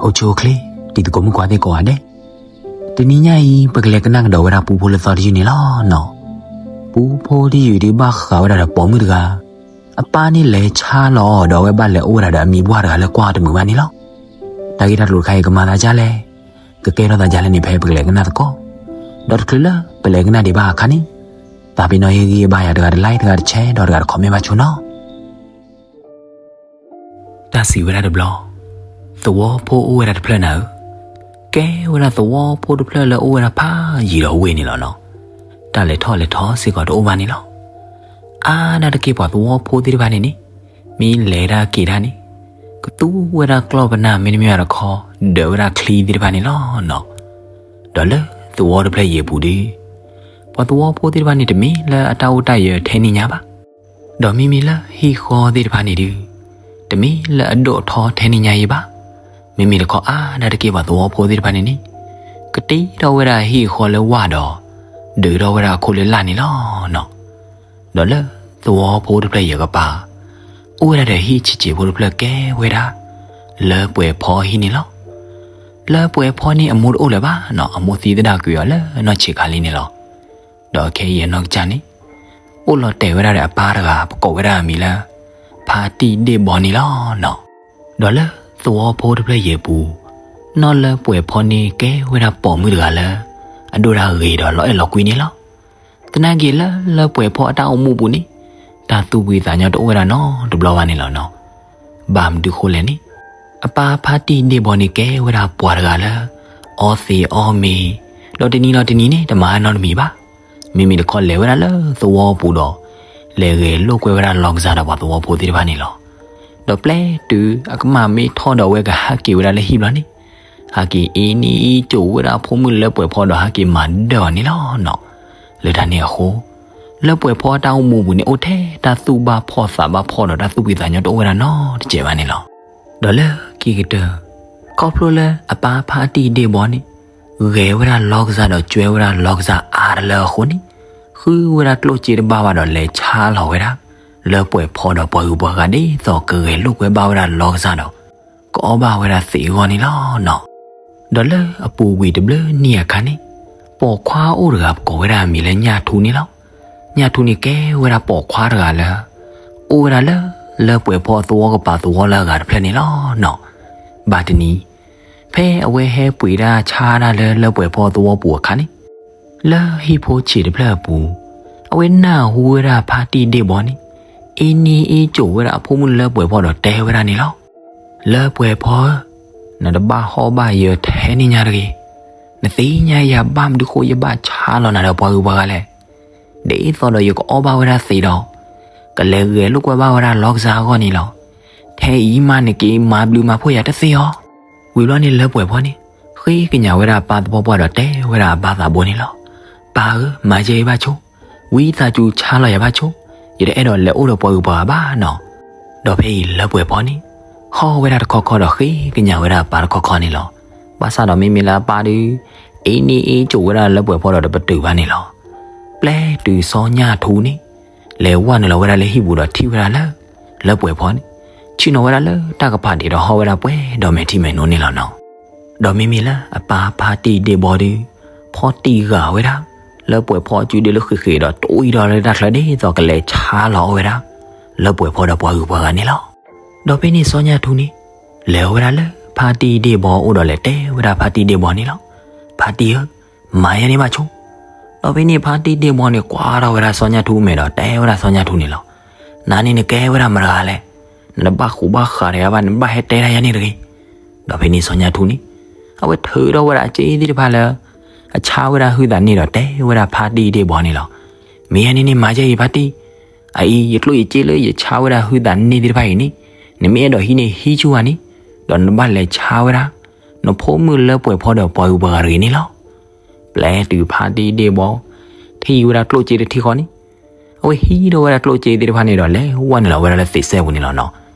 အိၣ်ဆူၣ်အိၣ်ချ့ တံၤသကိးမုၣ်ခွါသ့ၣ်ကိးဂၤဒဲး, တနံၤညါအံၤ ပကလဲၤကနၣ်ကဒီးဝဲဒၣ်ပူဖိလၢသီတယုၢ်န့ၣ်လီၤနီၤ. ပူဖိတယုၢ်ဒုးဘၣ်ဃးဝဲဒၣ်ဒီးပိာ်မုၣ်တဂၤ, အပၢ်န့ၣ်လဲၤဆါလီၤအီၤဒီး အဝဲဘၣ်လဲၤအိၣ်ဝဲဒၣ်ဒီးအမံၤပှၢ်တဂၤလၢကွၢ်တမုာ်ဘၣ်န့ၣ်လီၤ. တၢ်ဂ့ၢ်တၢ်ကျိၤတခါအံၤကမၤသးဒ်လဲၣ်, ကကဲထီၣ်သးဒ်လဲၣ်န့ၣ် ဖဲပကလဲၤကနၣ်သကိး, ဒီးတချုးလၢပလဲၤကနၣ်ဒံးဘၣ်အခါန့ၣ်, သးပ့ၤနီၣ်ဟ့ၣ်ဂံၢ်ဘါယၤတဂၤတlike တဂၤတshare ဒီးတဂၤတcommentဘၣ်ဆိနီၤ. တၢ်စံးဝဲဒၣ်တဘျီ, သဝီဖိအိၣ်ဝဲဒၣ်တဖျၢၣ်နၤဧၢ, ကဲဝဲဒၣ်သဝီဖိတဖျၢၣ်လၢအိၣ်ဝဲဒၣ်ဖးယံၤဒီးဝ့ၢ်န့ၣ်လီၤနီၤ. တၢ်လဲၤထီၣ်လဲၤထီစ့ၢ်ကီးတအိၣ်ဘၣ်န့ၣ်လီၤ. အါဒၣ်တက့ၢ်ပှၤသဝီဖိသ့ၣ်တဖၣ်န့ၣ်န့ၣ်, မ့ၢ်လဲၤဒၣ်က့ၤဒၣ်န့ၣ်, ကသူဝဲဒၣ်ကျီၢ်ပနၢ်မ့တမ့ၢ်ဘၣ်တခီ, ဒၢးဝဲဒၣ်ချံသ့ၣ်တဖၣ်န့ၣ်လီၤနီၤ. ဒီးလၢသဝီတဖျၢၣ်ယံၤအပူၤဒီး, ပှၤသဝီဖိသ့ၣ်တဖၣ်န့ၣ် တမ့ၢ်လၢအတၢ်အိၣ်တၢ်ယၢၤထဲန့ၣ်ညါဘၣ်. ဒီးမ့မ့ၢ်လၢဟံၣ်ဃီသ့ၣ်တဖၣ်န့ၣ်ဒီး, တမ့ၢ်လၢအဒိၣ်အထီထဲန့ၣ်ညါအံၤဘၣ်. မ့မ့ၢ်တခီအါဒၣ်တက့ၢ်ပှၤသဝီဖိသ့ၣ်တဖၣ်န့ၣ်န့ၣ်, ကတ့ထီၣ်ဝဲဒၣ်ဟံၣ်ဃီလၢဝၢ်ဒီး, ဒုးထီၣ်ဝဲဒၣ်အခိၣ်လၢလာ်န့ၣ်လီၤနီၤ. ဒီးလၢသဝီဖိတဖျၢၣ်ယံၤအကပၤ, အိၣ်ဝဲဒၣ်ဒီးဟံၣ်ဆံးဆံးဖိတဖျၢၣ်ကဲဝဲဒၣ်, လၢပှဲၤဖီဟံၣ်န့ၣ်လီၤ. လၢပှဲၤဖီန့ၣ်အမိၢ်တအိၣ်လၢၤဘၣ်နီၤ, အမိၢ်သံသဒၣ်ကွံာ်အီၤလၢနီၢ်ဆံးခါလံန့ၣ်လီၤ. ဒီးခဲအံၤအနီၢ်ကစၢ်န့ၣ်, အိၣ်လီၤတဲာ်ဝဲဒၣ်ဒီးအပၢ်တဂၤ ပကိးဝဲဒၣ်အမံၤလၢ, ဖါတံၢ်ဒ့ၣ်ဘီန့ၣ်လီၤနီၤ. ဒီးလၢသဝီဖိတဖျၢၣ်ယံၤအပူၤ, နီၢ်လၢပှဲၤဖီန့ၣ်ကဲဝဲဒၣ်ပိာ်မုၣ်တဂၤလၢ, အဒိၣ်တၢ်ဂ့ၤဒီးလီၤအဲၣ်လီၤကွံန့ၣ်လီၤ. သနာ်က့လၢလၢပှဲၤဖီအတၢ်အိၣ်မူပူၤန့ၣ်, တၢ်သူၣ်ဖှံသးညီတအိၣ်ဝဲဒၣ်နီတဘျီဘၣ်န့ၣ်လီၤနီၤ. ဘၣ်မနုၤဃိလဲၣ်န့ၣ်, အပၢ်ဖါတံၢ်ဒ့ၣ်ဘီန့ၣ်ကဲဝဲဒၣ်ပှၤတဂၤလၢ, အီသံးအီမ့ၤ, ဒီးတနံၤလီၤတနံၤန့ၣ် တမၤနီတမံၤဘၣ်. မ့မ့ၢ်တခီလဲၤဝဲဒၣ်လၢသဝီပူၤဒီး, လဲၤဂဲၤလိာ်ကွဲဝဲဒၣ်လီကစၢ်ဒီးပှၤသဝီဖိသ့ၣ်တဖၣ်န့ၣ်လီၤ. ဒီးပျဲတုၤအကမၣ်မ့ၢ်ထီၣ်ဒီးအဝဲကဟးက့ၤဝဲဒၣ်လၢဟံၣ်ဘျီန့ၣ်, ဟးက့ၤအ့န့အ့ကိာ်ဝဲဒၣ်အဖိမုၣ်လၢပှဲၤဖီဒီးဟးက့ၤမၤဒၢၣ်အီၤန့ၣ်လီၤနီၤ. လၢတၢ်န့ၣ်အဃိ, လၢပှဲၤဖီအတၢ်အိၣ်မူပူၤန့ၣ် အိၣ်ထဲတၢ်သူၣ်ဘၣ်ဖှီၣ်သးဘၣ်ဖှီၣ်ဒီးတၢ်သူၣ်ဖှံသးညီတအိၣ်ဝဲဒၣ်နီတစဲးဘၣ်န့ၣ်လီၤ. ဒီးလၢခံကတၢၢ်, ခီဖျိလၢအပၢ်ဖါတံၢ်ဒ့ၣ်ဘီန့ၣ်, ဂဲၤဝဲဒၣ်လီကစၢ်ဒီးကွဲဝဲဒၣ်လီကစၢ်အါတလၢအဃိန့ၣ်, ဃုဝဲဒၣ်ကျိၣ်စ့တဘၣ်ဘၣ်ဒီးလဲၤဆါလီၤဝဲဒၣ်, လၢပှဲၤဖီဒီးပှၤဂုၤပှၤဂၤဒ်သိးကဂဲၤလိာ်ကွဲဘၣ်ဝဲဒၣ်လီကစၢ်ဒီး, ကအီၣ်ဘၣ်ဝဲဒၣ်သံးအဂီၢ်န့ၣ်လီၤနီၤ. ဒီးလၢအပူၤကွံာ်တဘျုးနံၣ်အခါန့ၣ်, ပိာ်ခွါအိၣ်တဂၤပကိးဝဲဒၣ်အမံၤလၢညၣ်ထူန့ၣ်လီၤ. ညၣ်ထူန့ၣ်ကဲဝဲဒၣ်ပိာ်ခွါတဂၤလၢ, အိၣ်ဝဲဒၣ်လၢ, လၢပှဲၤဖီအသဝီကပၤသဝီလၢအဂၤတဖျၢၣ်န့ၣ်လီၤနီၤ. ဘၣ်တနံၤ, ဖဲအဝဲဟဲပှ့ၤတၢ်ဆါတၢ်လၢလၢပှဲၤဖီအသဝီပူၤအခါန့ၣ်, လၢဟံၣ်ဖိဆံးတဖျၢၣ်အပူၤ, အဝဲနၢ်ဟူဝဲဒၣ်ဖါတံၢ်ဒ့ၣ်ဘီန့ၣ်, အ့န့အ့ကိာ်ဝဲဒၣ်အဖိမုၣ်လၢပှဲၤဖီဒီးတဲဝဲဒၣ်န့ၣ်လီၤ. လၢပှဲၤဖီဧၢ, နတဘၣ်ဟီၣ်ဘၣ်ယၢၤထဲန့ၣ်ညါတဂ့ၤ. နသ့ၣ်ညါယၤဘၣ်မနုၤဃိယဘၣ်ဆါလီၤနၤဒီးပှၤဂုၤပှၤဂၤလဲၣ်. ဒ်သိးဒီးယကအီၣ်ဘၣ်ဝဲဒၣ်သံးဒီး, ကလဲၤဂဲၤလိာ်ကွဲဘၣ်ဝဲဒၣ်လီကစၢ်အဂီၢ်န့ၣ်လီၤ. ထဲအံၤမးနက့ၤမၤဘျုးမၤဖှိၣ်ယၤတသ့ဧါ. ဝံၤဘျီန့ၣ်လၢပှဲၤဖီန့ၣ်, ဃ့ကညးဝဲဒၣ်အပၢ်သပှၢ်ပှၢ်ဒီးတဲဝဲဒၣ်အပၢ်သးဘိန့ၣ်လီၤ. ပၢ်ဧၢ, မၤယဲအံၤဘၣ်ဆိ, ဝံသးစူၤဆါလီၤယၤဘၣ်ဆိ, ယတအဲၣ်ဒိးလဲၤအိၣ်ဒီးပှၤဂုၤပှၤဂၤဘၣ်နီၤ. ဒီးဖဲအံၤလၢပှဲၤဖီန့ၣ်, ဟီၣ်ဝဲဒၣ်တခီခီဒီးဃ့ကညးဝဲဒၣ်အပၢ်တခီခီန့ၣ်လီၤ. ဘၣ်ဆၣ်ဒီးမ့မ့ၢ်လၢအပၢ်ဒီး, အ့န့အ့ကိာ်ဝဲဒၣ်လၢပှဲၤဖီဒီးတပတုာ်ဘၣ်န့ၣ်လီၤ. ပျဲတုၤစီၤညၣ်ထူန့ၣ်, လဲၤဝဲနုာ်လီၤဝဲဒၣ်လၢဟံၣ်ပူၤဒီးထံၣ်ဝဲဒၣ်လၢ, လၢပှဲၤဖီန့ၣ်, ဆ့ၣ်နီၤဝဲဒၣ်လၢတၢ်ကပၤဒံးဒီးဟီၣ်ဝဲဒၣ်ပှဲၤဒီးမဲာ်ထံမဲာ်နိန့ၣ်လီၤနီၤ. ဒီးမ့မ့ၢ်လၢအပၢ်ဖါတံၢ်ဒ့ၣ်ဘီဒီး, ဖီၣ်တံၢ်ဂာ်ဝဲဒၣ်, လၢပှဲၤဖီအစုဒုလၢဃ့ၢ်ဃ့ၢ်ဒီးတအံၤဒီးလၢတၢ်ချၢဒ်သိးကလဲၤဆါလီၤအီၣ်ဝဲဒၣ်, လၢပှဲၤဖီဒီးပှၤဂုၤပှၤဂၤန့ၣ်လီၤ. ဒီးဖဲန့ၣ်စီၤညၣ်ထူန့ၣ်, လဲၤဝဲဒၣ်လၢဖါတံၢ်ဒ့ၣ်ဘီအိၣ်ဒီးလဲၤတဲဝဲဒၣ်ဖါတံၢ်ဒ့ၣ်ဘီန့ၣ်လီၤ. ဖါတံၢ်ဧၢ, မၤယဲန့ၣ်ဘၣ်ဆိ. ဒီးဖဲန့ၣ်ဖါတံၢ်ဒ့ၣ်ဘီန့ၣ်ကွၢ်ထီၣ်ဝဲဒၣ်စီၤညၣ်ထူမဲာ်ဒီးတဲဝဲဒၣ်စီၤညၣ်ထူန့ၣ်လီၤ. နၤန့ၣ်နကဲဝဲဒၣ်မတၤတဂၤလဲၣ်. နတဘၣ်ဃူဘၣ်ဃးတဂၤဘၣ် နဘၣ်ဟဲတဲဒၣ်ယဲန့ၣ်တဂ့ၤ. ဒီးဖဲန့ၣ်စီၤညၣ်ထူန့ၣ်, အဝဲထုးထီၣ်ဝဲဒၣ်အစ့သ့ၣ်တဖၣ်လၢ, အဆါဝဲဒၣ်ဟုသးန့ၣ်ဒီးတဲဝဲဒၣ်ဖါတံၢ်ဒ့ၣ်ဘီန့ၣ်လီၤ. မ့ၢ်ယဲန့ၣ်န့ၣ်မၤယဲအံၤဖါတံၢ်, အအံၤယကျိၣ်ယစ့လၢယဆါဝဲဒၣ်ဟုသးန့ၣ်သ့ၣ်တဖၣ်အံၤန့ၣ်, နမ့ၢ်အဲၣ်ဒိးဟံးန့ၣ်ဟံးဆူၣ်ဧါန့ၣ်, ဒီးနဘၣ်လဲၤဆါဝဲဒၣ်, နဖိမုၣ်လၢပှဲၤဖီဒီးပှၤဂုၤပှၤဂၤတဂ့ၤန့ၣ်လီၤ. ပျဲတုၤဖါတံၢ်ဒ့ၣ်ဘီ, ထံၣ်ဝဲဒၣ်ကျိၣ်စ့တထံဃီန့ၣ်, အဝဲဟံးထီၣ်ဝဲဒၣ်ကျိၣ်စ့သ့ၣ်တဖၣ်န့ၣ်ဒီး လဲၤဝဲနုာ်လီၤဝဲဒၣ်လၢသံးစဲပူၤန့ၣ်လီၤနီၤ.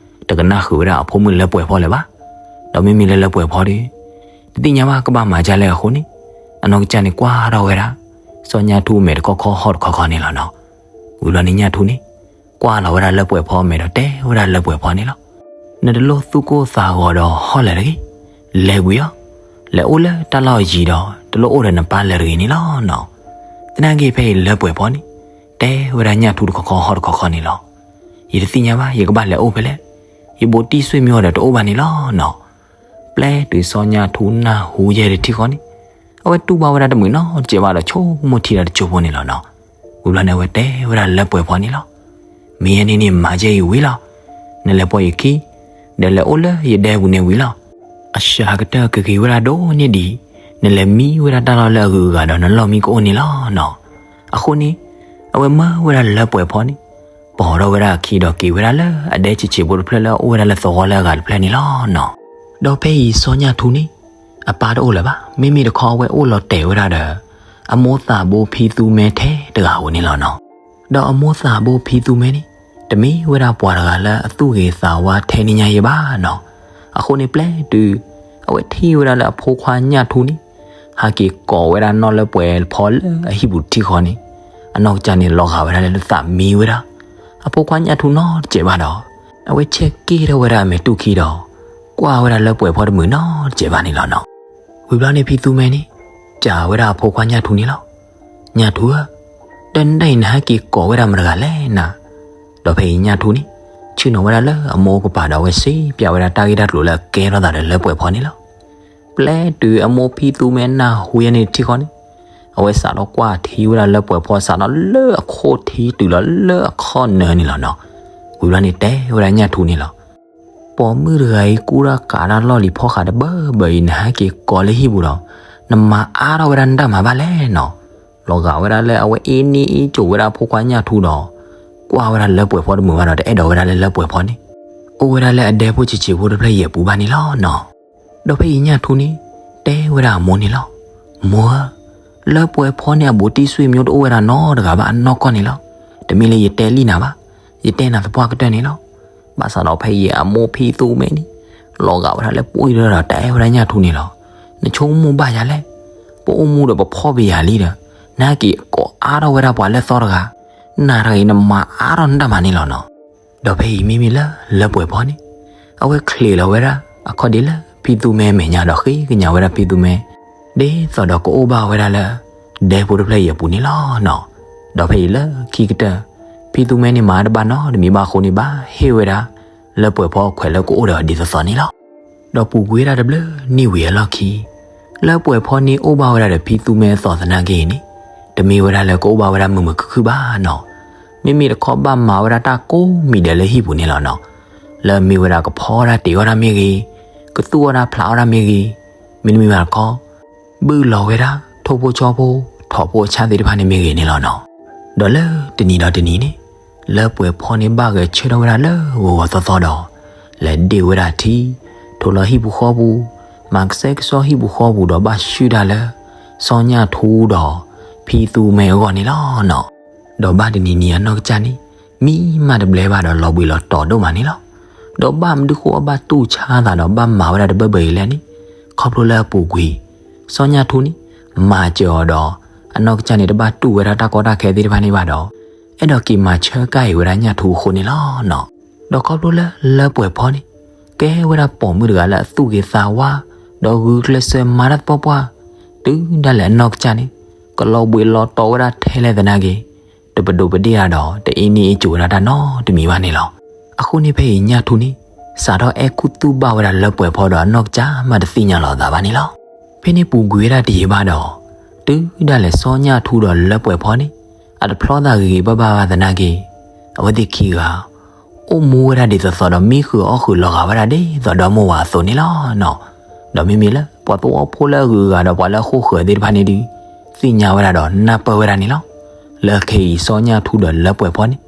တကနၣ်ဃုာ်ဝဲဒၣ်အဖိမုၣ်လၢပှဲၤဖီလၢၤဘၣ်. ဒီးမ့မ့ၢ်လၢလၢပှဲၤဖီဒီး, တသ့ၣ်ညါဘၣ်ကဘၣ်မၤဒ်လဲၣ်အဃိန့ၣ်, အနီၢ်ကစၢ်န့ၣ်ကွၢ်ထီၣ်ဝဲဒၣ်, စီၤညၣ်ထူမဲာ်တခီခီဟီၣ်တခီခီန့ၣ်လီၤနီၤ. ဝံၤဘျီန့ၣ်ညၣ်ထူန့ၣ်, ကွၢ်လီၤဝဲဒၣ်လၢပှဲၤဖီမဲာ်ဒီးတဲဝဲဒၣ်လၢပှဲၤဖီန့ၣ်လီၤ. နတလိၣ်သူၣ်ကိၢ်သးဂီၤဒီးဟီၣ်လၢၤတဂ့ၤ. လဲၤကွံာ်အီၤ, လဲၤအိၣ်လၢတၢ်လီၢ်ယံၤဒီး တလိၣ်အိၣ်ဒီးနပၢ်လၢၤတဂ့ၤန့ၣ်လီၤနီၤ. သနာ်က့ဖဲအံၤလၢပှဲၤဖီန့ၣ် တဲဝဲဒၣ်ညၣ်ထူတခီခီဟီၣ်တခီခီန့ၣ်လီၤ. ယတသ့ၣ်ညါဘၣ် ယကဘၣ်လဲၤအိၣ်ဖဲလဲၣ်, ယဘိးတံၢ်စွ့ၣ်မံအီၤဒီးတအိၣ်ဘၣ်န့ၣ်လီၤနီၤ. ပျဲတုၤစီၤညၣ်ထူနၢ်ဟူယဲၢ်တထံၣ်ဃီန့ၣ် အဝဲတူၢ်ဘၣ်ဝဲဒၣ်တမုာ်နီတစဲးဘၣ်ဒီးဆိကမိၣ်ထံတၢ်တကၠိဖိန့ၣ်လီၤနီၤ. ဝံၤဘျီန့ၣ် အဝဲတဲဝဲဒၣ်လၢပှဲၤဖီန့ၣ်လီၤ. မ့ၢ်ယဲန့ၣ်န့ၣ် မၤယဲအံၤဝံၤလီၤ. နလဲၤပိာ်ယခံ, ဒီးလဲၤအိၣ်လၢယဒဲပူၤန့ၣ်ဝံၤလီၤ. အစှၤကတၢၢ်ကဂ့ၤဝဲဒၣ်ဒိၣ်န့ၢ်ဒံး, နလဲၤမံဝဲဒၣ်တၢ်လီၢ်လၢအဂုၤအဂၤဒီးနလီၢ်မံကအိၣ်န့ၣ်လီၤနီၤ. အဃိန့ၣ် အဝဲမၢဝဲဒၣ်လၢပှဲၤဖီန့ၣ် ပိာ်ထီၣ်ဝဲဒၣ်အခံဒီးက့ၤဝဲဒၣ်လၢအဒဲဆံးဆံးဖိတဖျၢၣ်လၢအအိၣ်ဝဲဒၣ်လၢသဝီလၢအဂၤတဖျၢၣ်န့ၣ်လီၤနီၤ. ဒီးဖဲအံၤစီၤညၣ်ထူန့ၣ် အပၢ်တအိၣ်လၢၤဘၣ်, မ့မ့ၢ်တခီအဝဲအိၣ်လီၤတဲာ်ဝဲဒၣ်ဒီး အမိၢ်သးဘိဖံသူမဲထဲတဂၤဧိၤန့ၣ်လီၤနီၤ. ဒီးအမိၢ်သးဘိဖံသူမဲန့ၣ် တမ့ၢ်ဝဲဒၣ်ပှၤတဂၤလၢအသူၣ်ဂ့ၤသးဝါထဲန့ၣ်ညါယဲဘၣ်နီၤ. အဃိန့ၣ်ပျဲတုၤ အဝဲထံၣ်ဝဲဒၣ်လၢအဖိခွါညၣ်ထူန့ၣ် ဟးက့ၤကိးဝဲဒၣ်နီၣ်လၢပှဲၤဖီလၢအဟံၣ်ပူၤထံဃီန့ၣ် အနီၢ်ကစၢ်န့ၣ်လီၤဂာ်ဝဲဒၣ်လၢသးမံဝဲဒၣ် အဖိခွါညၣ်ထူနီတစဲးဘၣ်ဒီး အဝဲဆဲးက့ၢ်ထီၣ်ဝဲဒၣ်အမဲာ်တူၢ်ခံဒီး ကွၢ်ဝဲဒၣ်လၢပှဲၤဖီတမုာ်နီတစဲးဘၣ်န့ၣ်လီၤနီၤ. ဝံၤဘျီန့ၣ်ဖံသူမဲန့ၣ် စံးဝဲဒၣ်အဖိခွါညၣ်ထူန့ၣ်လီၤ. ညၣ်ထူဧၢ, ဒီးနဒၣ်အံၤနဟဲက့ၤကိးဝဲဒၣ်မတၤတဂၤလဲၣ်နၤ. ဒီးဖဲအံၤညၣ်ထူန့ၣ် ဆ့ၣ်နီၤဝဲဒၣ်လၢအမိၢ်ကပၤဒီးအဝဲစံးပၠးဝဲဒၣ်တၢ်ဂ့ၢ်တၢ်ကျိၤလၢအကဲထီၣ်သးဒီး လၢပှဲၤဖီန့ၣ်လီၤ. ပျဲတုၤအမိၢ်ဖံသူမဲနၢ်ဟူယဲန့ၣ်တထံၣ်ဃီန့ၣ် အဝဲစးထီၣ်ကွၢ်ထံဝဲဒၣ်လၢပှဲၤဖီ စးထီၣ်လၢအခိၣ်ထံတုၤလီၤလၢအခီၣ်နၢၤန့ၣ်လီၤနီၤ. ဝံၤဘျီန့ၣ်တဲဝဲဒၣ်ညၣ်ထူန့ၣ်လီၤ. ပိာ်မုၣ်တဂၤအံၤကူၣ်တၢ်ကးတၢ်လီၢ်လံၤဖီဃးတဘၢဘၢအံၤ နဟဲက့ၤကိးလၢဟံၣ်ပူၤဒီး နမၤအါထီၣ်ဝဲဒၣ်နတၢ်မၤဘၣ်လဲၣ်နီၤ. လီၤဂာ်ဝဲဒၣ်လၢအဝဲအ့န့ၢ်အ့ကိၤဝဲဒၣ်အဖိခွါညၣ်ထူဒီး ကွၢ်ဝဲဒၣ်လၢပှဲၤဖီတမုာ်ဘၣ်ဒီး တအဲၣ်ဒိးဝဲဒၣ်လၢလၢပှဲၤဖီန့ၣ် အိၣ်ဝဲဒၣ်လၢအဒဲဖိဆံးဆံးဖိတဖျၢၣ်ယဲၢ်ပူၤဘၣ်န့ၣ်လီၤနီၤ. ဒီးဖဲအံၤညၣ်ထူန့ၣ် တဲဝဲဒၣ်အမိၢ်န့ၣ်လီၤ. မိၢ်ဧၢ, လၢပှဲၤဖီန့ၣ်အဘူးတံၢ်စွ့ၣ်မံတအိၣ်ဝဲဒၣ်နီတဂၤဘၣ်အနီၢ်ကီၢ်န့ၣ်လီၤ. တမ့ၢ်လၢယတဲလံနၤဘၣ်, ယတဲနၤသပှၢ်ကတၢၢ်န့ၣ်လီၤ. ဘၣ်ဆၣ်ဒီးဖဲအံၤအမိၢ်ဖံသူမဲန့ၣ် လီၤဂာ်ဝဲဒၣ်လၢပှဲၤဒီးတဲဝဲဒၣ်ညၣ်ထူန့ၣ်လီၤ. နဆိကမိၣ်ဘၣ်ယၤလဲၣ်, ပအိၣ်မူဒီးပဖီၣ်ပယၤလံဒီး နဟဲက့ၤကိးအါထီၣ်ဝဲဒၣ်ပှၤလၢသီတဂၤ, နၤတဂၤအံၤနမၤအါထီၣ်နတၢ်မၤန့ၣ်လီၤနီၤ. ဒီးဖဲအံၤမ့မ့ၢ်လၢလၢပှဲၤဖီန့ၣ် အဝဲချံးလီၤဝဲဒၣ် အခီၣ်ဒ့လၢဖံသူမဲအမဲာ်ညါဒီးဃ့ကညးဝဲဒၣ်ဖံသူမဲ ဒ်သိးဒီးကအိၣ်ဘၣ်ဝဲဒၣ်လၢ ဒဲဖိတဖျၢၣ်အံၤအပူၤန့ၣ်လီၤနီၤ. ဒီးဖဲအံၤလၢခံကတၢၢ် ဖံသူမဲန့ၣ်မၤတဘၣ်နီတမံၤဘၣ်အဃိန့ၣ် ဘၣ်ဟ့ၣ်ဝဲဒၣ် လၢပှဲၤဖီအခွဲးလၢကအိၣ်ဒီးအီၤဒ်သိးသိးန့ၣ်လီၤ. ဒီးပူၤကွံာ်ဝဲဒၣ်တဘျုးနံၣ်ဝံၤအလီၢ်ခံ လၢပှဲၤဖီန့ၣ်အိၣ်ဘၣ်ဝဲဒၣ်ဒီးဖံသူမဲအသိးသနာ်က့န့ၣ် တမ့ၢ်ဝဲဒၣ်လၢကအိၣ်ဘၣ်ဝဲဒၣ်မုာ်မုာ်ခုၣ်ခုၣ်ဘၣ်နီၤ. မ့မ့ၢ်တခီဘၣ်မၤဝဲဒၣ်တၢ်ကိးမံၤဒဲးလၢဟံၣ်ပူၤန့ၣ်လီၤနီၤ. လၢအမ့ၢ်ဝဲဒၣ်ကဖီတၢ်တ့ၤအီၣ်တၢ်မ့ၢ်ဂ့ၤ, ကသူၣ်အီၣ်တၢ်ဖျးအီၣ်တၢ်မ့ၢ်ဂ့ၤ, မ့တမ့ၢ်ဘၣ်တခီ ဘုၣ်လီၤဝဲဒၣ် ထိၣ်ဖိဆီဖိ ထိၣ်ဖိအဆၣ်သ့ၣ်တဖၣ်န့ၣ်မ့ၢ်ဂ့ၤန့ၣ်လီၤနီၤ. ဒီးလၢတနံၤဒီးတနံၤန့ၣ် လၢပှဲၤဖီန့ၣ်ဘၣ်ဂဲၤဆၢထၢၣ်ဝဲဒၣ်လၢဂီၤဂီၤသီသီဒီး လဲၤဒ့ၣ်ဝဲဒၣ်ထံ, ထိးလီၤဟံၣ်ပူၤဃီပူၤ, မၤကစဲကစီဟံၣ်ပူၤဃီပူၤဒီးဘၣ်ဆှုၣ်တၢ်လၢ စီၤညၣ်ထူဒီး ဖံသူမဲအဂီၢ်န့ၣ်လီၤနီၤ. ဒီးဘၣ်တနံၤနံၤအနီၢ်ကစၢ်န့ၣ် မံမးတဘျဲဘၣ်ဒီးလီၤဘှံးလီၤတီၤဒိၣ်မးန့ၣ်လီၤ. ဒီးဘၣ်မနုၤဃိအဘၣ်တူၢ်ဆါအသးဒီးဘၣ်မၤဝဲဒၣ်တဘၢဘၢအံၤလဲၣ်န့ၣ် ခီဖျိလၢအပူၤကွံာ် စီၤညၣ်ထူန့ၣ် မၤစၢၤအီၤဒီး အနီၢ်ကစၢ်န့ၣ် တဘၣ်တူၢ်ဝဲဒၣ်တၢ်ကီတၢ်ခဲသ့ၣ်တဖၣ်န့ၣ်ဘၣ်ဒီး အဲၣ်ဒိးက့ၤမၤဆၢကါအံၤဝဲဒၣ်ညၣ်ထူအဃိန့ၣ်လီၤနီၤ. ဒီးခီဖျိလၢလၢပှဲၤဖီန့ၣ် ကဲဝဲဒၣ်ပိာ်မုၣ်တဂၤလၢအသူၣ်ဂ့ၤသးဝါ ဒီးဂုာ်ကျဲးစၢးမၤတၢ်သပှၢ်ပှၢ် တုၤဒၣ်လဲာ်အနီၢ်ကစၢ်န့ၣ် ကလီၤဘှံးလီၤတီၤဝဲဒၣ်ထဲလဲၣ်သနာ်က့ တပဒိးပဒ့ၣ်တၢ်ဒီး တအ့န့ၢ်အ့ကိၤဝဲဒၣ်တၢ်နီတမံၤဘၣ်န့ၣ်လီၤ. အဃိန့ၣ်ဖဲအံၤညၣ်ထူန့ၣ် စးထီၣ်အဲၣ်ခူသူၣ်ဘၣ်ဝဲဒၣ်လၢပှဲၤဖီဒီးအနီၢ်ကစၢ်မးတသ့ၣ်ညါလီၤအသးဘၣ်န့ၣ်လီၤ. ဖဲန့ၣ်ပူၤကွံာ်ဝဲဒၣ်တယံာ်ဘၣ်ဒီး တုၤဒၣ်လဲာ်စီၤညၣ်ထူဒီးလၢပှဲၤဖီန့ၣ် အတဖျီသးဂ့ၤဂ့ၤဘၣ်ဘၣ်ဘၣ်သနာ်က့ အဝဲသ့ၣ်ခံဂၤ အိၣ်မူဝဲဒၣ်ဒ်သိးသိးဒီးမံဃုာ်အီၣ်ဃုာ်လီၤဂာ်ဝဲဒၣ်ဒ်သိးဒီမါဝၤအသိးန့ၣ်လီၤနီၤ. ဒီးမ့မ့ၢ်လၢပှၤသဝီဖိလၢအဂုၤအဂၤဒီးပှၤလၢအဃိဃၢၤသ့ၣ်တဖၣ်န့ၣ်ဒုး သ့ၣ်ညါဝဲဒၣ်ဒီးနၢ်ပၢၢ်ဝဲဒၣ်န့ၣ်လီၤ. လၢခဲအံၤစီၤညၣ်ထူဒီးလၢပှဲၤဖီန့ၣ်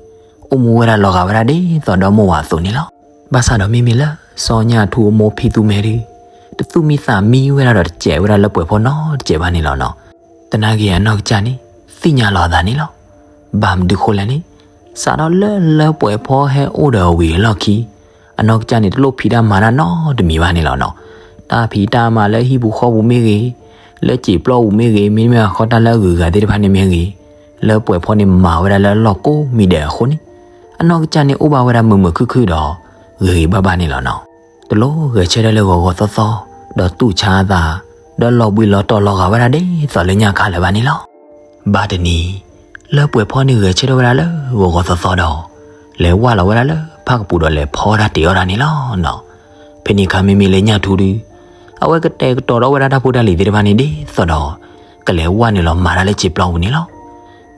အိၣ်မူဝဲဒၣ်လီၤဂာ်ဝဲဒၣ်ဒ်သိးဒီမါဝၤအသိးန့ၣ်လီၤ. ဘၣ်ဆၣ်ဒီးမ့မ့ၢ်လၢစီၤညၣ်ထူအမိၢ်ဖံသူမဲဒုး တသူၣ်မံသးမံဝဲဒၣ်ဒီးတစဲးဝဲဒၣ်လၢပှဲၤဖီနီတစဲးဘၣ်န့ၣ်လီၤနီၤ. သနာ်က့အနီၢ်ကစၢ်န့ၣ် သ့ၣ်ညါလီၤအသးန့ၣ်လီၤ. ဘၣ်မနုၤဃိလဲၣ်န့ၣ် စးထီၣ်လၢလၢပှဲၤဖီဟဲအိၣ်ဒီးအဝံၤအလီၢ်ခံ အနီၢ်ကစၢ်န့ၣ် တလိၣ်ဖံးတၢ်မၤတၢ်နီတမံၤဘၣ်န့ၣ်လီၤနီၤ. တၢ်ဖံးတၢ်မၤလၢဟံၣ်ပူၤဃီပူၤမ့ၢ်ဂ့ၤ, လၢစံာ်ပျီပူၤမ့ၢ်ဂ့ၤ, မ့တမ့ၢ်အခီတၢ်လၢအဂုၤအဂၤသ့ၣ်တဖၣ်န့ၣ်မ့ၢ်ဂ့ၤ, လၢပှဲၤဖီန့ၣ်မၤဝဲဒၣ်လၢအလီၢ်ကိးမံၤဒဲးအဃိန့ၣ် အနီၢ်ကစၢ်န့ၣ်အိၣ်ဘၣ်ဝဲဒၣ်မုာ်မုာ်ခုၣ်ခုၣ်ဒီး ဂ့ၤဂ့ၤဘၣ်ဘၣ်န့ၣ်လီၤနီၤ. တလိၣ်ဂဲၤဆၢထၢၣ်လၢဂီၤဂီၤသီသီ, ဒီးတူၢ်ဆါအသး, ဒီးလီၤဘှံးလီၤတီၤလီၤဂာ်ဝဲဒၣ်ဒ်သိးလၢညၣ်ခါလၢၤဘၣ်န့ၣ်လီၤ. ဘၣ်တနံၤ, လၢပှဲၤဖီန့ၣ်ဂဲၤဆၢထၢၣ်ဝဲဒၣ်လၢဂီၤဂီၤသီသီဒီး, လဲၤဝၢ်လီၤဝဲဒၣ်လၢဖၣ်ကပူၤဒီးလဲၤဖီတၢ်တ့ၤအီၣ်တၢ်န့ၣ်လီၤနီၤ. ဖဲန့ၣ်အခါမ့မ့ၢ်လၢညၣ်ထူဒု, အဝဲကတဲာ်ကတီၤထီၣ်ဝဲဒၣ်တၢ်ဖိတၢ်လံၤသ့ၣ်တဖၣ်န့ၣ်ဒ်သိးဒီး, ကလဲၤဝၢ်နုာ်လီၤမၤတၢ်လၢစံာ်ပျီပူၤန့ၣ်လီၤ.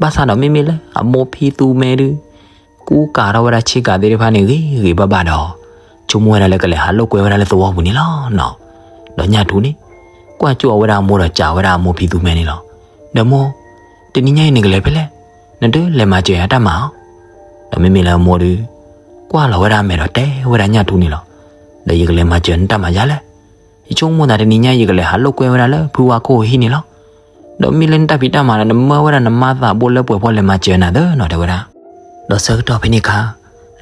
ဘၣ်ဆၣ်ဒီးမ့မ့ၢ်လၢအမိၢ်ဖံသူမဲဒု ကူကၤထီၣ်ဝဲဒၣ်ဆ့ကၤသ့ၣ်တဖၣ်န့ၣ်ဂ့ၤဂ့ၤဘၣ်ဘၣ်ဒီး, ဆိကမိၣ်ဝဲဒၣ်လၢကလဲၤဟးလိာ်ကွဲဝဲဒၣ်လၢသဝီပူၤန့ၣ်လီၤနီၤ. ဒီးညၣ်ထူန့ၣ်, ကွၢ်ကၠိအီၤဝဲဒၣ်အမိၢ်ဒီးစံးဝဲဒၣ်အမိၢ်ဖံသူမဲန့ၣ်လီၤ. ဒီးမိၢ်, တနံၤညါအံၤနကလဲၤဖဲလဲၣ်, နတလဲၤမၤစၢၤယၤတၢ်မၤဧါ. ဒီးမ့မ့ၢ်လၢအမိၢ်ဒု, ကွၢ်လီၤဝဲဒၣ်အမဲာ်ဒီးတဲဝဲဒၣ်ညၣ်ထူန့ၣ်လီၤ. ဒီးယကလဲၤမၤစၢၤနတၢ်မၤယၤလဲၣ်. ယဆိကမိၣ်သးတနံၤညါအံၤယကလဲၤဟးလိာ်ကွဲဝဲဒၣ်လၢဖုဝါခိၣ်အဟံၣ်န့ၣ်လီၤ. ဒီးမ့ၢ်လၢနတၢ်ဖံးတၢ်မၤဒီးနမၢဝဲဒၣ်နမါသးဘိလၢပှဲၤဖီလဲၤမၤစၢၤနၤသၢနီၤ တဲဝဲဒၣ်. ဒီးဆၢကတီၢ်ဖဲန့ၣ်အခါ,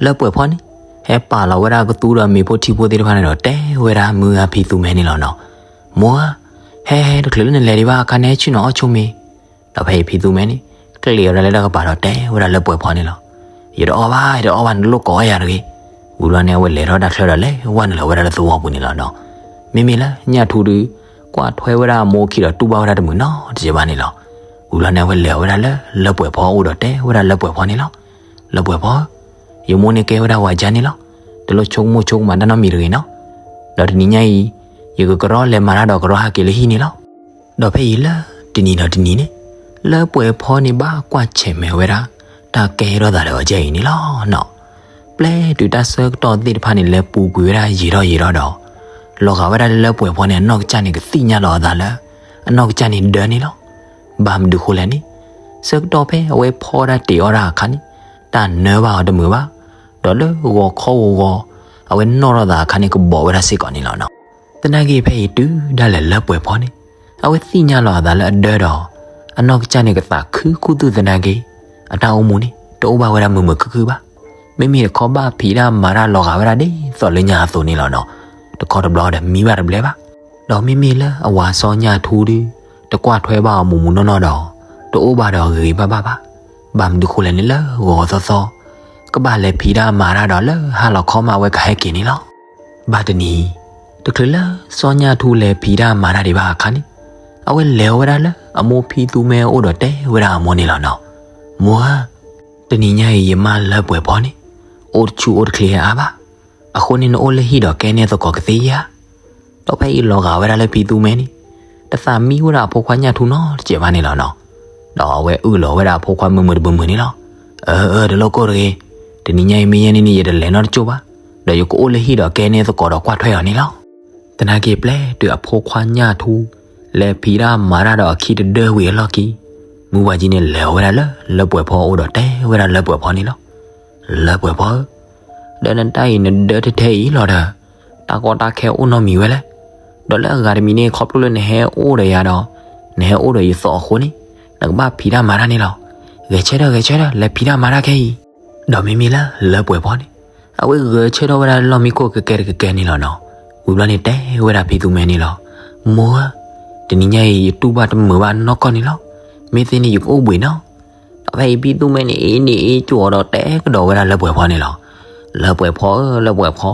လၢပှဲၤဖီန့ၣ်, ဟဲပာ်လီၤဝဲဒၣ်ကသူဒီးမ့ၤဖိထံဖိသ့ၣ်တဖၣ်န့ၣ်ဒီး တဲဝဲဒၣ်မုၢ်ဂၤဖံသူမဲန့ၣ်လီၤနီၤ. မိၢ်ဧၢ, ဟဲဟဲတချုးလၢနလဲၤဒံးဘၣ်အခါန့ၣ် ဟဲဆ့ၣ်နီၤအီၣ်ဆိမ့ၤ. ဒီးဖဲအံၤဖံသူမဲန့ၣ်, ကျ့ၤဝဲဒၣ်လၢတၢ်ကပၤဒီးတဲဝဲဒၣ်လၢပှဲၤဖီန့ၣ်လီၤ. ယတအီၣ်ဘၣ်, ယတအီၣ်ဘၣ်, နလိၣ်ကိးအီၣ်ယၤတဂ့ၤ. ဝံၤဘျီန့ၣ် အဝဲလဲၤထီၣ်တၢ်ချၢဒီးလဲၤဝဲနုာ်လီၤဝဲဒၣ်လၢသဝီပူၤန့ၣ်လီၤနီၤ. မ့မ့ၢ်လၢညၣ်ထူဒု, ကွၢ်ထွဲဝဲဒၣ်အမိၢ်ခံဒီးတူၢ်ဘၣ်ဝဲဒၣ်တမုာ်နီတစဲးဘၣ်န့ၣ်လီၤ. ဝံၤဘျီန့ၣ် အဝဲလဲၤဝဲဒၣ်လၢလၢပှဲၤဖီအအိၣ်ဒီးတဲဝဲဒၣ်လၢပှဲၤဖီန့ၣ်လီၤ. လၢပှဲၤဖီဧၢ, ယမိၢ်န့ၣ်ကဲဝဲဒၣ်ဝၤကၠါန့ၣ်လီၤ. တလိၣ်ဆိကမိၣ်ဆိကမးတၢ်နီတမံၤတဂ့ၤနီၤ. ဒီးတနံၤညါအံၤ, ယကကရီလဲၤမၤတၢ်ဒီးကရီဟးက့ၤလၢဟံၣ်န့ၣ်လီၤ. ဒီးဖဲအံၤလၢတနံၤဒီးတနံၤန့ၣ်, လၢပှဲၤဖီန့ၣ်ဘၣ်ကွၢ်ဆဲးမဲာ်ဝဲဒၣ် တၢ်ကဲထီၣ်သးဒီးအီၤကဲအံၤန့ၣ်လီၤနီၤ. ပျဲတုၤတၢ်ဆၢကတီၢ်သ့ၣ်တဖၣ်န့ၣ် လဲၤပူၤကွံာ်ဝဲဒၣ်ယံာ်ထီၣ်ယံာ်ထီၣ်ဒီး, လီၤဂာ်ဝဲဒၣ်လၢလၢပှဲၤဖီန့ၣ် အနီၢ်ကစၢ်န့ၣ် ကသ့ၣ်ညါလီၤအသးလၢ အနီၢ်ကစၢ်န့ၣ်ဒၢန့ၣ်လီၤ. ဘၣ်မနုၤဃိလဲၣ်န့ၣ်, ဆၢကတီၢ်ဖဲအဝဲဖီတၢ်တ့ၤအီၣ်တၢ်အခါန့ၣ်, တၢ်နၢဘၣ်အီၤတမုာ်ဘၣ်, ဒီးလၢဂီၤခီဂီၤဂီၤ, အဝဲနီၣ်ထီၣ်သးအခါန့ၣ် ကဘီးဝဲဒၣ်စ့ၢ်ကီးန့ၣ်လီၤနီၤ. သနာ်က့ဖဲအံၤတုၤဒၣ်လဲာ်လၢပှဲၤဖီန့ၣ်, အဝဲသ့ၣ်ညါလီၤအသးလၢအဒၢဒီး, အနီၢ်ကစၢ်န့ၣ်ကသးခုခူသူၣ်သနာ်က့, အတၢ်အိၣ်မူန့ၣ် တအိၣ်ဘၣ်ဝဲဒၣ်မုာ်မုာ်ခုၣ်ခုၣ်ဘၣ်. မ့မ့ၢ်တခီဘၣ်ဖံးတၢ်မၤတၢ်လီၤဂာ်ဝဲဒၣ်ဒ်သိးလၢညါအသိးန့ၣ်လီၤနီၤ. တခီတဘျီဒီးမံဘၣ်တဘျဲဘၣ်. ဒီးမ့မ့ၢ်လၢအဝၤစီၤညၣ်ထူဒု, တကွၢ်ထွဲဘၣ်အီၤမုၢ်မုၢ်နီၢ်နီၢ်ဒီး, တအိၣ်ဘၣ်ဒီးဂ့ၤဂ့ၤဘၣ်ဘၣ်ဘၣ်. ဘၣ်မနုၤဃိလဲၣ်န့ၣ်လၢဂီၤဂီၤသီသီ, ကဘၣ်လဲၤဖံးတၢ်မၤတၢ်ဒီးလၢဟါလီၤခီမးအဝဲကဟဲက့ၤန့ၣ်လီၤ. ဘၣ်တနံၤ, တချုးလၢစီၤညၣ်ထူလဲၤဖံးတၢ်မၤတၢ်ဒံးဘၣ်အခါန့ၣ်, အဝဲလဲၤဝဲဒၣ်လၢအမိၢ်ဖံသူမဲအအိၣ်ဒီးတဲဝဲဒၣ်အမိၢ်န့ၣ်လီၤနီၤ. မိၢ်ဧၢ, တနံၤညါအံၤယမါလၢပှဲၤဖီန့ၣ်, အိၣ်တဆူၣ်အိၣ်တချ့အါဘၣ်. အဃိန့ၣ်နအိၣ်လၢဟံၣ်ဒီးကဲန့ၢ်သကိးကသ့ဧါ. ဒီးဖဲအံၤလီၤဂာ်ဝဲဒၣ်လၢဖံသူမဲန့ၣ်, တသးမံဝဲဒၣ်အဖိခွါညၣ်ထူနီတစဲးဘၣ်န့ၣ်လီၤနီၤ. ဒီးအဝဲအုၣ်လီၤဝဲဒၣ်အဖိခွါမုာ်မုာ်တမုာ်မုာ်န့ၣ်လီၤ. အၢ အၢ တလိၣ်ကိၢ်တဂ့ၤ, တနံၤညါအံၤမ့ၢ်ယဲန့ၣ်န့ၣ် ယတလဲၤနီတကၠိၢ်ဘၣ်, ဒီးယကအိၣ်လၢဟံၣ်ဒီးကဲန့ၢ်သကိးဒီးကွၢ်ထွဲအီၤန့ၣ်လီၤ. သနာ်က့ပျဲတုၤအဖိခွါညၣ်ထူ လဲၤဖံးတၢ်မၤတၢ်ဒီးအခံတဒၢဝံၤအလီၢ်ခံ, မုၢ်ဝၤကံန့ၣ်လဲၤဝဲဒၣ်လၢလၢပှဲၤဖီအအိၣ်ဒီးတဲဝဲဒၣ်လၢပှဲၤဖီန့ၣ်လီၤ. လၢပှဲၤဖီဧၢ, ဒီးနတၢ်အံၤနဒၢထဲထဲအံၤလီၤဒီး, တၢ်ကီတၢ်ခဲအိၣ်နီတမံၤဝဲလဲၣ်. ဒီးလၢအဂၤတမံၤန့ၣ် ခီဖျိလၢနဟဲအိၣ်ဒီးယၤဒီး, နဟဲအိၣ်ဒီးယသီးအဃိန့ၣ်, နကဘၣ်ဖံးတၢ်မၤတၢ်န့ၣ်လီၤ. ဂဲၤဆၢထၢၣ် ဂဲၤဆၢထၢၣ် လဲၤဖံးတၢ်မၤတၢ်ခဲအံၤ. ဒီးမ့မ့ၢ်လၢလၢပှဲၤဖီန့ၣ်, အဝဲဂဲၤဆၢထၢၣ်ဝဲဒၣ်လၢလီၢ်မံခိၣ်ကကဲတကကဲန့ၣ်လီၤနီၤ. ဝံၤဘျီန့ၣ်တဲဝဲဒၣ်ဖံသူမဲန့ၣ်လီၤ. မိၢ်ဧၢ, တနံၤညါအံၤယတူၢ်ဘၣ်တမုာ်ဘၣ်နီၢ်ကီၢ်န့ၣ်လီၤ. မ့ၢ်သ့န့ၣ်ယကအိၣ်ဘှံးနီၤ. ဒီးဖဲအံၤဖံသူမဲန့ၣ်အ့န့ၣ်အ့ကၠိအီၤဒီးတဲကဒီးဝဲဒၣ်လၢပှဲၤဖီန့ၣ်လီၤ. လၢပှဲၤဖီဧၢ လၢပှဲၤဖီ,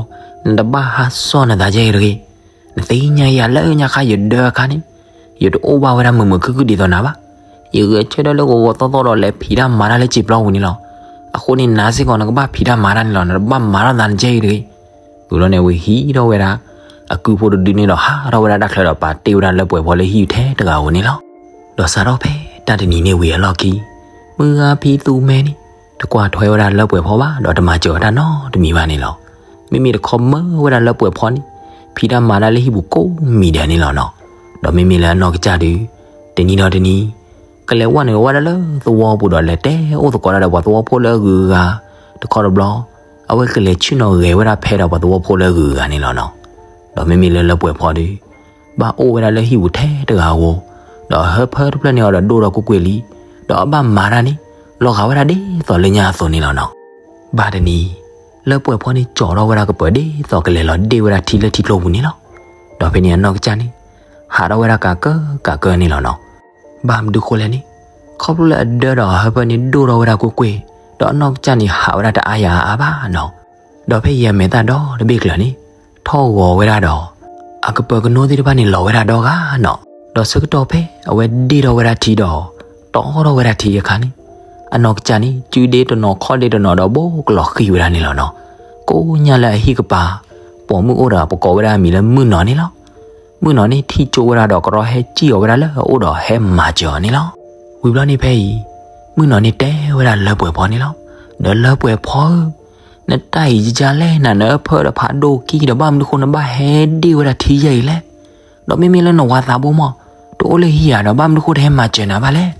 နတဘၣ်ဟးစီၢ်နသးကဲအံၤတဂ့ၤ. နသ့ၣ်ညါယၤလၢညါခါယဒၢအခါန့ၣ်, ယတအိၣ်ဘၣ်ဝဲဒၣ်မုာ်မုာ်ခုၣ်ခုၣ်ဒ်သိးနၤဘၣ်. ယဂဲၤဆၢထၢၣ်လၢဂီၤဂီၤသီသီဒီးလဲၤဖံးတၢ်မၤတၢ်လၢစံာ်ပျီပူၤန့ၣ်လီၤ. အဃိန့ၣ်နၤစ့ၢ်ကီးနကဘၣ်ဖံးတၢ်မၤတၢ်န့ၣ်လီၤ. နတဘၣ်မၤထီၣ်သးနကဲအံၤတဂ့ၤ. ဝံၤလီၤန့ၣ် အဝဲဟံးထီၣ်ဝဲဒၣ် အကုဖိတဒုန့ၣ်ဒီး ဟးထီၣ်ဝဲဒၣ်တၢ်ချၢဒီးပာ်တ့ၢ်ဝဲဒၣ်လၢပှဲၤဖီလၢဟံၣ်ထဲတဂၤဧိၤန့ၣ်လီၤ. ဒီးစးထီၣ်ဖဲတၢ်တနံၤန့ၣ်ဝံၤအလီၢ်ခံ, မုၢ်ဂၤဖံသူမဲန့ၣ် တကွၢ်ထွဲဝဲဒၣ်လၢပှဲၤဖီဘၣ် ဒီးတမၤစၢၤအီၤတၢ်နီတမံၤဘၣ်န့ၣ်လီၤ. မ့မ့ၢ်တခီမၢဝဲဒၣ်လၢပှဲၤဖီန့ၣ် ဖံးတၢ်မၤတၢ်လၢဟံၣ်ပူၤကိးမံၤဒဲးန့ၣ်လီၤနီၤ. ဒီးမ့မ့ၢ်လၢအနီၢ်ကစၢ်ဒုး တနံၤဒီးတနံၤ ကလဲၤဝဲနုာ်ဝဲဒၣ်လၢသဝီပူၤဒီးလဲၤတဲအိၣ်သကိးတၢ်ဒီးပှၤသဝီဖိလၢအဂုၤအဂၤ, တခီတဘျီ အဝဲကလဲၤဆ့ၣ်နီၤဂဲၤဝဲဒၣ်ဖဲဒီးပှၤသဝီဖိလၢအဂုၤအဂၤန့ၣ်လီၤနီၤ. ဒီးမ့မ့ၢ်လၢလၢပှဲၤဖီဒုး ဘၣ်အိၣ်ဝဲဒၣ်လၢဟံၣ်ပူၤထဲတဂၤဧိၤ, ဒီးအဟၢဖၢတဖျၢၣ်န့ၣ်အီၤဒီးဒိၣ်ထီၣ်ကွ့ၢ်ကွ့ၢ်လံ, ဒီးအဘၣ်မၤတၢ်န့ၣ် လီၤဂာ်ဝဲဒၣ်ဒ်သိးလၢညါအသိးန့ၣ်လီၤနီၤ. ဘၣ်တနံၤ လၢပှဲၤဖီန့ၣ် ကၠီထီၣ်ဝဲဒၣ်ကပၢၤဒ်သိးကလဲၤလီၤဒ့ၣ်ဝဲဒၣ်ထံလၢထံကျိပူၤန့ၣ်လီၤ. ဒီးဖဲန့ၣ်အနီၢ်ကစၢ်န့ၣ် ဟးထီၣ်ဝဲဒၣ်ကးကၢကးကၢန့ၣ်လီၤနီၤ. ဘၣ်မနုၤဃိလဲၣ်န့ၣ်, ခီဖျိလၢအဒၢဒီးအဟၢဖၢန့ၣ်ဒိၣ်ထီၣ်ဝဲဒၣ်ကွ့ၢ်ကွ့ၢ်, ဒီးအနီၢ်ကစၢ်န့ၣ်ဟးဝဲဒၣ်တအါယၤအါအါဘၣ်နီၤ. ဒီးဖဲယဲအမဲာ်သၣ်ဒီတဘ့ၣ်ကျၢၤန့ၣ် ထီၣ်ဂီၤဝဲဒၣ်ဒီး အကပၢၤကနိသ့ၣ်တဖၣ်န့ၣ်လီၤဝဲဒၣ်ဒီဂၤနီၤ. ဒီးဆၢကတီၢ်ဖဲအဝဲဒ့ၣ်ထီၣ်ဝဲဒၣ်ထံဒီး တီထီၣ်ဝဲဒၣ်ထံအခါန့ၣ်, အနီၢ်ကစၢ်န့ၣ် စုဒ့တနီၤခီၣ်ဒ့တနီၤဒီးဘိကလီၤဃံၤဝဲဒၣ်န့ၣ်လီၤနီၤ. ကိးညါလၢအဟံၣ်ကပၤ ပိာ်မုၣ်အိၣ်ဒီးပကိးဝဲဒၣ်အမံၤလၢမုၢ်နီၤန့ၣ်လီၤ. မုၢ်နီၤန့ၣ်ထံၣ်ကၠိဝဲဒၣ်ဒီး ကရီဟဲစံၣ်အီၤဝဲဒၣ်လၢအအိၣ်ဒီးဟဲမၤစၢၤအီၤန့ၣ်လီၤ. ဝံၤဘျီန့ၣ်ဖဲအံၤ မုၢ်နီၤန့ၣ်တဲဝဲဒၣ်လၢပှဲၤဖီန့ၣ်လီၤ. ဒီးလၢပှဲၤဖီဧၢ, နတၢ်အံၤယကလဲၣ် နနၢဖၢဒီးဖးဒိၣ်ခံဒီး ဘၣ်မနုၤဃိနဘၣ်ဟဲဒ့ၣ်ဝဲဒၣ်ထံယဲၢ်အံၤလဲၣ်. ဒီးမ့မ့ၢ်လၢနဝၤသးဘိမး တအိၣ်လၢဟံၣ်ဧါဒီး ဘၣ်မနုၤဃိတဟဲမၤစၢၤနၤဘၣ်လဲၣ်.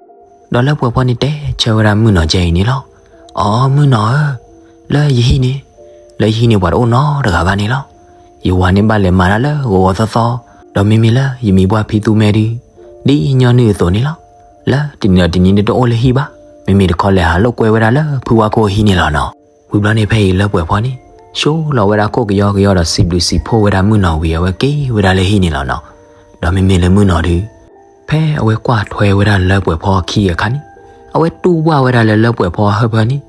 ဒီးလၢပှဲၤဖီန့ၣ်တဲဆၢဝဲဒၣ်မုၢ်နီၤကဲအံၤန့ၣ်လီၤ. အိ မုၢ်နီၤဧၢ, လၢယဟံၣ်န့ၣ်, လၢယဟံၣ်န့ၣ်ပှၤတအိၣ်နီတဂၤဘၣ်န့ၣ်လီၤ. ယဝၤန့ၣ်ဘၣ်လဲၤမၤတၢ်လၢဂီၤဂီၤသီသီ, ဒီးမ့မ့ၢ်လၢယမံၤပှၢ်ဖံသူမဲဒုး ဒ်ညီနုၢ်အသိးန့ၣ်လီၤ. လၢတနံၤဒီးတနံၤဒုးတအိၣ်လၢဟံၣ်ဘၣ်, မ့မ့ၢ်တခီလဲၤဟးလိာ်ကွဲဝဲဒၣ်လၢဖုဝါခိၣ်အဟံၣ်န့ၣ်လီၤနီၤ. ဝံၤဘျီန့ၣ်ဖဲအံၤလၢပှဲၤဖီန့ၣ် ဆှိလီၤဝဲဒၣ်ခိၣ်ကယီကယီဒီးစံးဘျုးစံးဖှိၣ်ဝဲဒၣ်မုၢ်နီၤဝံၤ အဝဲက့ၤဝဲဒၣ်လၢဟံၣ်န့ၣ်လီၤနီၤ. ဒီးမ့မ့ၢ်လၢမုၢ်နီၤဒုး ဖဲအဝဲကွၢ်ထွဲဝဲဒၣ်လၢပှဲၤဖီအခံအခါန့ၣ်, အဝဲတူၢ်ဘၣ်ဝဲဒၣ်လၢလၢပှဲၤဖီအဟၢဖၢန့ၣ်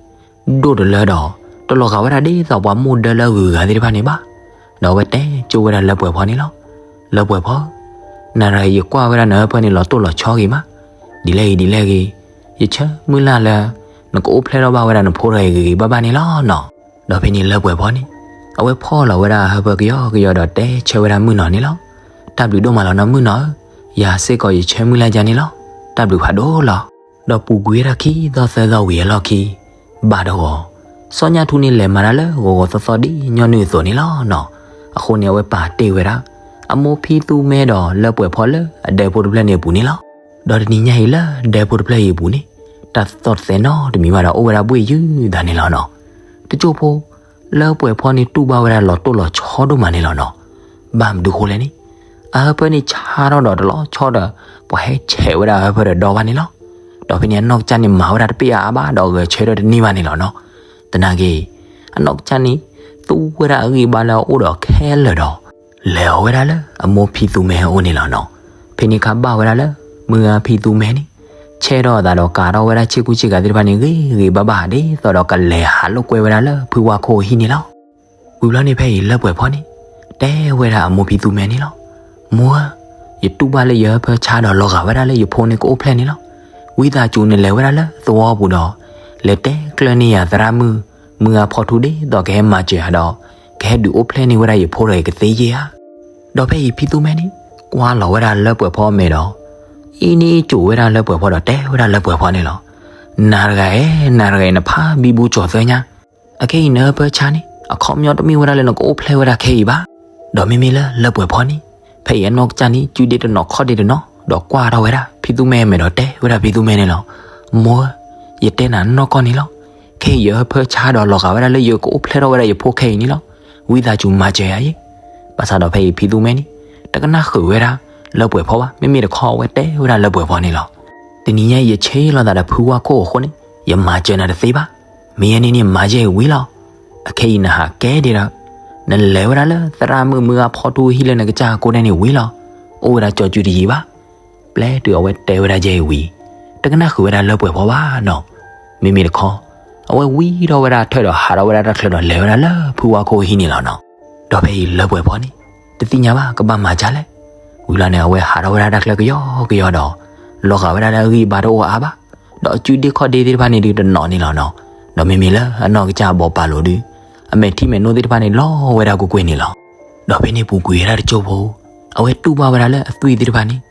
ဒိၣ်တလၢဒီး တလီၤဂာ်ဝဲဒၣ်ဒ်သိးပှၤမိၢ်ဒၢလၢအဂုၤအဂၤသ့ၣ်တဖၣ်န့ၣ်ဘၣ်. ဒီးအဝဲတဲကၠိဝဲဒၣ်လၢပှဲၤဖီန့ၣ်လီၤ. လၢပှဲၤဖီ, နၤရၤယကွၢ်ဝဲဒၣ်နဟၢဖၢန့ၣ်လီၤတိၢ်လီၤဆီဂ့ၤမး, ဒ်လဲၣ်ဂ့ၤဒ်လဲၣ်ဂ့ၤ, ယဆၢမုၢ်လၢ်လၢ နကအိၣ်ဖျဲၣ်ထီၣ်ဘၣ်ဝဲဒၣ်နဖိတဂၤအံၤဂ့ၤဂ့ၤဘၣ်ဘၣ်န့ၣ်လီၤနီၤ. ဒီးဖဲန့ၣ်လၢပှဲၤဖီန့ၣ် အဝဲဖီလီၤဝဲဒၣ်အဟၢဖၢကယီကယီဒီးတဲဆၢဝဲဒၣ်မုၢ်နီၤန့ၣ်လီၤ. တၢ်ဘျုးဒိၣ်မးလီၤနီၤမုၢ်နီၤဧၢ, ယၤစ့ၢ်ကီးယဆၢမုၢ်လၢ်ယၤန့ၣ်လီၤ. တၢ်ဘျုးဖးဒိၣ်လီၤ. ဒီးပူၤကွံာ်ဝဲဒၣ်ခံသီသၢသီဝံၤအလီၢ်ခံ ဘၣ်တဂီၤ, စီၤညါထူန့ၣ်လဲၤမၤတၢ်လၢဂီၤဂီၤသီသီဒ်ညီနုၢ်အသိးန့ၣ်လီၤနီၤ. အဃိန့ၣ် အဝဲပာ်တ့ၢ်ဝဲဒၣ် အမိၢ်ဖံသူမဲဒီးလၢပှဲၤဖီလၢအဒဲဖိတဖျၢၣ်န့ၣ်အပူၤန့ၣ်လီၤ. ဒီးတနံၤညါအံၤလၢဒဲဖိတဖျၢၣ်အံၤအပူၤန့ၣ် တၢ်သီၣ်တသဲးနီတမံၤဘၣ်ဒီး အိၣ်ဝဲဒၣ်ဘှ့ၣ်ယုၢ်သးန့ၣ်လီၤနီၤ. တစိၢ်ဖိ လၢပှဲၤဖီန့ၣ်တူၢ်ဘၣ်ဝဲဒၣ်လီၤတိၢ်လီၤဆီဒိၣ်မးန့ၣ်လီၤနီၤ. ဘၣ်မနုၤဃိလဲၣ်န့ၣ်, အဟၢဖၢန့ၣ်ဆါထီၣ်ဒီးတလီၤဆီဒီး ပှၤဟဲဆဲးဝဲဒၣ်အဟၢဖၢဒီးဒီဘၣ်န့ၣ်လီၤ. ဒီးဖဲန့ၣ်အနီၢ်ကစၢ်န့ၣ်မၤဝဲဒၣ်တပ့ၢ်အါအါဘၣ်ဒီးဂဲၤဆၢထၢၣ်တန့ၢ်ဘၣ်န့ၣ်လီၤနီၤ. သနာ်က့ အနီၢ်ကစၢ်န့ၣ် သူဝဲဒၣ်အဂံၢ်အဘါလၢအအိၣ်ဒီးခဲလၢာ်ဒီး လဲၤအီၤဝဲဒၣ်လၢအမိၢ်ဖံသူမဲအအိၣ်န့ၣ်လီၤနီၤ. ဖဲန့ၣ်အခါဘၣ်ဝဲဒၣ်လၢ မုၢ်ဂၤဖံသူမဲန့ၣ် ဆဲးထီၣ်အသးဒီးကၤထီၣ်ဝဲဒၣ်ဆ့ကူဆ့ကၤသ့ၣ်တဖၣ်န့ၣ် ဂ့ၤဂ့ၤဘၣ်ဘၣ်ဒ်သိးဒီးကလဲၤဟးလိာ်ကွဲဝဲဒၣ်လၢဖုဝါခိၣ်အဟံၣ်န့ၣ်လီၤ. ဝံၤဘျီန့ၣ်ဖဲအံၤလၢပှဲၤဖီန့ၣ် တဲဝဲဒၣ်အမိၢ်ဖံသူမဲန့ၣ်လီၤ. မိၢ်ဧၢ, ယတူၢ်ဘၣ်လၢယဟၢဖၢဆါဒီးလီၤဂာ်ဝဲဒၣ်လၢယဖိန့ၣ်ကအိၣ်ဖျဲၣ်န့ၣ်လီၤ. ဝံသးစူၤနလဲၤဝဲဒၣ်လၢသဝီပူၤဒီး လဲၤတဲကျၢၤန့ၢ်ယၤသရၣ်မုၣ် မုၢ်ဂၤဖီထူဒ်သိးကဟဲမၤစၢၤယၤဒီး ကဟဲဒုးအိၣ်ဖျဲၣ်န့ၢ်ဝဲဒၣ်ယဖိတဂၤအံၤကသ့ယဲၢ်ဧါ. ဒီးဖဲအံၤဖံသူမဲန့ၣ် ကွၢ်လီၤဝဲဒၣ်လၢပှဲၤဖီအမဲာ်ဒီး အ့ၣ်န့ၢ်ကိၤဝဲဒၣ်လၢပှဲၤဖီဒီးတဲဝဲဒၣ်လၢပှဲၤဖီန့ၣ်လီၤ. နၤတဂၤဧၢ, နၤတဂၤအံၤနဖးဘံဘူကၠီၤသၢညါ အခဲအံၤနဟၢဖၢဆါန့ၣ် အခီပညီတမ့ၢ်ဝဲဒၣ်လၢနကအိၣ်ဖျဲၣ်ဝဲဒၣ်ခဲအံၤဘၣ်. ဒီးမ့မ့ၢ်လၢလၢပှဲၤဖီန့ၣ် ဖဲအံၤအနီၢ်ကစၢ်န့ၣ် စုဒ့တနီၤခီၣ်ဒ့တနီၤ ဒီးကွၢ်ထီၣ်ဝဲဒၣ်ဖံသူမဲအမဲာ်ဒီးတဲဝဲဒၣ်ဖံသူမဲန့ၣ်လီၤ. မိၢ်ဧၢ, ယတဲနၤနီၢ်ကီၢ်န့ၣ်လီၤ. ခဲအံၤယဟၢဖၢဆါဒီးလီၤဂာ်ဝဲဒၣ်လၢယကအိၣ်ဖျဲၣ်ထီၣ်ဝဲဒၣ်ယဖိခဲအံၤန့ၣ်လီၤ. ဝံသးစူၤမၤစၢၤယၤယဲၢ်. ဘၣ်ဆၣ်ဒီးဖဲအံၤဖံသူမဲန့ၣ် တကနၣ်ဃုာ်ဝဲဒၣ်လၢပှဲၤဖီဘၣ်, မ့မ့ၢ်တခီအဝဲတဲဝဲဒၣ်လၢပှဲၤဖီန့ၣ်လီၤ. တနံၤညါအံၤယဆ့လီၤသးဒီးဖုဝါခိၣ်အဃိန့ၣ် ယမၤစၢၤနၤတသ့ဘၣ်. မ့ၢ်ယဲန့ၣ်န့ၣ်မၤယဲၢ်အံၤဝံၤလီၤ. အခဲအံၤနဟးကဲဒံးဒီး နလဲၤဝဲဒၣ်လၢသရၣ်မုၣ်မုၢ်ဂၤဖီထူအဟံၣ်လၢနကစၢ်အကိးဒဲးန့ၣ်ဝံၤလီၤ. အိၣ်ဝဲဒၣ်ကၠီၤကူတယံၤဘၣ်. ပျဲတုၤအဝဲတဲဝဲဒၣ်ယဲၢ်အံၤဝံၤ တကနၣ်ဃုာ်ဝဲဒၣ်လၢပှဲၤဖီဘၣ်နီၤ. မ့မ့ၢ်တခီ အဝဲဝံထီၣ်ဝဲဒၣ်ထၢၣ်ဒီးဟးထီၣ်ဝဲဒၣ်တၢ်ချၢဒီးလဲၤဝဲဒၣ်လၢဖုဝါခိၣ်အဟံၣ်န့ၣ်လီၤနီၤ. ဒီးဖဲအံၤလၢပှဲၤဖီန့ၣ် တသ့ၣ်ညါဘၣ်ကဘၣ်မၤဒ်လဲၣ်. ဝံၤလီၤန့ၣ် အဝဲဟးထီၣ်ဝဲဒၣ်တၢ်ချၢကယီကယီဒီး လီၤဂာ်ဝဲဒၣ်လၢအဂံၢ်အဘါတအိၣ်အါဘၣ်. ဒီးအစုဒ့ခီၣ်ဒ့သ့ၣ်တဖၣ်န့ၣ်ဒုးတနီၤန့ၣ်လီၤနီၤ. ဒီးမ့မ့ၢ်လၢအနီၢ်ကစၢ်အဘီးပာ်လိာ်ဒုး အမဲာ်ထံမဲာ်နိသ့ၣ်တဖၣ်န့ၣ်လီၤဝဲဒၣ်ကွ့ၢ်ကွ့ၢ်န့ၣ်လီၤ. ဒီးဖဲန့ၣ်ပူၤကွံာ်ဝဲဒၣ်တကၠိဖိ အဝဲတူၢ်ဘၣ်ဝဲဒၣ်လၢအသွံၣ်သ့ၣ်တဖၣ်န့ၣ်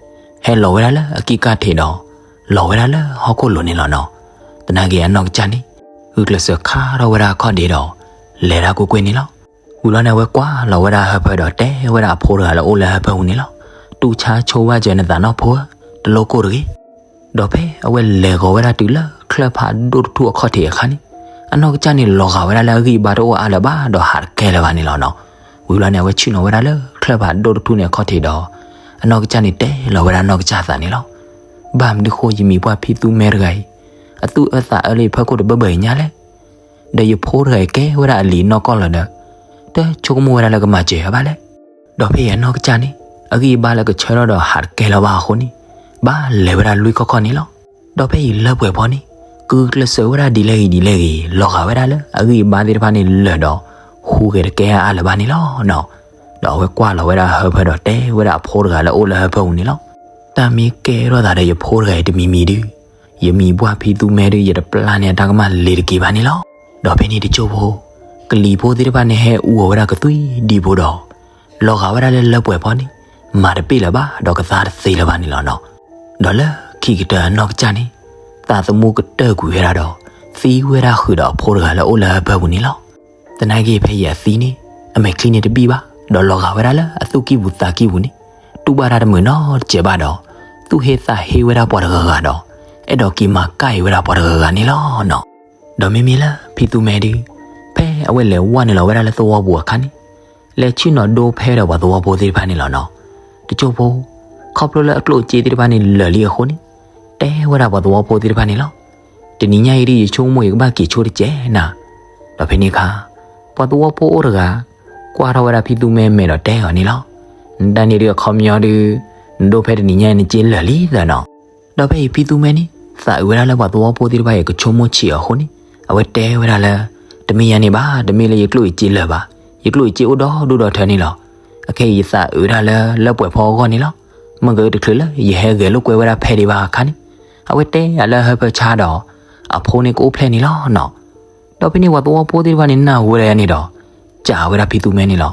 ဟဲလီၤဝဲဒၣ်လၢအကံၢ်ကၢ်ထံးဒီး လီၤဝဲဒၣ်လၢဟီၣ်ခိၣ်လိၤန့ၣ်လီၤနီၤ. သနာ်က့အနီၢ်ကစၢ်န့ၣ် ဂုာ်ကျဲးစၢးခါထီၣ်ဝဲဒၣ်အခီၣ်ဒ့ဒီး လဲၤဒၣ်ကွ့ၢ်ကွ့ၢ်န့ၣ်လီၤ. ဝံၤလီၤန့ၣ် အဝဲကွၢ်လီၤဝဲဒၣ်အဟၢဖၢဒီးတဲဝဲဒၣ်အဖိတဂၤလၢအိၣ်လၢဟၢဖၢပူၤန့ၣ်လီၤ. တူၢ်ဆါဆိဝဲစၢၤနသးနီၢ်ဖိဧၢ, တလိၣ်ကိၢ်တဂ့ၤ. ဒီးဖဲအဝဲလဲၤဂီၤဝဲဒၣ်တုၤလၢချၢၣ်ဖးဒိၣ်တထူၣ်အခီၣ်ထံးအခါန့ၣ် အနီၢ်ကစၢ်န့ၣ်လီၤဂာ်ဝဲဒၣ်လၢအဂံၢ်အဘါတအိၣ်အါလၢၤဘၣ်ဒီးဟးတကဲလၢၤဘၣ်န့ၣ်လီၤနီၤ. ဝံၤလီၤန့ၣ်အဝဲဆ့ၣ်နီၤဝဲဒၣ်လၢချၢၣ်ဖးဒိၣ်တထူၣ်န့ၣ်အခီၣ်ထံးဒီး အနီၢ်ကစၢ်န့ၣ်တဲလီၤဝဲဒၣ်အနီၢ်ကစၢ်အသးန့ၣ်လီၤ. ဘၣ်မနုၤဃိယမံၤပှၢ်ဖံသူမဲတဂၤအံၤ အသူၣ်အၢသးအၢလၢယဖီခိၣ်တဘၢဘၢအံၤညါလဲၣ်. ဒီးယဖိတဂၤအံၤကဲဝဲဒၣ်အလံၤနီၢ်ကီၢ်လီၤဒီး တဆိကမိၣ်ဝဲဒၣ်လၢကမၤစၢၤယၤဘၣ်လဲၣ်. ဒီးဖဲအံၤအနီၢ်ကစၢ်န့ၣ် အဂံၢ်အဘါလၢကဆၢထီၣ်ဒီးဟးတကဲလၢၤဘၣ်အဃိန့ၣ် ဘၣ်လဲၤဝဲဒၣ်လွံၢ်ခီၣ်ခီၣ်န့ၣ်လီၤ. ဒီးဖဲအံၤလၢပှဲၤဖီန့ၣ် ဂုာ်ကျဲးစၢးဝဲဒၣ်ဒ်လဲၣ်ဂ့ၤဒ်လဲၣ်ဂ့ၤ လီၤဂာ်ဝဲဒၣ်လၢအဂံၢ်အဘါသ့ၣ်တဖၣ်န့ၣ်လၢာ်ဒီး ဟူးဂဲၤတကဲအါလၢၤဘၣ်န့ၣ်လီၤနီၤ. ဒီးအဝဲကွၢ်လီၤဝဲဒၣ်ဟၢဖၢဒီးတဲဝဲဒၣ်အဖိတဂၤလၢအအိၣ်လၢဟၢဖၢပူၤန့ၣ်လီၤ. တၢ်မ့ၢ်ကဲထီၣ်သးဒီးယဖိတဂၤအံၤတမံၤမံၤဒုး, ယမံၤပှၢ်ဖံသူမဲဒုး ယတပျၢ်န့ၢ်အတၢ်ကမၣ်လ့ၤတက့ၤဘၣ်န့ၣ်လီၤ. ဒီးဖဲန့ၣ်တစိၢ်ဖိ, ကလံၤဖိသ့ၣ်တဖၣ်န့ၣ်ဟဲအူအီၤဝဲဒၣ်ကသွံဒံဖိဒီး လီၤဂာ်ဝဲဒၣ်လၢလၢပှဲၤဖီန့ၣ်, မၤတပ့ၢ်လၢၤဘၣ် ဒီးကသါတသ့လၢၤဘၣ်န့ၣ်လီၤနီၤ. ဒီးလၢခံကတၢၢ်အနီၢ်ကစၢ်န့ၣ်, သးသမူကတၢၢ်ကွံာ်ဝဲဒၣ်ဒီး သံဝဲဒၣ်ဃုာ်ဒီးအဖိတဂၤလၢအအိၣ်လၢဟၢဖၢပူၤန့ၣ်လီၤ. သနာ်က့ဖဲယၤသံန့ၣ်, အမဲာ်ချံန့ၣ်တဘံၣ်ဘၣ်, ဒီးလီၤဂာ်ဝဲဒၣ်လၢအသူၣ်ကံၢ်ပူၤသးကံၢ်ပူၤန့ၣ်, တူၢ်ဘၣ်တၢ်တမုာ်နီတစဲးဘၣ်ဒီး, သူၣ်ဟ့သးဟ့ဝဲဒၣ်ပှၤတဂၤဂၤဒီး, အဲၣ်ဒိးက့ၤမၤကၢ်အံၤဝဲဒၣ်ပှၤတဂၤဂၤန့ၣ်လီၤနီၤ. ဒီးမ့မ့ၢ်လၢဖံသူမဲဒုး, ဖဲအဝဲလဲၤဝဲနုာ်လီၤဝဲဒၣ်လၢသဝီပူၤအခါန့ၣ်, လဲၤဆ့ၣ်နီၤဒိဖဲဒီးပှၤသဝီဖိသ့ၣ်တဖၣ်န့ၣ်လီၤနီၤ. တစိၢ်ဖိ, ခီဖျိလၢအကျိၣ်အစ့သ့ၣ်တဖၣ်န့ၣ်လၢာ်လံအဃိန့ၣ်, တဲဝဲဒၣ်ပှၤသဝီဖိသ့ၣ်တဖၣ်န့ၣ်လီၤ. တနံၤညါအံၤဒုး ယဆိကမိၣ်ယကဘၣ်က့ၤဆိတစဲးနၤ. ဒီးဖဲန့ၣ်အခါ, ပှၤသဝီဖိအိၣ်တဂၤ, ကွၢ်ထီၣ်ဝဲဒၣ်ဖံသူမဲမဲာ်ဒီးတဲအီၤန့ၣ်လီၤ. နတၢ်န့ၣ်ဒုးအခီပညီဒုး, နဒိဖဲတနံၤညါအံၤနစ့လၢာ်လံသၢနီၤ. ဒီးဖဲအံၤဖံသူမဲန့ၣ်, သးအုးဝဲဒၣ်လၢပှၤသဝီဖိသ့ၣ်တဖၣ်အံၤကဆိကမိၣ်ဆံးအီၤအဃိန့ၣ်, အဝဲတဲဝဲဒၣ်လၢ, တမ့ၢ်ယၤန့ၣ်ဘၣ်, တမ့ၢ်လၢယကျိၣ်ယစ့လၢာ်ဘၣ်, ယကျိၣ်ယစ့အိၣ်ဒီဒူၣ်ဒီထၢန့ၣ်လီၤ. အခဲအံၤယသးအုးဝဲဒၣ်လၢလၢပှဲၤဖီအဂီၢ်န့ၣ်လီၤ. မ့ၢ်ကတချုးလၢယဟဲဂဲၤလိာ်ကွဲဝဲဒၣ်ဖဲဒံးဘၣ်အခါန့ၣ်, အဝဲတဲယၤလၢဟၢဖၢဆါဒီး, အဖိန့ၣ်ကအိၣ်ဖျဲၣ်န့ၣ်လီၤနီၤ. ဒီးဖဲန့ၣ်ပှၤသဝီဖိသ့ၣ်တဖၣ်န့ၣ်နၢ်ဟူဝဲဒၣ်ယၤန့ၣ်ဒီး, စံးဝဲဒၣ်ဖံသူမဲန့ၣ်လီၤ.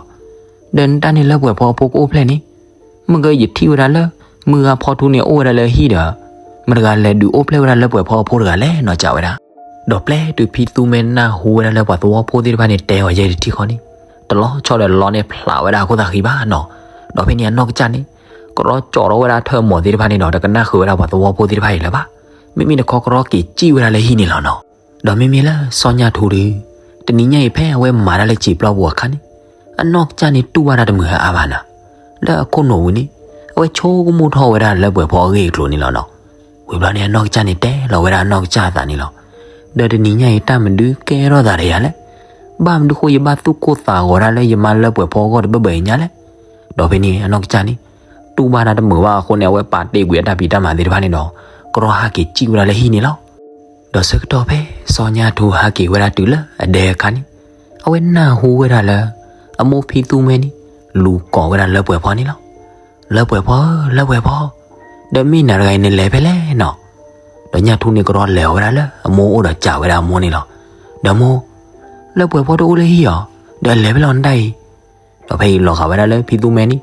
ဒီးနတၢ်န့ၣ်လၢပှဲၤဖီအဖိကအိၣ်ဖျဲၣ်န့ၣ်, မ့ၢ်ကယထံၣ်ဝဲဒၣ်လၢ, မုၢ်ဂၤဖီထူန့ၣ်အိၣ်ဝဲဒၣ်လၢဟံၣ်ဒီး, မတၤတဂၤလဲၤဒုးအိၣ်ဖျဲၣ်ဝဲဒၣ်လၢပှဲၤဖီအဖိတဂၤလဲၣ်နီၤ စံးဝဲဒၣ်. ဒီးပျဲတုၤဖံသူမဲနၢ်ဟူဝဲဒၣ်လၢပှၤသဝီဖိသ့ၣ်တဖၣ်န့ၣ်တဲအီၤယဲၢ်တထံၣ်ဃီန့ၣ်, တလီၤဆီဒီးလီန့ၢ်ဖျးဝဲဒၣ်အခိၣ်သးဃံဘၣ်နီၤ. ဒီးဖဲန့ၣ်အနီၢ်ကစၢ်န့ၣ်, ကရီကၠီထီၣ်ဝဲဒၣ်ထၢၣ်မီၤသ့ၣ်တဖၣ်န့ၣ်ဒီး တကနၣ်ဃုာ်ဝဲဒၣ်ပှၤသဝီဖိသ့ၣ်တဖၣ်အံၤလၢၤဘၣ်. မ့မ့ၢ်တခီကရီက့ၤစံၣ်ဝဲဒၣ်လၢဟံၣ်န့ၣ်လီၤနီၤ. ဒီးမ့မ့ၢ်လၢစီၤညါထူဒုး, တနံၤညါအံၤဖဲအဝဲမၤတၢ်လၢစံာ်ပျီပူၤအခါန့ၣ်, အနီၢ်ကစၢ်န့ၣ်တူၢ်ဘၣ်တၢ်တမုာ်အါဘၣ်နၤ. လၢအခိၣ်နူာ်ဝံၤန့ၣ်, အဝဲဆိကမိၣ်ထီၣ်ဝဲဒၣ်လၢပှဲၤဖီအဂ့ၢ်အကျိၤန့ၣ်လီၤနီၤ. ဝံၤဘျီန့ၣ်အနီၢ်ကစၢ်န့ၣ်တဲလီၤဝဲဒၣ်အနီၢ်ကစၢ်အသးန့ၣ်လီၤ. ဒီးတနံၤညါအံၤတၢ်မနုၤကဲထီၣ်သးဒီးယၤလဲၣ်. ဘၣ်မနုၤဃိယဘၣ်သူၣ်ကိၢ်သးဂီၤဒၣ်လၢယမါလၢပှဲၤဖီအဂီၢ်တဘၢၣ်ဘၢၣ်အံၤညါလဲၣ်. ဒီးဖဲန့ၣ်အနီၢ်ကစၢ်န့ၣ်, တူၢ်ဘၣ်တၢ်တမုာ်ဘၣ်အဃိန့ၣ် အဝဲပာ်တ့ၢ်ကွံာ်အတၢ်ဖံးတၢ်မၤသ့ၣ်တဖၣ်န့ၣ်ဒီး, ကရီဟးက့ၤစံၣ်ဝဲဒၣ်လၢဟံၣ်န့ၣ်လီၤ. ဒီးဆၢကတီၢ်ဖဲစီၤညါထူဟးက့ၤဝဲဒၣ်တုၤလၢအဒဲအခါန့ၣ်, အဝဲနၢ်ဟူဝဲဒၣ်လၢ, အမိၢ်ဖံသူမဲန့ၣ်, လူၤကိးဝဲဒၣ်လၢပှဲၤဖီန့ၣ်လီၤ. လၢပှဲၤဖီဧၢ လၢပှဲၤဖီ, ဒီးမ့ၢ်နၤတဂၤအံၤနလဲၤဖဲလဲၣ်နီၤ. ဒီးညါထူန့ၣ်ကရီလဲၤအီၤဝဲဒၣ်လၢအမိၢ်အိၣ်ဒီးစံးဝဲဒၣ်အမိၢ်န့ၣ်လီၤ. ဒီးမိၢ်, လၢပှဲၤဖီတအိၣ်လၢဟံၣ်ဧါ, ဒီးအလဲၤဖဲလဲၣ်နတၢ်အံၤ. ဒီးဖဲအံၤလီၤဂာ်ဝဲဒၣ်လၢဖံသူမဲန့ၣ်,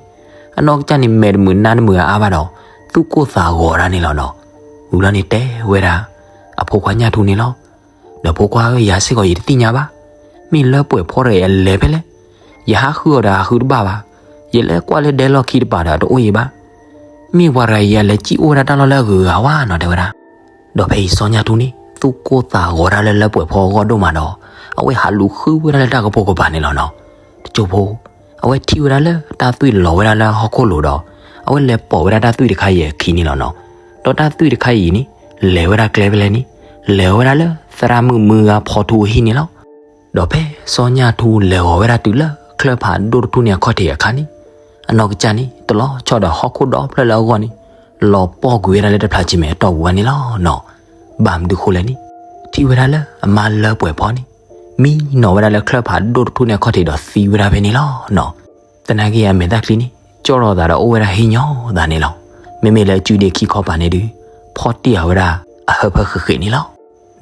အနီၢ်ကစၢ်န့ၣ်မဲာ်တမုာ်နါတမုာ်အါဘၣ်ဒီး, သူၣ်ကိၢ်သးဂီၤဒၣ်န့ၣ်လီၤနီၤ. ဝံၤဘျီန့ၣ်တဲဝဲဒၣ်, အဖိခွါညၣ်ထူန့ၣ်လီၤ. ဒီးဖိခွါဧၢ ယၤစ့ၢ်ကီးယတသ့ၣ်ညါဘၣ်, မ့ၢ်လၢပှဲၤဖီတဂၤအံၤအလဲၤဖဲလဲၣ်. ယဟးဃုအီၤဒီးဟးဃုတဘၣ်ဘၣ်, ယလဲၤကွၢ်လၢဒဲလီၢ်ခံတပၤဒီးတအိၣ်အံၤဘၣ်. မ့ၢ်ပှၤတဂၤအံၤအလဲၤစံၣ်အိၣ်ဝဲဒၣ်တၢ်လီၢ်လၢအဂုၤအဂၤဝဲနီၤ တဲဝဲဒၣ်. ဒီးဖဲအံၤစီၤညၣ်ထူန့ၣ် သူၣ်ကိၢ်သးဂီၤဒၣ်လၢလၢပှဲၤဖီအဂီၢ်ဒိၣ်မးဒီး, အဝဲဟးလူၤဃုဝဲဒၣ်လၢတၢ်ကပိာ်ကပၤန့ၣ်လီၤနီၤ. တစိၢ်ဖိ, အဝဲထံၣ်ဝဲဒၣ်လၢတၢ်သွံၣ်လီၤဝဲဒၣ်လၢဟီၣ်ခိၣ်လိၤဒီး, အဝဲလဲၤပိာ်ဝဲဒၣ်တၢ်သွံၣ်တခါအံၤအခံန့ၣ်လီၤနီၤ. ဒီးတၢ်သွံၣ်တခါအံၤန့ၣ်, လဲၤဝဲဒၣ်ကျဲဖဲလဲၣ်န့ၣ်, လဲၤဝဲဒၣ်လၢသရၣ်မုၣ်မုၢ်ဂၤဖီထူအဟံၣ်န့ၣ်လီၤ. ဒီးဖဲစီၤညၣ်ထူလဲၤဂီၤဝဲဒၣ်တုၤလၢချၢၣ်ဖးဒိၣ်တထူၣ်န့ၣ်အခီၣ်ထံးအခါန့ၣ်, အနီၢ်ကစၢ်န့ၣ် တလီၤဆီဒီးဟီၣ်ခိၣ်ဒီဖျၢၣ်လၢအဂီၢ်န့ၣ်, လီၤပှီၢ်ကွံာ်ဝဲဒၣ်လၢတဖျးဆံမဲာ်အတီၢ်ပူၤဘၣ်န့ၣ်လီၤနီၤ. ဘၣ်မနုၤဃိလဲၣ်န့ၣ်, ထံၣ်ဝဲဒၣ်လၢအမါလၢပှဲၤဖီန့ၣ်, မံနီၤဝဲဒၣ်လၢချၢၣ်ဖးဒိၣ်တထူၣ်န့ၣ်အခီၣ်ထံးဒီးသံဝဲဒၣ်ဖဲန့ၣ်လီၤနီၤ. သနာ်က့အမဲာ်သၣ်ချံန့ၣ် ကၠီၣ်ထီၣ်သးဒီးအိၣ်ဝဲဒၣ်ဟ့ၣ်ညီသးန့ၣ်လီၤ. မ့မ့ၢ်လၢအစုဒ့ခံခီပၤန့ၣ်ဒုး, ဖီၣ်တံၢ်အီၤဝဲဒၣ်အဟၢဖၢဃ့းဃ့းန့ၣ်လီၤ.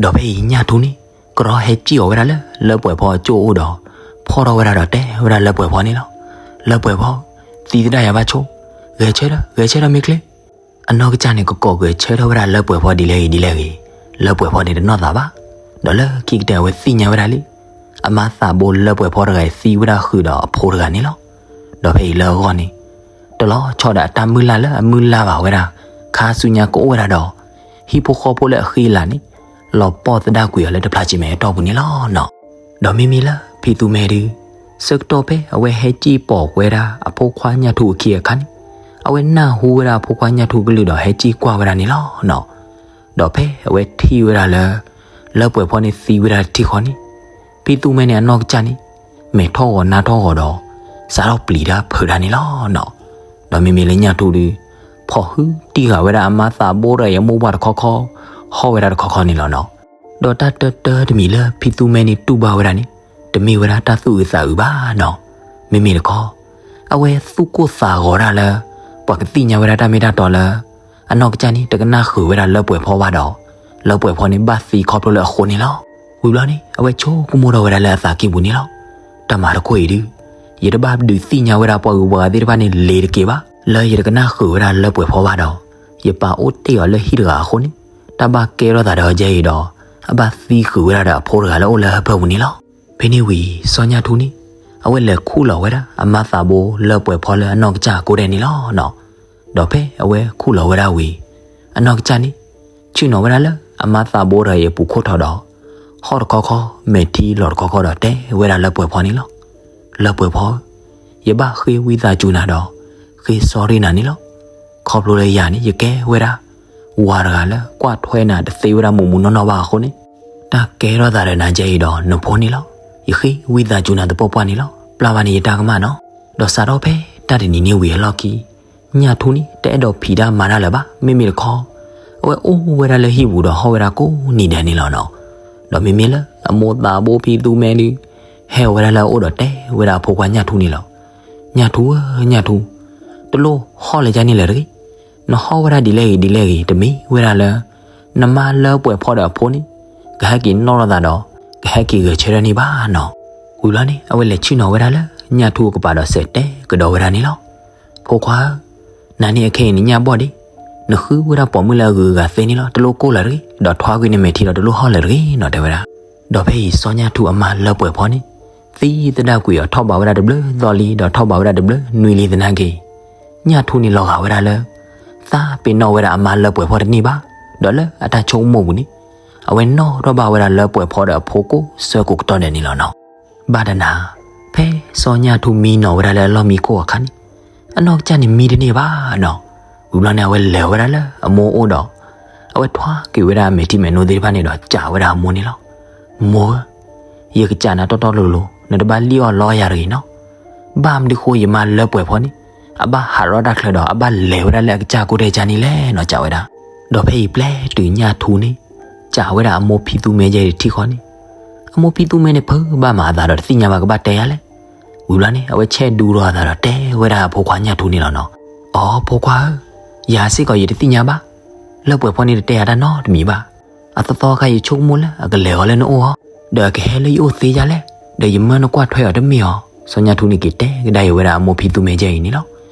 ဒီးဖဲအံၤညၣ်ထူန့ၣ် ကရီဟဲစံၣ်အီၤဝဲဒၣ်လၢလၢပှဲၤဖီအကၠိၣ်အအိၣ်ဒီး, ဖီၣ်ထီၣ်ဝဲဒၣ်ဒီးတဲဝဲဒၣ်လၢပှဲၤဖီန့ၣ်လီၤ. လၢပှဲၤဖီ, သံသဒၣ်ယၤဘၣ်ဆိ, ဂဲၤဆၢထၢၣ် ဂဲၤဆၢထၢၣ်မ့ၢ်ချ့. အနီၢ်ကစၢ်န့ၣ် ကကိးဂဲၤဆၢထၢၣ်ဝဲဒၣ်လၢပှဲၤဖီဒ်လဲၣ်ဂ့ၤဒ်လဲၣ်ဂ့ၤ, လၢပှဲၤဖီန့ၣ်တနီၣ်သးဘၣ်. ဒီးလၢခံကတၢၢ်အဝဲသ့ၣ်ညါဝဲဒၣ်လံ, အမါသးဘိလၢပှဲၤဖီတဂၤအံၤသံဝဲဒၣ်ဃုာ်ဒီးအဖိတဂၤန့ၣ်လီၤ. ဒီးဖဲအံၤလၢအဂီၢ်န့ၣ်, တလီၤဆီဒီးအတၢ်မုၢ်လၢ်လၢအမုၢ်လၢ်ဘၣ်ဝဲဒၣ်, ခါဆူညါကအိၣ်ဝဲဒၣ်ဒီး, ဟံၣ်ဖိဃီဖိလၢအဃံအလၤန့ၣ်, လီၤပှီၢ်သဒၣ်ကွံာ်အီၤလၢတဖျးဆံမဲာ်အတီၢ်ပူၤန့ၣ်လီၤနီၤ. ဒီးမ့မ့ၢ်လၢဖံသူမဲဒုး, ဆၢကတီၢ်ဖဲအဝဲဟဲစံၣ်ပိာ်ဝဲဒၣ်အဖိခွါညၣ်ထူအခံအခါန့ၣ်, အဝဲနၢ်ဟူဝဲဒၣ်အဖိခွါညၣ်ထူကလုၢ်ဒီးဟဲစံၣ်ကွၢ်ဝဲဒၣ်န့ၣ်လီၤနီၤ. ဒီးဖဲအဝဲထံၣ်ဝဲဒၣ်လၢ, လၢပှဲၤဖီန့ၣ်သံဝဲဒၣ်တထံၣ်ဃီန့ၣ်, ဖံသူမဲန့ၣ်အနီၢ်ကစၢ်န့ၣ်, မဲာ်ထီၣ်ဂီၤနါထီၣ်ဂီၤဒီး, စးထီၣ်ပျံၤတၢ်ဖုးတၢ်န့ၣ်လီၤနီၤ. ဒီးမ့မ့ၢ်လၢညၣ်ထူဒုး, ဖီၣ်ဟုတံၢ်ဃာ်ဝဲဒၣ်အမါသးဘိဒီးအမိၢ်ပှၢ်တခီခီ, ဟီၣ်ဝဲဒၣ်တခီခီန့ၣ်လီၤနီၤ. ဒီးတၢ်တၢတၢတမံၤလၢဖံသူမဲန့ၣ်တူၢ်ဘၣ်ဝဲဒၣ်န့ၣ်, တမ့ၢ်ဝဲဒၣ်တၢ်သူၣ်အုးသးအုးဘၣ်နီၤ. မ့မ့ၢ်တခီ, အ အဝဲသူၣ်ကိၢ်သးဂီၤတၢ်လၢ ပှၤကသ့ၣ်ညါဝဲဒၣ်တၢ်မ့ၢ်တၢ်တီလၢ အနီၢ်ကစၢ်န့ၣ် တကနၣ်ဃုာ်ဝဲဒၣ်လၢပှဲၤဖီဘၣ်ဒီး လၢပှဲၤဖီန့ၣ်ဘၣ်သံခီဖျိလၢအဃိန့ၣ်လီၤ. ဝံၤဘျီန့ၣ် အဝဲဆိကမိၣ်ထီၣ်ဝဲဒၣ်လၢအသးကံၢ်ပူၤန့ၣ်လီၤ. တၢ်မၤတခိၣ်အံၤဒုး ယတဘၣ်ဒုးသ့ၣ်ညါဝဲဒၣ်ပှၤဂုၤပှၤဂၤသ့ၣ်တဖၣ်န့ၣ်လ့ၤတက့ၢ်ဘၣ်, လၢယတကနၣ်ဃုာ်ဝဲဒၣ်လၢပှဲၤဖီဘၣ်ဒီး ယပာ်အိၣ်တ့ၢ်အီၤလၢဟံၣ်တဂၤအဃိန့ၣ် တၢ်ဘၣ်ကဲထီၣ်သးဒီးအီၤကဲအံၤဒီး အဘၣ်သံဃုာ်ဝဲဒၣ်ဒီးအဖိတဂၤလၢအိၣ်လၢဟၢဖၢပူၤန့ၣ်လီၤ. ဖဲန့ၣ်ဝံၤ စီၤညၣ်ထူန့ၣ် အဝဲလဲၤခူၣ်လီၤဝဲဒၣ်အမါသးဘိလၢပှဲၤဖီလၢအနီၢ်ကစၢ်ကိးဒဲးန့ၣ်လီၤနီၤ. ဒီးဖဲအဝဲခူၣ်လီၤဝဲဒၣ်ဝံၤ အနီၢ်ကစၢ်န့ၣ် ဆ့ၣ်နီၤဝဲဒၣ်လၢအမါသးဘိတဂၤအံၤအပူၤခိၣ်ထီၣ်ဒီး ဟီၣ်တခီခီ မဲာ်ထံလီၤတခီခီဒီးတဲဝဲဒၣ်လၢပှဲၤဖီန့ၣ်လီၤ. လၢပှဲၤဖီဧၢ, ယဘၣ်ဃ့ဝံသးစူၤနၤဒီး ဃ့sorryနၤန့ၣ်လီၤ. ခီဖျိလၢယၤန့ၣ် ယကဲဝဲဒၣ် ဝၤတဂၤလၢကွၢ်ထွဲနၤတသ့ဝဲဒၣ်မုာ်မုာ်နီၢ်နီၢ်ဘၣ်အဃိန့ၣ် တၢ်ကဲထီၣ်သးဒီးနၤကဲအံၤဒီးနဖိန့ၣ်လီၤ. ယဃ့ဝံသးစူၤနၤသပှၢ်ပှၢ်န့ၣ်လီၤ. ပျၢ်ဘၣ်န့ၣ်ယတၢ်ကမၣ်နီၤ. ဒီးစးထီၣ်ဖဲတၢ်တနံၤန့ၣ်ဝံၤအလီၢ်ခံ ညၣ်ထူန့ၣ် တအဲၣ်ဒိးဖံးတၢ်မၤတၢ်လၢၤဘၣ်. မ့မ့ၢ်တခီ အဝဲအိၣ်ဝဲဒၣ်လၢဟံၣ်ပူၤဒီးဟီၣ်ဝဲဒၣ်ကိးနံၤဒဲးန့ၣ်လီၤနီၤ. ဒီးမ့မ့ၢ်လၢအမိၢ်သးဘိဖံသူမဲဒုး ဟဲဝဲဒၣ်လၢအအိၣ်ဒီးတဲဝဲဒၣ်အဖိခွါညၣ်ထူန့ၣ်လီၤ. ညၣ်ထူဧၢ ညၣ်ထူ, တလိၣ်ဟီၣ်လၢယၤန့ၣ်လၢၤတဂ့ၤ. နဟီၣ်ဝဲဒၣ်ဒ်လဲၣ်ဂ့ၤဒ်လဲၣ်ဂ့ၤ တမ့ၢ်ဝဲဒၣ်လၢ နမါလၢပှဲၤဖီဒီးအဖိန့ၣ် ကဟဲက့ၤနီၣ်ထီၣ်သးဒီး ကဟဲက့ၤဂဲၤဆၢထၢၣ်န့ၣ်ဘၣ်နီၤ. ဝံၤဘျီန့ၣ် အဝဲလဲၤဆ့ၣ်နီၤဝဲဒၣ်လၢညၣ်ထူအကပၤဒီးစဲးတဲကဒီးဝဲဒၣ်န့ၣ်လီၤ. ဖိခွါဧၢ, နၤန့ၣ်အခဲအံၤနညၣ်ဘီၣ်ဒံး, နဃုဝဲဒၣ်ပိာ်မုၣ်လၢအဂုၤအဂၤသ့န့ၣ်လီၤ. တလိၣ်ကိၢ်လၢၤတဂ့ၤ, ဒီးထွါကွံာ်နမဲာ်ထံဒီးတလိၣ်ဟီၣ်လၢၤတဂ့ၤနီၤ တဲဝဲဒၣ်. ဒီးဖဲအံၤစီၤညၣ်ထူအမါလၢပှဲၤဖီန့ၣ် သံသဒၣ်ကွံာ်အီၤထီၣ်ဘးဝဲဒၣ်တဘျုးသီလံ ဒီးထီၣ်ဘးဝဲဒၣ်တဘျုးနွံလံသနာ်က့ ညၣ်ထူန့ၣ်လီၤဂာ်ဝဲဒၣ်လၢ သးပ့ၤနီၣ်ဝဲဒၣ်အမါလၢပှဲၤဖီတန့ၢ်ဘၣ်, ဒီးလၢအတၢ်ဆိကမိၣ်ပူၤန့ၣ် အဝဲနီၣ်ထီၣ်ဘၣ်ဝဲဒၣ်လၢပှဲၤဖီဒီးအဖိကိးဆၢကိးကတီၢ်ဒဲးန့ၣ်လီၤနီၤ. ဘၣ်တနၤ ဖဲစီၤညၣ်ထူမံနီၤဝဲဒၣ်လၢအလီၢ်မံခိၣ်အခါန့ၣ် အနီၢ်ကစၢ်န့ၣ်မံတန့ၢ်ဘၣ်နီၤ. ဝံၤဘျီန့ၣ် အဝဲလဲၤဝဲဒၣ်လၢအမိၢ်အိၣ်ဒီး အဝဲထွါက့ၤဝဲဒၣ်အမဲာ်ထံမဲာ်နိသ့ၣ်တဖၣ်န့ၣ်ဒီးစံးဝဲဒၣ်အမိၢ်န့ၣ်လီၤ. မိၢ်ဧၢ, ယကစံးနၤတီတီလိၤလိၤ နတဘၣ်လံၣ်အီၣ်လီယၤတဂ့ၤနီၤ. ဘၣ်မနုၤဃိယမါလၢပှဲၤဖီန့ၣ် အဘၣ်ဟးထီၣ်တၢ်ချၢဒီး အဘၣ်လဲၤဝဲဒၣ်လၢအကစၢ်ကိးဒဲးကန့ၣ်လဲၣ်နီၤ စံးဝဲဒၣ်. ဒီးဖဲအံၤပျဲတုၤညၣ်ထူန့ၣ် စံးဝဲဒၣ်အမိၢ်ဖံသူမဲကဲအံၤတထံၣ်ဃီန့ၣ် အမိၢ်ဖံသူမဲန့ၣ် ဖုးဘၣ်မးအသးဒီးတသ့ၣ်ညါဘၣ်ကဘၣ်တဲယၤလဲၣ်. ဝံၤဘျီန့ၣ် အဝဲဆဲးဒူထီၣ်အသးဒီးတဲဝဲဒၣ်အဖိခွါညၣ်ထူန့ၣ်လီၤနီၤ. အိ ဖိခွါဧၢ, ယၤစ့ၢ်ကီးယတသ့ၣ်ညါဘၣ်. လၢပှဲၤဖီန့ၣ်တတဲယၤတၢ်နီတမံၤဘၣ်. အသီသီခါယဆိကမိၣ်လၢအကလဲၤအီၤလၢနအိၣ်အီၤ, ဒီးအကဟဲလၢယအိၣ်သ့ယၤလဲၣ်, ဒီးယမၢနကွၢ်ထွဲအီၤတမ့ၢ်အီၤ. စီၤညၣ်ထူန့ၣ်က့ၤတဲကဒါအံၤဝဲဒၣ်အမိၢ်ဖံသူမဲကဲအံၤန့ၣ်လီၤ.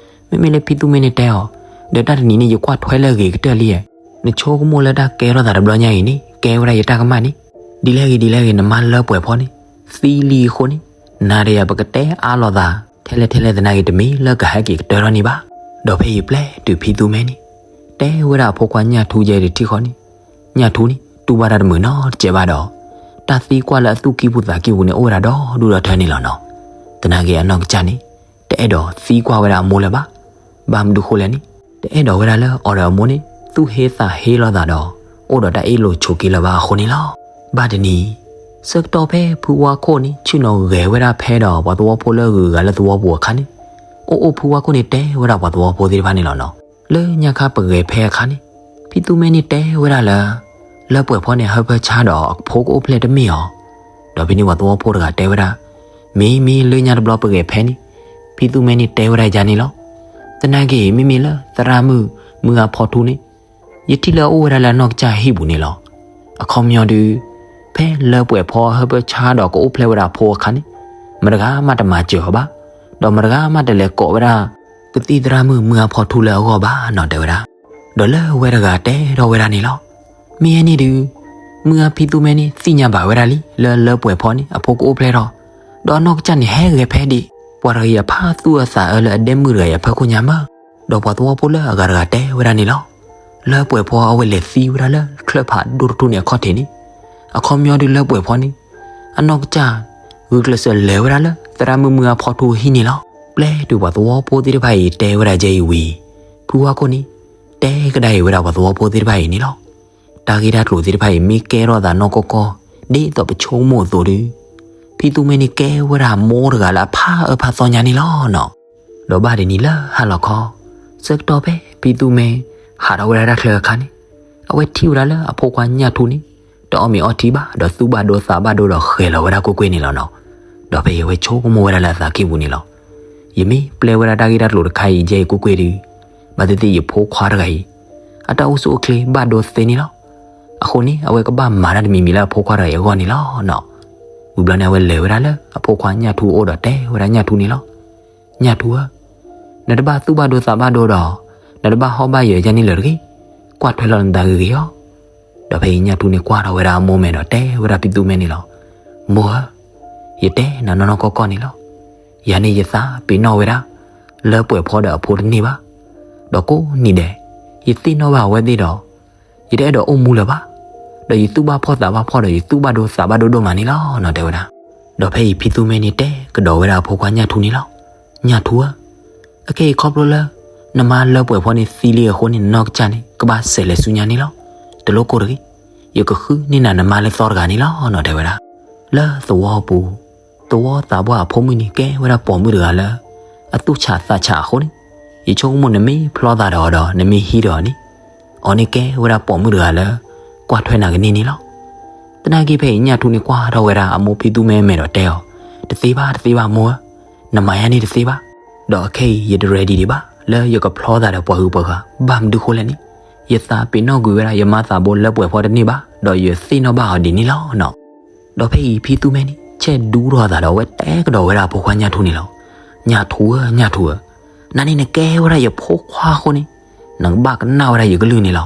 မ့မ့ၢ်လၢဖံသူမဲန့ၣ်တဲအီၤ, ဒီးတၢ်တနံၤန့ၣ် ယကွၢ်ထွဲလၢအဂ့ၤကတၢၢ်လံဧါ. နဆိကမိၣ်လၢတၢ်ကဲထီၣ်သးတဘျီညါအံၤန့ၣ် ကဲဝဲဒၣ်ယတၢ်ကမၣ်န့ၣ်, ဒ်လဲၣ်ဂ့ၤဒ်လဲၣ်ဂ့ၤ နမါလၢပှဲၤဖီန့ၣ် သံလံအဃိန့ၣ်, နၤဒီးယၤပကတဲအါလိာ်သး ထဲလဲၣ်ထဲလဲၣ်သနာ်က့ တမ့ၢ်လၢကဟဲက့ၤကတၢၢ်ထီၣ်န့ၣ်ဘၣ်. ဒီးဖဲအံၤပျဲတုၤဖံသူမဲန့ၣ် တဲဝဲဒၣ်အဖိခွါညၣ်ထူကဲအံၤတထံၣ်ဃီန့ၣ်, ညၣ်ထူန့ၣ် တူၢ်ဘၣ်တၢ်တမုာ်နီတစဲးဘၣ်ဒီး တၢ်သံကွၢ်လၢအသူၣ်ကံၢ်ပူၤသးကံၢ်ပူၤန့ၣ် အိၣ်ဝဲဒၣ်ဒီဒူၣ်ဒီထၢန့ၣ်လီၤနီၤ. သနာ်က့အနီၢ်ကစၢ်န့ၣ် တအဲၣ်ဒိးသံကွၢ်ဝဲဒၣ်အမိၢ်လၢၤဘၣ်. ဘၣ်မနုၤဃိလဲၣ်န့ၣ်, တအဲၣ်ဒိးဝဲဒၣ်လၢအီၤဒီးအမိၢ်န့ၣ် သူၣ်ဟ့သးဟ့လိာ်သးဒီး အိၣ်ဒီးတၢ်အ့ၣ်လိာ်ဆိးက့လၢၤဘၣ်အဃိန့ၣ်လီၤ. ဘၣ်တနံၤ ဆၢကတီၢ်ဖဲဖုဝါခိၣ်န့ၣ် ဆ့ၣ်နီၤဂဲၤဝဲဒၣ်ဖဲဒီးပှၤသဝီဖိလၢအဂုၤအဂၤလၢသဝီပူၤအခါန့ၣ်, အိၣ်အိၣ်ဖုဝါခိၣ်န့ၣ်တဲဝဲဒၣ်ပှၤသဝီဖိသ့ၣ်တဖၣ်န့ၣ်လီၤနီၤ. လၢညါခါပဂဲၤဖဲအခါန့ၣ် ဖံသူမဲန့ၣ်တဲဝဲဒၣ်လၢ လၢပှဲၤဖီန့ၣ် အဟၢဖၢဆါဒီးအဖိကအိၣ်ဖျဲၣ်တမ့ၢ်အီၤ. ဒီးဖဲန့ၣ်ပှၤသဝီဖိတဂၤတဲဝဲဒၣ်, မ့ၢ်မ့ၢ်လၢညါတဘျီပဂဲၤဖဲန့ၣ် ဖံသူမဲန့ၣ်တဲဝဲဒၣ်ယၤန့ၣ်လီၤ. သနာ်က့ မ့မ့ၢ်လၢသရၣ်မုၣ်မုၢ်အါဖီထူန့ၣ် ယထံၣ်လၢအအိၣ်ဝဲဒၣ်လၢအနီၢ်ကစၢ်ဟံၣ်ပူၤန့ၣ်လီၤ. အခီပညီဒုး ဖဲလၢပှဲၤဖီအဟၢဖၢဆါဒီးကအိၣ်ဖျဲၣ်ဝဲဒၣ်အဖိအခါန့ၣ် မတဂၤမးတမၤစၢၤအီၤဘၣ်, ဒီးမတဂၤမးတလဲၤကိးဝဲဒၣ် ကသံၣ်သရၣ်မုၣ်မုၢ်အါဖီထူလၢအဂီၢ်ဘၣ်နီၤ တဲဝဲဒၣ်. ဒီးလၢဝဲတဂၤတဲထီၣ်ဝဲဒၣ်န့ၣ်လီၤ. မ့ၢ်ဝဲန့ၣ်ဒုး မုၢ်အါဖံသူမဲန့ၣ် သ့ၣ်ညါဘၣ်ဝဲဒၣ်လံ လၢလၢပှဲၤဖီန့ၣ် အဖိကအိၣ်ဖျဲၣ်ထီၣ်, ဒီးအနီၢ်ကစၢ်န့ၣ်ဟဲဂဲၤဖဲဒံး ပှၤတဂၤအံၤအဖးသူၣ်အသးအၢလၢအဒဲမုၣ်တဂၤအံၤအဖၢခိၣ်ညါမး. ဒီးပှၤသဝီဖိလၢအဂၤတဂၤတဲဝဲဒၣ်န့ၣ်လီၤ. လၢပှဲၤဖီအဝဲလဲၤသံဝဲဒၣ်လၢချၢၣ်ဖးဒိၣ်တထူၣ်န့ၣ်အခီၣ်ထံးန့ၣ်, အခီပညီဒုးလၢပှဲၤဖီန့ၣ် အနီၢ်ကစၢ် ဂုာ်ကျဲးစၢးလဲၤဝဲဒၣ်လၢသရၣ်မုၣ်မုၢ်အါဖီထူအဟံၣ်န့ၣ်လီၤ. ပျဲတုၤပှၤသဝီဖိသ့ၣ်တဖၣ်အံၤတဲဝဲဒၣ်ကဲအံၤဝံၤ, ဖုဝါခိၣ်န့ၣ် တဲကဒါအံၤဝဲဒၣ်ပှၤသဝီဖိသ့ၣ်တဖၣ်အံၤန့ၣ်လီၤ. တၢ်ဂ့ၢ်တၢ်ကျိၤသ့ၣ်တဖၣ်အံၤ မ့ၢ်ကဲထီၣ်သးနီၢ်ကီၢ်ကီၢ် ဒ်သိးပဆိကမိၣ်အသိးဒုး, ဖံသူမဲန့ၣ်ကဲဝဲဒၣ်မိၢ်တဂၤလၢအဖးအၢဖးသီညါန့ၣ်လီၤနီၤ. ဒီးဘၣ်တနံၤလၢဟါလီၤခီ, ဆၢကတီၢ်ဖဲဖံသူမဲ ဟးထီၣ်ဝဲဒၣ်တၢ်ချၢအခါန့ၣ်, အဝဲထံၣ်ဝဲဒၣ်လၢအဖိခွါညၣ်ထူန့ၣ် တအီၣ်မ့ၤအီထံဘၣ် ဒီးသူၣ်ဘၣ်ဒိသးဘၣ်ဒိဒီးဃဲၤလီၤဝဲဒၣ်ကွ့ၢ်ကွ့ၢ်န့ၣ်လီၤနီၤ. ဒီးဖဲအံၤအဝဲဆိကမိၣ်ဝဲဒၣ်လၢအသးကံၢ်ပူၤန့ၣ်လီၤ. ယမ့ၢ်ပျဲဝဲဒၣ်တၢ်ဂ့ၢ်တၢ်ကျိၤတခါအံၤ ယဲအံၤကွ့ၢ်ကွ့ၢ်ဒီး, ဘၣ်သ့ၣ်သ့ၣ်ယဖိခွါတဂၤအံၤ အတၢ်အိၣ်ဆူၣ်အိၣ်ချ့ဘၣ်ဒိသ့န့ၣ်လီၤ. အဃိန့ၣ် အဝဲကဘၣ်မၤတၢ်တမံၤမံၤလၢအဖိခွါတဂၤအံၤအဂီၢ်န့ၣ်လီၤနီၤ. ဝံၤဘျီန့ၣ် အဝဲလဲၤဝဲဒၣ်လၢအဖိခွါညၣ်ထူအအိၣ်ဒီးတဲဝဲဒၣ်ညၣ်ထူန့ၣ်လီၤ. ညၣ်ထူဧၢ, နတဘၣ်သူၣ်ဘၣ်ဒိသးဘၣ်ဒိဒီး, နတဘၣ်ဟီၣ်ဘၣ်ယၢၤယဲန့ၣ်လၢၤတဂ့ၤ, ကွၢ်ထွဲလီၤနသးဂ့ၤဂ့ၤအီၤ. ဒီးဖဲအံၤညၣ်ထူန့ၣ်ကွၢ်ထီၣ်ဝဲဒၣ်အမိၢ်မဲာ်ဒီးတဲဝဲဒၣ်ဖံသူမဲန့ၣ်လီၤ. မိၢ်ဧၢ, ယတဲနၤနီၢ်နီၢ်ကီၢ်ကီၢ်န့ၣ်လီၤ. ယၤန့ၣ်ယသးပ့ၤနီၣ်ဝဲဒၣ် လၢပှဲၤဖီဒီးအဖိတန့ၢ်ဘၣ်. ဒီးကိးနံၤဒဲး ယသ့ၣ်နီၣ်ဘၣ်အဝဲသ့ၣ်ဒီး ယတအဲၣ်ဒိးအိၣ်မူလၢၤဘၣ်. ဒီးယသူၣ်ဘၣ်ဖှီၣ်သးဘၣ်ဖှီၣ်ဒီးယသူၣ်ဘၣ်ဒိသးဘၣ်ဒိဒိၣ်မးန့ၣ်လီၤနီၤ တဲဝဲဒၣ်. ဒီးဖဲအံၤဖံသူမဲန့ၣ်တဲကဒီးဝဲဒၣ်အဖိခွါညၣ်ထူန့ၣ်လီၤ. ညၣ်ထူဧၢ, အခဲအံၤခီဖျိလၢ နမါလၢပှဲၤဖီန့ၣ်သံလံအဃိန့ၣ် နနီၢ်ကစၢ်န့ၣ် ကဘၣ်စဲးလဲၤဆူညါန့ၣ်လီၤ. တလိၣ်ကိၢ်တဂ့ၤ, ယကဃုန့ၢ်နၤနမါလၢသီတဂၤန့ၣ်လီၤနီၤ တဲဝဲဒၣ်. လၢသဝီပူၤ သဝီသးပှၢ်အဖိမုၣ်န့ၣ် ကဲဝဲဒၣ်ပိာ်မုၣ်တဂၤလၢ အသူၣ်ဆးသးဆးအဃိန့ၣ်, ယဆိကမိၣ်နမ့ၢ်ဖျီသးဒီးအီၤဒီး နမ့ၢ်ဟံးဒီးအီၤန့ၣ်, အီၤန့ၣ်ကဲဝဲဒၣ်ပိာ်မုၣ်တဂၤလၢ ကွၢ်ထွဲနၤကန့ၢ်န့ၣ်လီၤ. သနာ်က့ဖဲအံၤညၣ်ထူန့ၣ်ကွၢ်ထီၣ်ဝဲဒၣ်အမိၢ်ဖံသူမဲမဲာ်ဒီးတဲအီၤ, တသ့ဘၣ် တသ့ဘၣ်မိၢ်ဧၢ, နမၤယၤန့ၣ်တသ့ဘၣ်. ဒီးအခဲအံၤယတ ready ဒံးဘၣ် လၢယကဖျီသးဒီးပှၤဂုၤပှၤဂၤ ဘၣ်မနုၤဃိလဲၣ်န့ၣ်, ယသးပ့ၤနီၣ်ကွံာ်ဝဲဒၣ်ယမါသးဘိလၢပှဲၤဖီတန့ၢ်ဘၣ်, ဒီးယသ့ၣ်နီၣ်ဘၣ်အီၤဒ်န့ၣ်လီၤနီၤ. ဒီးဖဲအံၤဖံသူမဲန့ၣ် ဆဲးဒူထီၣ်အသးဒီးအဝဲတဲကဒီးဝဲဒၣ်အဖိခွါညၣ်ထူန့ၣ်လီၤ. ညၣ်ထူဧၢ ညၣ်ထူဧၢ, နၤန့ၣ်နကဲဝဲဒၣ်ယဖိခွါအဃိန့ၣ်, နကဘၣ်ကနၣ်ဝဲဒၣ်ယကလုၢ်န့ၣ်လီၤ.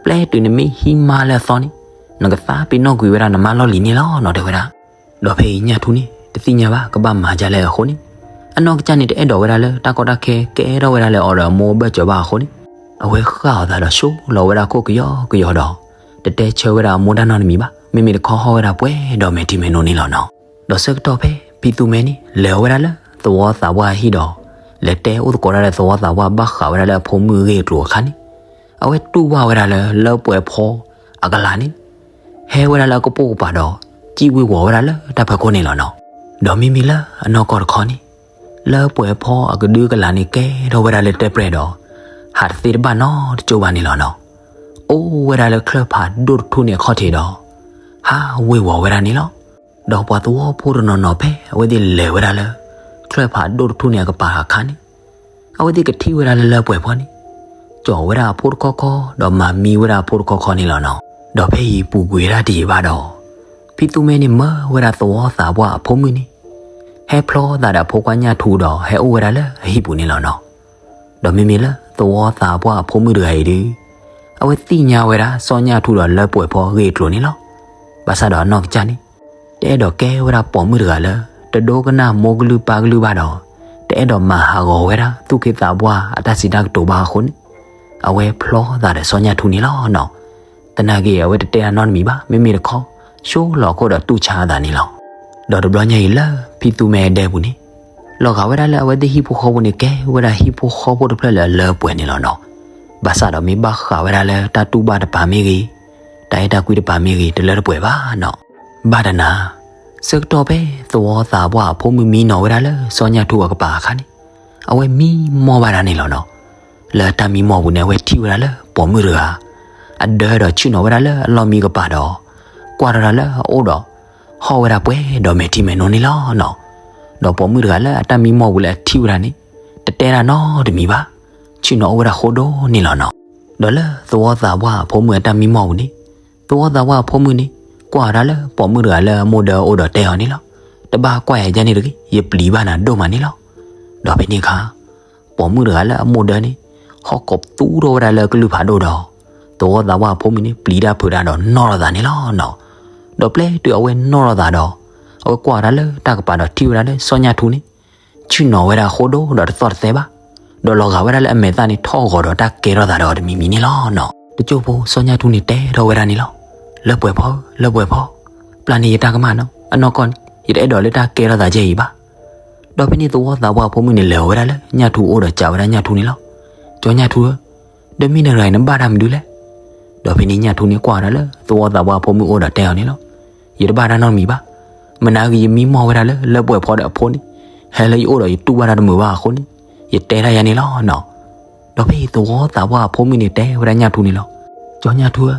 ပျဲတုၤနမ့ၢ်ဟံးမါလၢအသီန့ၣ်, နကသးပ့ၤနီၣ်ကွံာ်ဝဲဒၣ်နမါလီၢ်လံၤန့ၣ်လီၤနီၤ တဲဝဲဒၣ်. ဒီးဖဲအံၤညၣ်ထူန့ၣ် တသ့ၣ်ညါဘၣ် ကဘၣ်မၤဒ်လဲၣ်အဃိန့ၣ်, အနီၢ်ကစၢ်န့ၣ်တအဲၣ်ဒိးဝဲဒၣ်လၢတၢ်ကီတၢ်ခဲကဲထီၣ်ဝဲဒၣ်လၢအီၤဒီးအမိၢ်အဘၢၣ်စၢၤဘၣ်အဃိန့ၣ်, အဝဲဃၣ်အီၤသးဒီးဆိလီၤဝဲဒၣ်ခိၣ်ကယီကယီဒီး, တတဲဆၢဝဲဒၣ်အမိၢ်တၢ်နီတမံၤဘၣ်, မ့မ့ၢ်တခီဟီၣ်ဝဲဒၣ်ပှဲၤဒီးမဲာ်ထံမဲာ်နိန့ၣ်လီၤနီၤ. ဒီးဆၢကတီၢ်ဖဲဖံသူမဲန့ၣ် လဲၤဝဲဒၣ်လၢသဝီသးပှၢ်အဟံၣ်ဒီး, လဲၤတဲအိၣ်သကိးဒၣ်လၢသဝီသးပှၢ်ဘၣ်ဃးဝဲဒၣ်လၢအဖိမုၣ်အဂ့ၢ်အကျိၤအခါန့ၣ်, အဝဲတူၢ်ဘၣ်ဝဲဒၣ်လၢလၢပှဲၤဖီအကလၤန့ၣ် ဟဲဝဲဒၣ်လၢအကပိာ်ကပၤဒီး, စံၣ်ဝ့ၤဝီၤဝဲဒၣ်လၢတၢ်ဖီခိၣ်န့ၣ်လီၤနီၤ. ဒီးမ့မ့ၢ်လၢအနီၢ်ကီၢ်တခီန့ၣ်, လၢပှဲၤဖီအကဒုကလၤန့ၣ်ကဲထီၣ်ဝဲဒၣ်လၢတဲပျဲၢ်ဒီး, ဟးတသ့တဘၣ်နီတကၠိဘၣ်န့ၣ်လီၤနီၤ. အိၣ်ဝဲဒၣ်လၢချၢၣ်ဖးဒိၣ်တထူၣ်န့ၣ်အခီၣ်ထံးဒီး, ဟးဝ့ၤဝီၤဝဲဒၣ်န့ၣ်လီၤ. ဒီးပှၤသဝီဖိတနီၤနီၤဖဲအဝဲသ့ၣ်လဲၤဝဲဒၣ်လၢ ချၢၣ်ဖးဒိၣ်တထူၣ်န့ၣ်အကပၤအခါန့ၣ်, အဝဲသ့ၣ်ကထံၣ်ဝဲဒၣ်လၢလၢပှဲၤဖီန့ၣ် ကၠီၤဝဲဒၣ်အဖိတခီခီ ဒီးမၤမံဝဲဒၣ်အဖိတခီခီန့ၣ်လီၤနီၤ. ဒီးဖဲအံၤပူၤကွံာ်ဝဲဒၣ်တယံာ်ဘၣ်ဒီး, ဖံသူမဲန့ၣ်မၢဝဲဒၣ်သဝီသးပှၢ်အဖိမုၣ်န့ၣ်, ဟဲဖျီသးဒီးအဖိခွါညၣ်ထူဒီးဟဲအိၣ်ဝဲဒၣ်လၢအဟံၣ်ပူၤန့ၣ်လီၤနီၤ. ဒီးမ့မ့ၢ်လၢသဝီသးပှၢ်အဖိမုၣ်တဂၤအံၤဒုး, အဝဲသ့ၣ်ညါဝဲဒၣ်စီၤညၣ်ထူဒီးလၢပှဲၤဖီအဂ့ၢ်အကျိၤန့ၣ်လီၤ. ဘၣ်ဆၣ်ဒီးအနီၢ်ကစၢ်န့ၣ် တအဲၣ်ဒိးကဲဝဲဒၣ်ပိာ်မုၣ်တဂၤလၢ တဒိကနၣ်မိၢ်ကလုၢ်ပၢ်ကလုၢ်ဘၣ်ဒီး, တအဲၣ်ဒိးမၤဟးဂီၤဝဲဒၣ်သူၣ်က့သးပှၢ်အတၢ်စံးတၢ်ကတိၤဘၣ်အဃိန့ၣ်, အဝဲဖျီသးဒီးစီၤညၣ်ထူန့ၣ်လီၤနီၤ. သနာ်က့အဝဲတတဲတၢ်နီတမံၤဘၣ်, မ့မ့ၢ်တခီ ဆိလီၤခိၣ်ဒီးတူၢ်ဆါအသးန့ၣ်လီၤ. ဒီးတဘျီညါအံၤလၢဖံသူမဲအဒဲပူၤန့ၣ်, လီၤဂာ်ဝဲဒၣ်လၢအဝဲသ့ၣ်ဟံၣ်ဖိဃီဖိန့ၣ် ကဲဝဲဒၣ်ဟံၣ်ဖိဃီဖိတဖျၢၣ်လၢအလၢပှဲၤန့ၣ်လီၤနီၤ. ဘၣ်ဆၣ်ဒီးမ့ၢ်ဘၣ်ဃးဝဲဒၣ်လၢတၢ်တူၢ်ဘၣ်တပၤမ့ၢ်ဂ့ၤ, တၢ်အဲၣ်တၢ်ကွံတပၤမ့ၢ်ဂ့ၤ တလၢတပှဲၤဘၣ်နီၤ. ဘၣ်တနၤ, ဆၢကတီၢ်ဖဲသဝီသးပှၢ်အဖိမုၣ်မံနီၤဝဲဒၣ်လၢစီၤညၣ်ထူအကပၤအခါန့ၣ်, အဝဲမံမီၢ်ဘၣ်ဒၣ်န့ၣ်လီၤနီၤ. လၢတၢ်မံမီၢ်ပူၤန့ၣ် အဝဲထံၣ်ဝဲဒၣ်လၢပိာ်မုၣ်တဂၤ အဒၢဒီးဆ့ၣ်နီၤဝဲဒၣ်လၢအလီၢ်မံကပၤဒီး, ကွၢ်ထီၣ်တၢ်လၢအအိၣ်ဒီး ဟီၣ်ဝဲဒၣ်ပှဲၤဒီးမဲာ်ထံမဲာ်နိန့ၣ်လီၤနီၤ. ဒီးပိာ်မုၣ်တဂၤလၢအတၢ်မံမီၢ်ပူၤလၢအထံၣ်ဝဲဒၣ်န့ၣ်, တတဲတၢ်နီတမံၤဘၣ်, ဆ့ၣ်နီၤအိၣ်ဝဲဒၣ်ဃိဒိၣ်န့ၣ်လီၤနီၤ. ဒီးလၢသဝီသးပှၢ်အဖိမုၣ်အတၢ်မံမီၢ်ပူၤန့ၣ်, သဝီသးပှၢ်အဖိမုၣ်န့ၣ် ကွၢ်ဝဲဒၣ်လၢပိာ်မုၣ်တဂၤလၢအမိၢ်ဒၢအိၣ်ဒီးတဲအီၤန့ၣ်လီၤ. တဘၣ်ကွၢ်ယၤဒ်န့ၣ်တဂ့ၤ, ယပျံၤဘၣ်နၤဒိၣ်မးန့ၣ်လီၤ. ဒီးဖဲန့ၣ်အခါ ပိာ်မုၣ်တဂၤလၢအမိၢ်ဒၢန့ၣ် ဟီၣ်ကိးပသူထီၣ်ဝဲဒၣ်လၢကလုၢ်ဖးဒိၣ်ဒီး, သဝီသးပှၢ်အဖိမုၣ်န့ၣ် ပျံၤတၢ်ဖုးတၢ်ဒီးနီၣ်ထီၣ်သးန့ၣ်လီၤနီၤ. ဒီးပျဲတုၤအဝဲနီၣ်ထီၣ်သးဒီး, အဝဲကွၢ်ဝဲဒၣ်လၢတၢ်ကပၤဒီးထံၣ်ဝဲဒၣ်လၢစီၤညၣ်ထူန့ၣ် ဆ့ၣ်နီၤဝဲဒၣ်ဃိဒိၣ်ဒီးတသီၣ်တသဲဘၣ်, ဒီးလီၤဂာ်ဝဲဒၣ်လၢအမဲာ်သၣ်န့ၣ် ထီၣ်ဂီၤဒီးတၢ်ကဲထီၣ်သးဒီးအီၤတမံၤမံၤန့ၣ်လီၤနီၤ. တစိၢ်ဖိစီၤညၣ်ထူန့ၣ်တဲထီၣ်ဝဲဒၣ်န့ၣ်လီၤ. လၢပှဲၤဖီ, လၢပှဲၤဖီ, ပျၢ်န့ၢ်ယတၢ်ကမၣ်နီၤ, အနီၢ်ကီၢ်န့ၣ် ယတအဲၣ်ဒိးလၢတၢ်ကဲထီၣ်သးကဲအံၤဘၣ်. ဒီးဖဲန့ၣ်သဝီသးပှၢ်အဖိမုၣ်န့ၣ် လဲၤအီၤဝဲဒၣ်လၢညၣ်ထူအအိၣ်ဒီးစံးဝဲဒၣ်ညၣ်ထူန့ၣ်လီၤ. ကၠီညၣ်ထူဧၢ, ဒီးမ့ၢ်နတဂၤအံၤနဘၣ်တၢ်မနုၤလဲၣ်. ဒီးဖဲန့ၣ်ညၣ်ထူန့ၣ်ကွၢ်ဝဲဒၣ်လၢသဝီသးပှၢ်အဖိမုၣ်အအိၣ်ဒီးတဲအီၤန့ၣ်လီၤ. ယတဘၣ်တၢ်နီတမံၤဘၣ်. မနၤဂ့ၤယမံမီၢ်ဝဲဒၣ်လၢလၢပှဲၤဖီဒီးအဖိန့ၣ်, ဟဲလၢယအိၣ်ဒီးယတူၢ်ဘၣ်တၢ်တမုာ်ဘၣ်အဃိန့ၣ်, ယတဲတၢ်ယၤန့ၣ်လီၤနီၤ. ဒီးဖဲအံၤသဝီသးပှၢ်အဖိမုၣ်န့ၣ်တဲဝဲဒၣ်ညၣ်ထူန့ၣ်လီၤ. ကၠီညၣ်ထူဧၢ,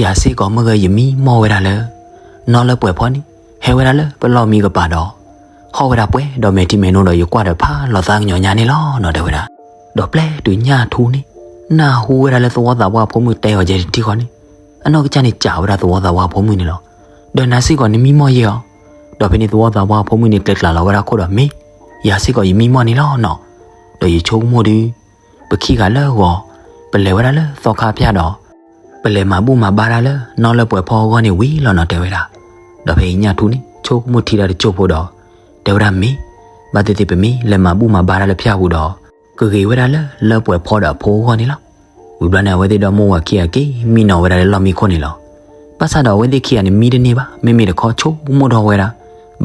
ယၤစ့ၢ်ကီးမ့ၢ်ဂ့ၤယမံမီၢ်ဝဲဒၣ်လၢ နီၢ်လၢပှဲၤဖီန့ၣ် ဟဲဝဲဒၣ်လၢပလီၢ်မံကပၤဒီး, ဟီၣ်ဝဲဒၣ်ပှဲၤဒီးမဲာ်ထံမဲာ်နိဒီး ယကွၢ်ဒီးဖးလီၤသးကညီၤညါန့ၣ်လီၤနီၤ တဲဝဲဒၣ်. ဒီးပျဲတုၤညၣ်ထူန့ၣ် နၢ်ဟူဝဲဒၣ်လၢသဝီသးပှၢ်ဖိမုၣ်တဲအီၤကဲတထံၣ်ဃီန့ၣ် အနီၢ်ကစၢ်န့ၣ်စံးဝဲဒၣ်သဝီသးပှၢ်ဖိမုၣ်န့ၣ်လီၤ. ဒီးနၤစ့ၢ်ကီးနမံမီၢ်ယဲၢ်အီၤ. ဒီးဖဲန့ၣ်သဝီသးပှၢ်ဖိမုၣ်န့ၣ် ကျဲၤကျါလီၤဝဲဒၣ်ခိၣ်ဒီး မ့ၢ် ယၤစ့ၢ်ကီးယမံမီၢ်န့ၣ်လီၤနီၤ. ဒီးယဆိကမိၣ်ဒုး ပခံဂၤလၢဂီၤ ပလဲၤဝဲဒၣ်လၢသီခါဖၠၣ်ဒီး ပလဲၤမၤဘူၣ်မၤဘါတၢ်လၢနီၢ်လၢပှဲၤဖီအဂီၢ်န့ၣ်ဝံၤလီၤနီၤ တဲဝဲဒၣ်. ဒီးဖဲအံၤညၣ်ထူန့ၣ် ဆိကမိၣ်ထံတၢ်တစိၢ်ဖိဒီး တဲဝဲဒၣ်မ့ၢ် ဘၣ်သ့ၣ်သ့ၣ်ပမ့ၢ်လဲၤမၤဘူၣ်မၤဘါတၢ်လၢဖၠၣ်ပူၤဒီး ကဂ့ၤဝဲဒၣ်လၢလၢပှဲၤဖီဒီးအဖိအဂီၢ်န့ၣ်လီၤ. ဝံၤဘျီန့ၣ် အဝဲသ့ၣ်ဒီမါဝၤခံဂၤက့ၤမံနီၤဝဲဒၣ်လၢလီၢ်မံခိၣ်န့ၣ်လီၤ. ဘၣ်ဆၣ်ဒီးအဝဲသ့ၣ်ခံဂၤန့ၣ်မံတန့ၢ်ဘၣ် မ့မ့ၢ်တခီဆိကမိၣ်ထီၣ်ဝဲဒၣ်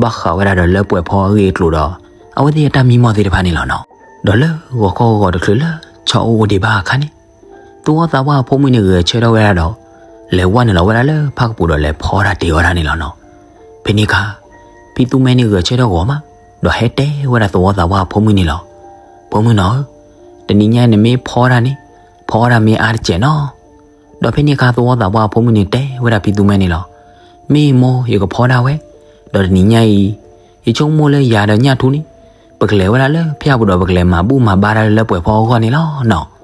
ဘၣ်ဃးဝဲဒၣ်ဒီးလၢပှဲၤဖီအဂ့ၢ်အကျိၤဒီး အဝဲသ့ၣ်အတၢ်မံမီၢ်သ့ၣ်တဖၣ်န့ၣ်လီၤနီၤ. ဒီးလၢဂီၤခီဂီၤတချုးလၢ ဆီအိၣ်အိၣ်ဒံးဘၣ်အခါန့ၣ် သဝီသးပှၢ်အဖိမုၣ်န့ၣ်ဂဲၤဆၢထၢၣ်ဝဲဒၣ်ဒီး လဲၤဝဲနုာ်လီၤဝဲဒၣ်လၢဖၣ်ကပူၤဒီးလဲၤဖီတၢ်တ့ၢ်ဝဲဒၣ်န့ၣ်လီၤနီၤ. ဖဲန့ၣ်အခါ ဖံသူမဲန့ၣ်ဂဲၤဆၢထၢၣ်ဂီၤမး ဒီးဟဲတဲဝဲဒၣ်သဝီသးပှၢ်အဖိမုၣ်န့ၣ်လီၤ. ဖိမုၣ်နီၤဧၢ, တနံၤညါအံၤနမ့ၢ်ဖီတၢ်န့ၣ် ဖီတၢ်မ့ၢ်အါတစဲးနီၤ. ဒီးဖဲန့ၣ်အခါသဝီသးပှၢ်အဖိမုၣ်န့ၣ်တဲဝဲဒၣ်ဖံသူမဲန့ၣ်လီၤ. မ့ၢ်မိၢ်ယကဖီဒၣ်ဝဲ, ဒီးတနံၤညါအံၤ ယဆိကမိၣ်လၢယၤဒီးညၣ်ထူန့ၣ် ပကလဲၤဝဲဒၣ်လၢဖၠၣ်ပူၤဒီး ပကလဲၤမၤဘူၣ်မၤဘါတၢ်လၢလၢပှဲၤဖီအဂီၢ်န့ၣ်လီၤနီၤ.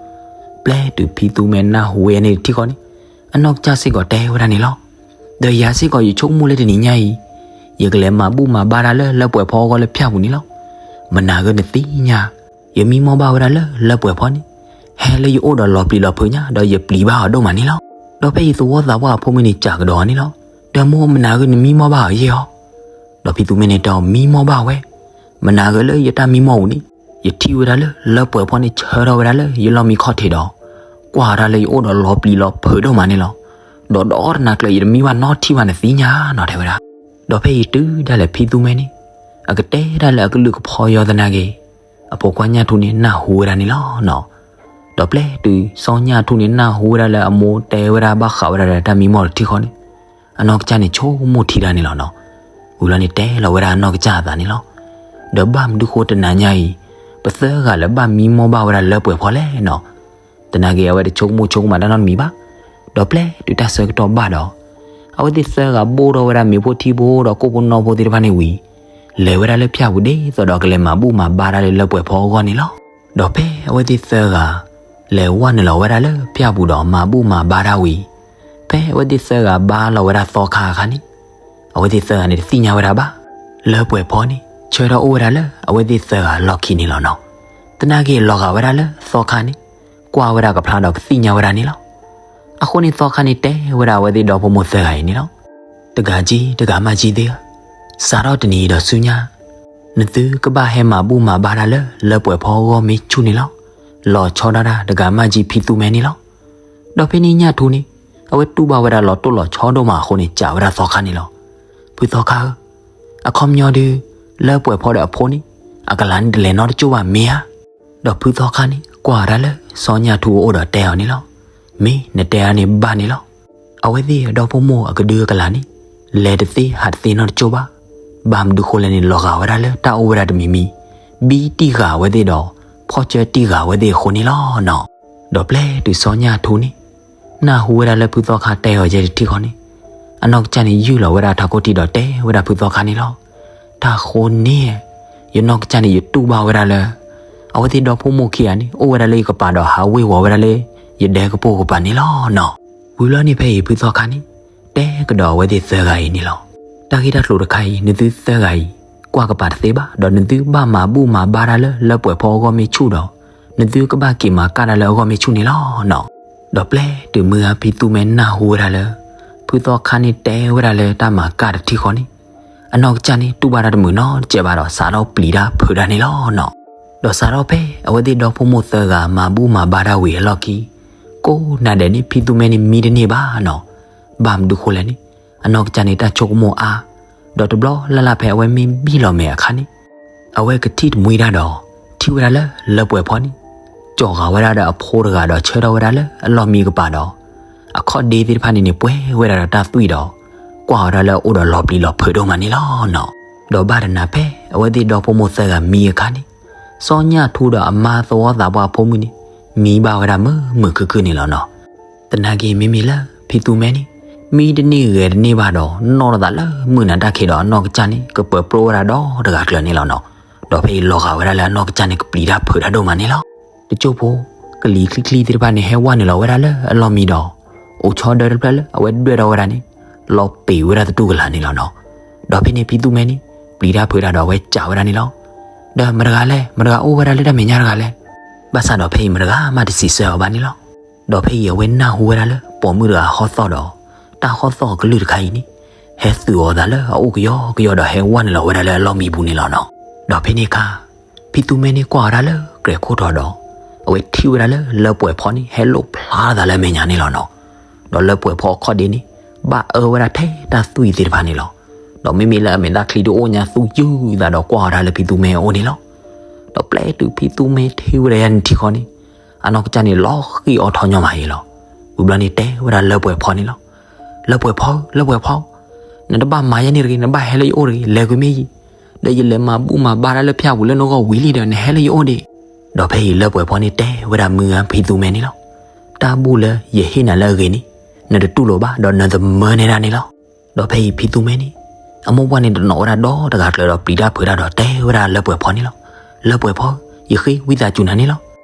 ပျဲတုၤဖံသူမဲနၢ်ဟူဝဲန့ၣ်တထံၣ်ဃီန့ၣ် အနီၢ်ကစၢ်စ့ၢ်ကီးတဲဝဲဒၣ်န့ၣ်လီၤ. ဒီးယၤစ့ၢ်ကီးယဆိကမိၣ်လၢတနံၤညါအံၤ ယကလဲၤမၤဘူၣ်မၤဘါတၢ်လၢလၢပှဲၤဖီအဂီၢ်လၢဖၠၣ်ပူၤန့ၣ်လီၤ. မနၤဂ့ၤနသ့ၣ်ညါ ယမံမီၢ်ဘၣ်ဝဲဒၣ်လၢလၢပှဲၤဖီန့ၣ် ဟဲလၢယအိၣ်ဒီးလီၤပျံၤလီၤဖုးညါ ဒီးယပျံၤဘၣ်အီၤဒိၣ်မးန့ၣ်လီၤ. ဒီးဖဲအံၤသဝီသးပှၢ်အဖိမုၣ်န့ၣ်စံးကဒီးအီၤန့ၣ်လီၤ. ဒီးမိၢ်မနၤဂ့ၤနမံမီၢ်ဘၣ်အီၤယဲၢ်အီၤ. ဒီးဖံသူမဲန့ၣ်တဲအီၤမံမီၢ်ဘၣ်ဝဲ, မနၤဂ့ၤလၢယတၢ်မံမီၢ်ပူၤန့ၣ် ယထံၣ်ဝဲဒၣ်လၢလၢပှဲၤဖီန့ၣ် ဆၢထီၣ်ဝဲဒၣ်လၢယလီၢ်မံခီၣ်ထံးဒီး ကွၢ်ဝဲဒၣ်လၢယအိၣ်ဒီးလီၤပျံၤလီၤဖုးဒိၣ်မးန့ၣ်လီၤ. ဒီးဒီတနၤကျၢၤယတမံဘၣ်နီတထံၣ်ဘၣ်နသ့ၣ်ညါနီၤ တဲဝဲဒၣ်. ဒီးဖဲအံၤတုၤဒၣ်လဲာ်ဖံသူမဲန့ၣ် အကတဲဒၣ်လၢအကလုၢ်ကဖီယီၤသနာ်က့ အဖိခွါညၣ်ထူန့ၣ်နၢ်ဟူဝဲဒၣ်န့ၣ်လီၤနီၤ. ဒီးပျဲတုၤစီၤညၣ်ထူန့ၣ်နၢ်ဟူဝဲဒၣ်လၢအမိၢ်တဲဝဲဒၣ်ဘၣ်ဃးဝဲဒၣ်ဒီးတၢ်မံမီၢ်တထံၣ်ဃီန့ၣ် အနီၢ်ကစၢ်န့ၣ်ဆိကမိၣ်ထံတၢ်န့ၣ်လီၤနီၤ. ဝံၤလီၤန့ၣ်တဲလီၤဝဲဒၣ်အနီၢ်ကစၢ်အသးန့ၣ်လီၤ. ဒီးဘၣ်မနုၤဃိတနၤညါအံၤ ပသၢဂၤလၢဘၣ်မံမီၢ်ဘၣ်ဝဲဒၣ်လၢပှဲၤဖီလဲၣ်နီၤ. သနာ်က့အဝဲတဆိကမိၣ်ဆိကမးတၢ်နီတမံၤဘၣ်. ဒီးပျဲတုၤတၢ်ဆၢကတီၢ်ဘၣ်ဒီး အဝဲသ့ၣ်သၢဂၤဘိၣ်ထီၣ်ဝဲဒၣ်မ့ၤဖိထံဖိဒီးကိၣ်ဖိနီၢ်ဖိသ့ၣ်တဖၣ်န့ၣ်ဝံၤ လဲၤဝဲဒၣ်လၢဖၠၣ်ပူၤဒ်သိးဒီးကလဲၤမၤဘူၣ်မၤဘါတၢ်လၢလၢပှဲၤဖီအဂီၢ်န့ၣ်လီၤ. ဒီးဖဲအဝဲသ့ၣ်သၢဂၤ လဲၤဝဲနုာ်လီၤဝဲဒၣ်လၢဖၠၣ်ပူၤဒီးမၤဘူၣ်မၤဘါတၢ်ဝံၤ ဖဲအဝဲသ့ၣ်သၢဂၤဘါလီၤဝဲဒၣ်သီခါအခါန့ၣ် အဝဲသ့ၣ်သၢဂၤန့ၣ်တသ့ၣ်ညါဝဲဒၣ်ဘၣ် လၢပှဲၤဖီန့ၣ် ဆၢထီၣ်အိၣ်ဝဲဒၣ်လၢအဝဲသ့ၣ်သၢဂၤလီၢ်ခံန့ၣ်လီၤနီၤ. သနာ်က့လီၤဂာ်ဝဲဒၣ်လၢသီခါန့ၣ် ကွၢ်ဝဲဒၣ်ကဖျါဒီးကသ့ၣ်ညါဝဲဒၣ်န့ၣ်လီၤ. အဃိန့ၣ်သီခါန့ၣ်တဲဝဲဒၣ်အဝဲသ့ၣ်ဒီဖိမိၢ်သၢဂၤအံၤန့ၣ်လီၤ. တဂၤကၠံ တဂၤမၢ်ကၠံသ့ၣ်ဧၢ, စးထီၣ်တနံၤအံၤဒီးဆူညါ နသုကဘၣ်ဟဲမၤဘူၣ်မၤဘါတၢ်လၢလၢပှဲၤဖီအဂီၢ်မ့ၢ်ဆူၣ်န့ၣ်လီၤ. လီၤဆီဒၣ်တၢ် တဂၤမၢ်ကၠံဖံသူမဲန့ၣ်လီၤ. ဒီးဖဲန့ၣ်ညၣ်ထူန့ၣ် အဝဲတူၢ်ဘၣ်ဝဲဒၣ်လီၤတိၢ်လီၤဆီဒိၣ်မးအဃိန့ၣ် စံးဝဲဒၣ်သီခါန့ၣ်လီၤ. ဖုသီခါဧၢ, အခီပညီဒုး လၢပှဲၤဖီဒီးအဖိန့ၣ် အကလၤန့ၣ်တလဲၤနီတကၠိၢ်ဘၣ်မ့ၢ်ဧါ. ဒီးဖုသီခါန့ၣ် ကွၢ်ဝဲဒၣ်လၢစီၤညၣ်ထူအအိၣ်ဒီးတဲအီၤန့ၣ်လီၤ. မ့ၢ်နတဲအါန့ၣ်ဘၣ်န့ၣ်လီၤ. အဝဲသ့ၣ်အဒီဖိမိၢ်အကဒုအကလၤန့ၣ် လဲၤတသ့ဟးတသ့နီတကၠိၢ်ဘၣ်. ဘၣ်မနုၤဃိလဲၣ်န့ၣ် လီၤဂာ်ဝဲဒၣ်လၢတၢ်အိၣ်ဝဲဒၣ်တမံၤမံၤ ဘံတံၢ်ဂၤအဝဲသ့ၣ်ဒီး ဖီၣ်စၢတံၢ်ဂၤအဝဲသ့ၣ်အဃိန့ၣ်လီၤနီၤ. ဒီးပျဲတုၤစီၤညၣ်ထူန့ၣ် နၢ်ဟူဝဲဒၣ်လၢဖုသီခါတဲအီၤယဲၢ်တထံၣ်ဃီန့ၣ် အနီၢ်ကစၢ်န့ၣ်ယုၢ်လီၤဝဲဒၣ်ထးခိၣ်ထံးဒီးတဲဝဲဒၣ်ဖုသီခါန့ၣ်လီၤ. တၢ်ဃိန့ၣ် ယနီၢ်ကစၢ်န့ၣ်ယတူၢ်ဘၣ်ဝဲဒၣ်လၢ အဝဲသ့ၣ်ဒီဖိမိၢ်ခံဂၤန့ၣ် အိၣ်ဝဲဒၣ်လၢယကပၤဒီးဟးဝ့ၤဝီၤဝဲဒၣ်လၢ ယဒဲကပိာ်ကပၤန့ၣ်လီၤနီၤ. ဝံၤလီၤန့ၣ်ဖဲအံၤဖုသီခါန့ၣ် တဲကဒီးအဝဲသ့ၣ်သၢဂၤအံၤန့ၣ်လီၤ. တၢ်ဂ့ၢ်တၢ်ကျိၤတခါအံၤ နသုသၢဂၤအံၤ ကွၢ်ကပၤတသ့ဘၣ် ဒီးနသုဘၣ်မၤဘူၣ်မၤဘါတၢ်လၢလၢပှဲၤဖီအဂီၢ်မ့ၢ်ဆူၣ်ဒီး နသုကဘၣ်က့ၤမၤကၣ်တၢ်လၢအဂီၢ်မ့ၢ်ဆူၣ်န့ၣ်လီၤနီၤ. ဒီးပျဲတုၤမုၢ်ဂၤဖံသူမဲနၢ်ဟူဝဲဒၣ်လၢ ဖုသီခါန့ၣ်တဲဝဲဒၣ်လၢတၢ်မၤကၣ်တထံၣ်ဃီန့ၣ် အနီၢ်ကစၢ်န့ၣ်တူၢ်ဘၣ်တၢ်တမုာ်နီတစဲးဘၣ်ဒီး စးထီၣ်ပျံၤတၢ်ဖုးတၢ်န့ၣ်လီၤနီၤ. ဒီးစးထီၣ်ဖဲအဝဲသ့ၣ်ဒီဖိမိၢ်သၢဂၤ မၤဘူၣ်မၤဘါတၢ်ဝံၤအလီၢ်ခံ ကိးနၤဒဲးန့ၣ် ဖံသူမဲန့ၣ်မံတန့ၢ်ဘၣ်နီၤ. ဘၣ်မနုၤဃိလဲၣ်န့ၣ် အနီၢ်ကစၢ်န့ၣ်တၢ်ဆိကမိၣ်အါ ဒီးတဘျီလၢ်လၢ်ဖဲအဝဲမ့ၢ်ဘံၣ်လီၤမဲာ်အခါန့ၣ် အဝဲကထံၣ်တမှံတၢ်ဒီး ထံၣ်ဝဲဒၣ်လၢလၢပှဲၤဖီန့ၣ် ကၠီၤဂာ်ဝဲဒၣ်ဒီးအဖိတဂၤဒီးဆၢထီၣ်ဝဲဒၣ်လၢအလီၢ်မံကပၤဒီး အခီၣ်ဒ့သ့ၣ်တဖၣ်န့ၣ်န့ၣ် ပှဲၤဝဲဒၣ်ဒီးတၢ်သွံၣ်ဒီး ကွၢ်ဝဲဒၣ်လၢအအိၣ်ဒီးလီၤပျံၤလီၤဖုးဒိၣ်မးန့ၣ်လီၤနီၤ. ဒီးဘၣ်တနၤဖဲအဝဲသ့ၣ်ဒီဖိမိၢ်သၢဂၤမံအခါန့ၣ် စီၤညၣ်ထူဒီးအမါသဝီသးပှၢ်ဖိမုၣ်န့ၣ် မံဘၣ်ဝဲဒၣ်မုာ်မုာ်ခုၣ်ခုၣ်န့ၣ်လီၤနီၤ. သနာ်က့မ့မ့ၢ်လၢဖံသူမဲန့ၣ် မံတန့ၢ်ဂဲၤတန့ၢ်ဘၣ်ဒီး နီၣ်ထီၣ်သးလၢမုၢ်နၤတၢ်ခံးဒီး အနီၢ်ကစၢ်န့ၣ် ကပၢၤပြိဝဲဒၣ်ဒီးတဂၤကျၢၤန့ၣ်လီၤနီၤ. ဒီးဖဲအံၤလီၤဂာ်ဝဲဒၣ်လၢအနီၢ်ကစၢ်န့ၣ် ကပျံၤတၢ်ဖုးတၢ်ဒိၣ်မးန့ၣ်လီၤ. တစိၢ်ဖိ ကလံၤချံချံသ့ၣ်တဖၣ်န့ၣ် ဟဲဝဲနုာ်လီၤဝဲဒၣ်လၢအလီၢ်မံဒီး အိၣ်ဆီဒၢတဖျၢၣ်လၢအဝဲဒွဲၣ်ထီၣ်ဝဲဒၣ်န့ၣ် လီၤပ့ၤဝဲဒၣ်သတူၢ်ကလာ်န့ၣ်လီၤနီၤ. ဒီးဖဲန့ၣ်ဖံသူမဲန့ၣ် ပျံၤတၢ်ဖုးတၢ်ဒီးအဝဲစံးဝဲဒၣ်န့ၣ်လီၤ. ဒီးမတၤတဂၤလဲၣ်, မတၤတဂၤအိၣ်ဝဲဒၣ်လၢတၢ်မဲာ်ညါတဂၤလဲၣ်. ဘၣ်ဆၣ်ဒီးဖဲအံၤမတၤတဂၤမးတစံးဆၢအီၤဘၣ်န့ၣ်လီၤ. ဒီးဖဲအံၤအဝဲနၢ်ဟူဝဲဒၣ်လၢပိာ်မုၣ်တဂၤဟီၣ်သီၣ်ဒီး တၢ်ဟီၣ်သီၣ်အကလုၢ်တခါအံၤန့ၣ် ဟဲသုးအီၤသးလၢအအိၣ်ကယီကယီဒီးဟဲဝဲနုာ်လီၤဝဲဒၣ်လၢအလီၢ်မံပူၤန့ၣ်လီၤနီၤ. ဒီးဖဲန့ၣ်အခါ ဖံသူမဲန့ၣ်ကွၢ်ဝဲဒၣ်လၢကြဲၤခိၣ်ထီၣ်ဒီး အဝဲထံၣ်ဝဲဒၣ်လၢလၢပှဲၤဖီန့ၣ် ဟဲလိၣ်ဖျါသးလၢအမဲာ်ညါန့ၣ်လီၤနီၤ. ဒီးလၢပှဲၤဖီအခီၣ်ဒ့န့ၣ် ဘၣ်အၢဝဲဒၣ်ထဲတၢ်သွံၣ်သ့ၣ်တဖၣ်န့ၣ်လီၤ. ဒီးမ့မ့ၢ်လၢအမဲာ်သၣ်ချံတအိၣ်ညါသူယုၢ်သးဒီးကွၢ်ဝဲဒၣ်လၢဖံသူမဲအအိၣ်န့ၣ်လီၤ. ဒီးပျဲတုၤဖံသူမဲထံၣ်ဝဲဒၣ်ယဲန့ၣ်ထံဃီန့ၣ် အနီၢ်ကစၢ်န့ၣ်လီၤဃံအီၣ်ထီၣ်ညီမးအံၤလီၤ. ဝံၤဘျီန့ၣ်တဲဝဲဒၣ်လၢပှဲၤဖီန့ၣ်လီၤ. လၢပှဲၤဖီဧၢ, လၢပှဲၤဖီ, နတဘၣ်မၤယဲန့ၣ်တဂ့ၤ, နဘၣ်ဟဲလၢယအိၣ်တဂ့ၤ, လဲၤကွံာ်မ့ၢ်ယံၤ, ဒီးယလဲၤမၤဘူၣ်မၤဘါတၢ်လၢဖၠၣ်ပူၤလၢနဂီၢ်ဝံၤလံဒီး နဟဲလၢယအိၣ်ဒံး. ဒီးဖဲအံၤလၢပှဲၤဖီန့ၣ်တဲဝဲဒၣ်မုၢ်ဂၤဖံသူမဲန့ၣ်လီၤ. တၢ်ဘူၣ်လၢယဟ့ၣ်နၤလၢအဂ့ၤန့ၣ် နတတူၢ်လိာ်ဘၣ် ဒီးနသမၢနဲဒၣ်န့ၣ်လီၤ. ဒီးဖဲအံၤဖံသူမဲန့ၣ် အမိၢ်ပှၢ်န့ၣ်တနီၣ်ဝဲဒၣ်ဒီတဂၤကျၢၤဒီးပျံၤတၢ်ဖုးတၢ်ဒီးတဲဝဲဒၣ်လၢပှဲၤဖီန့ၣ်လီၤ. လၢပှဲၤဖီဧၢ, ယဃ့ဝံသးစူၤနၤန့ၣ်လီၤ.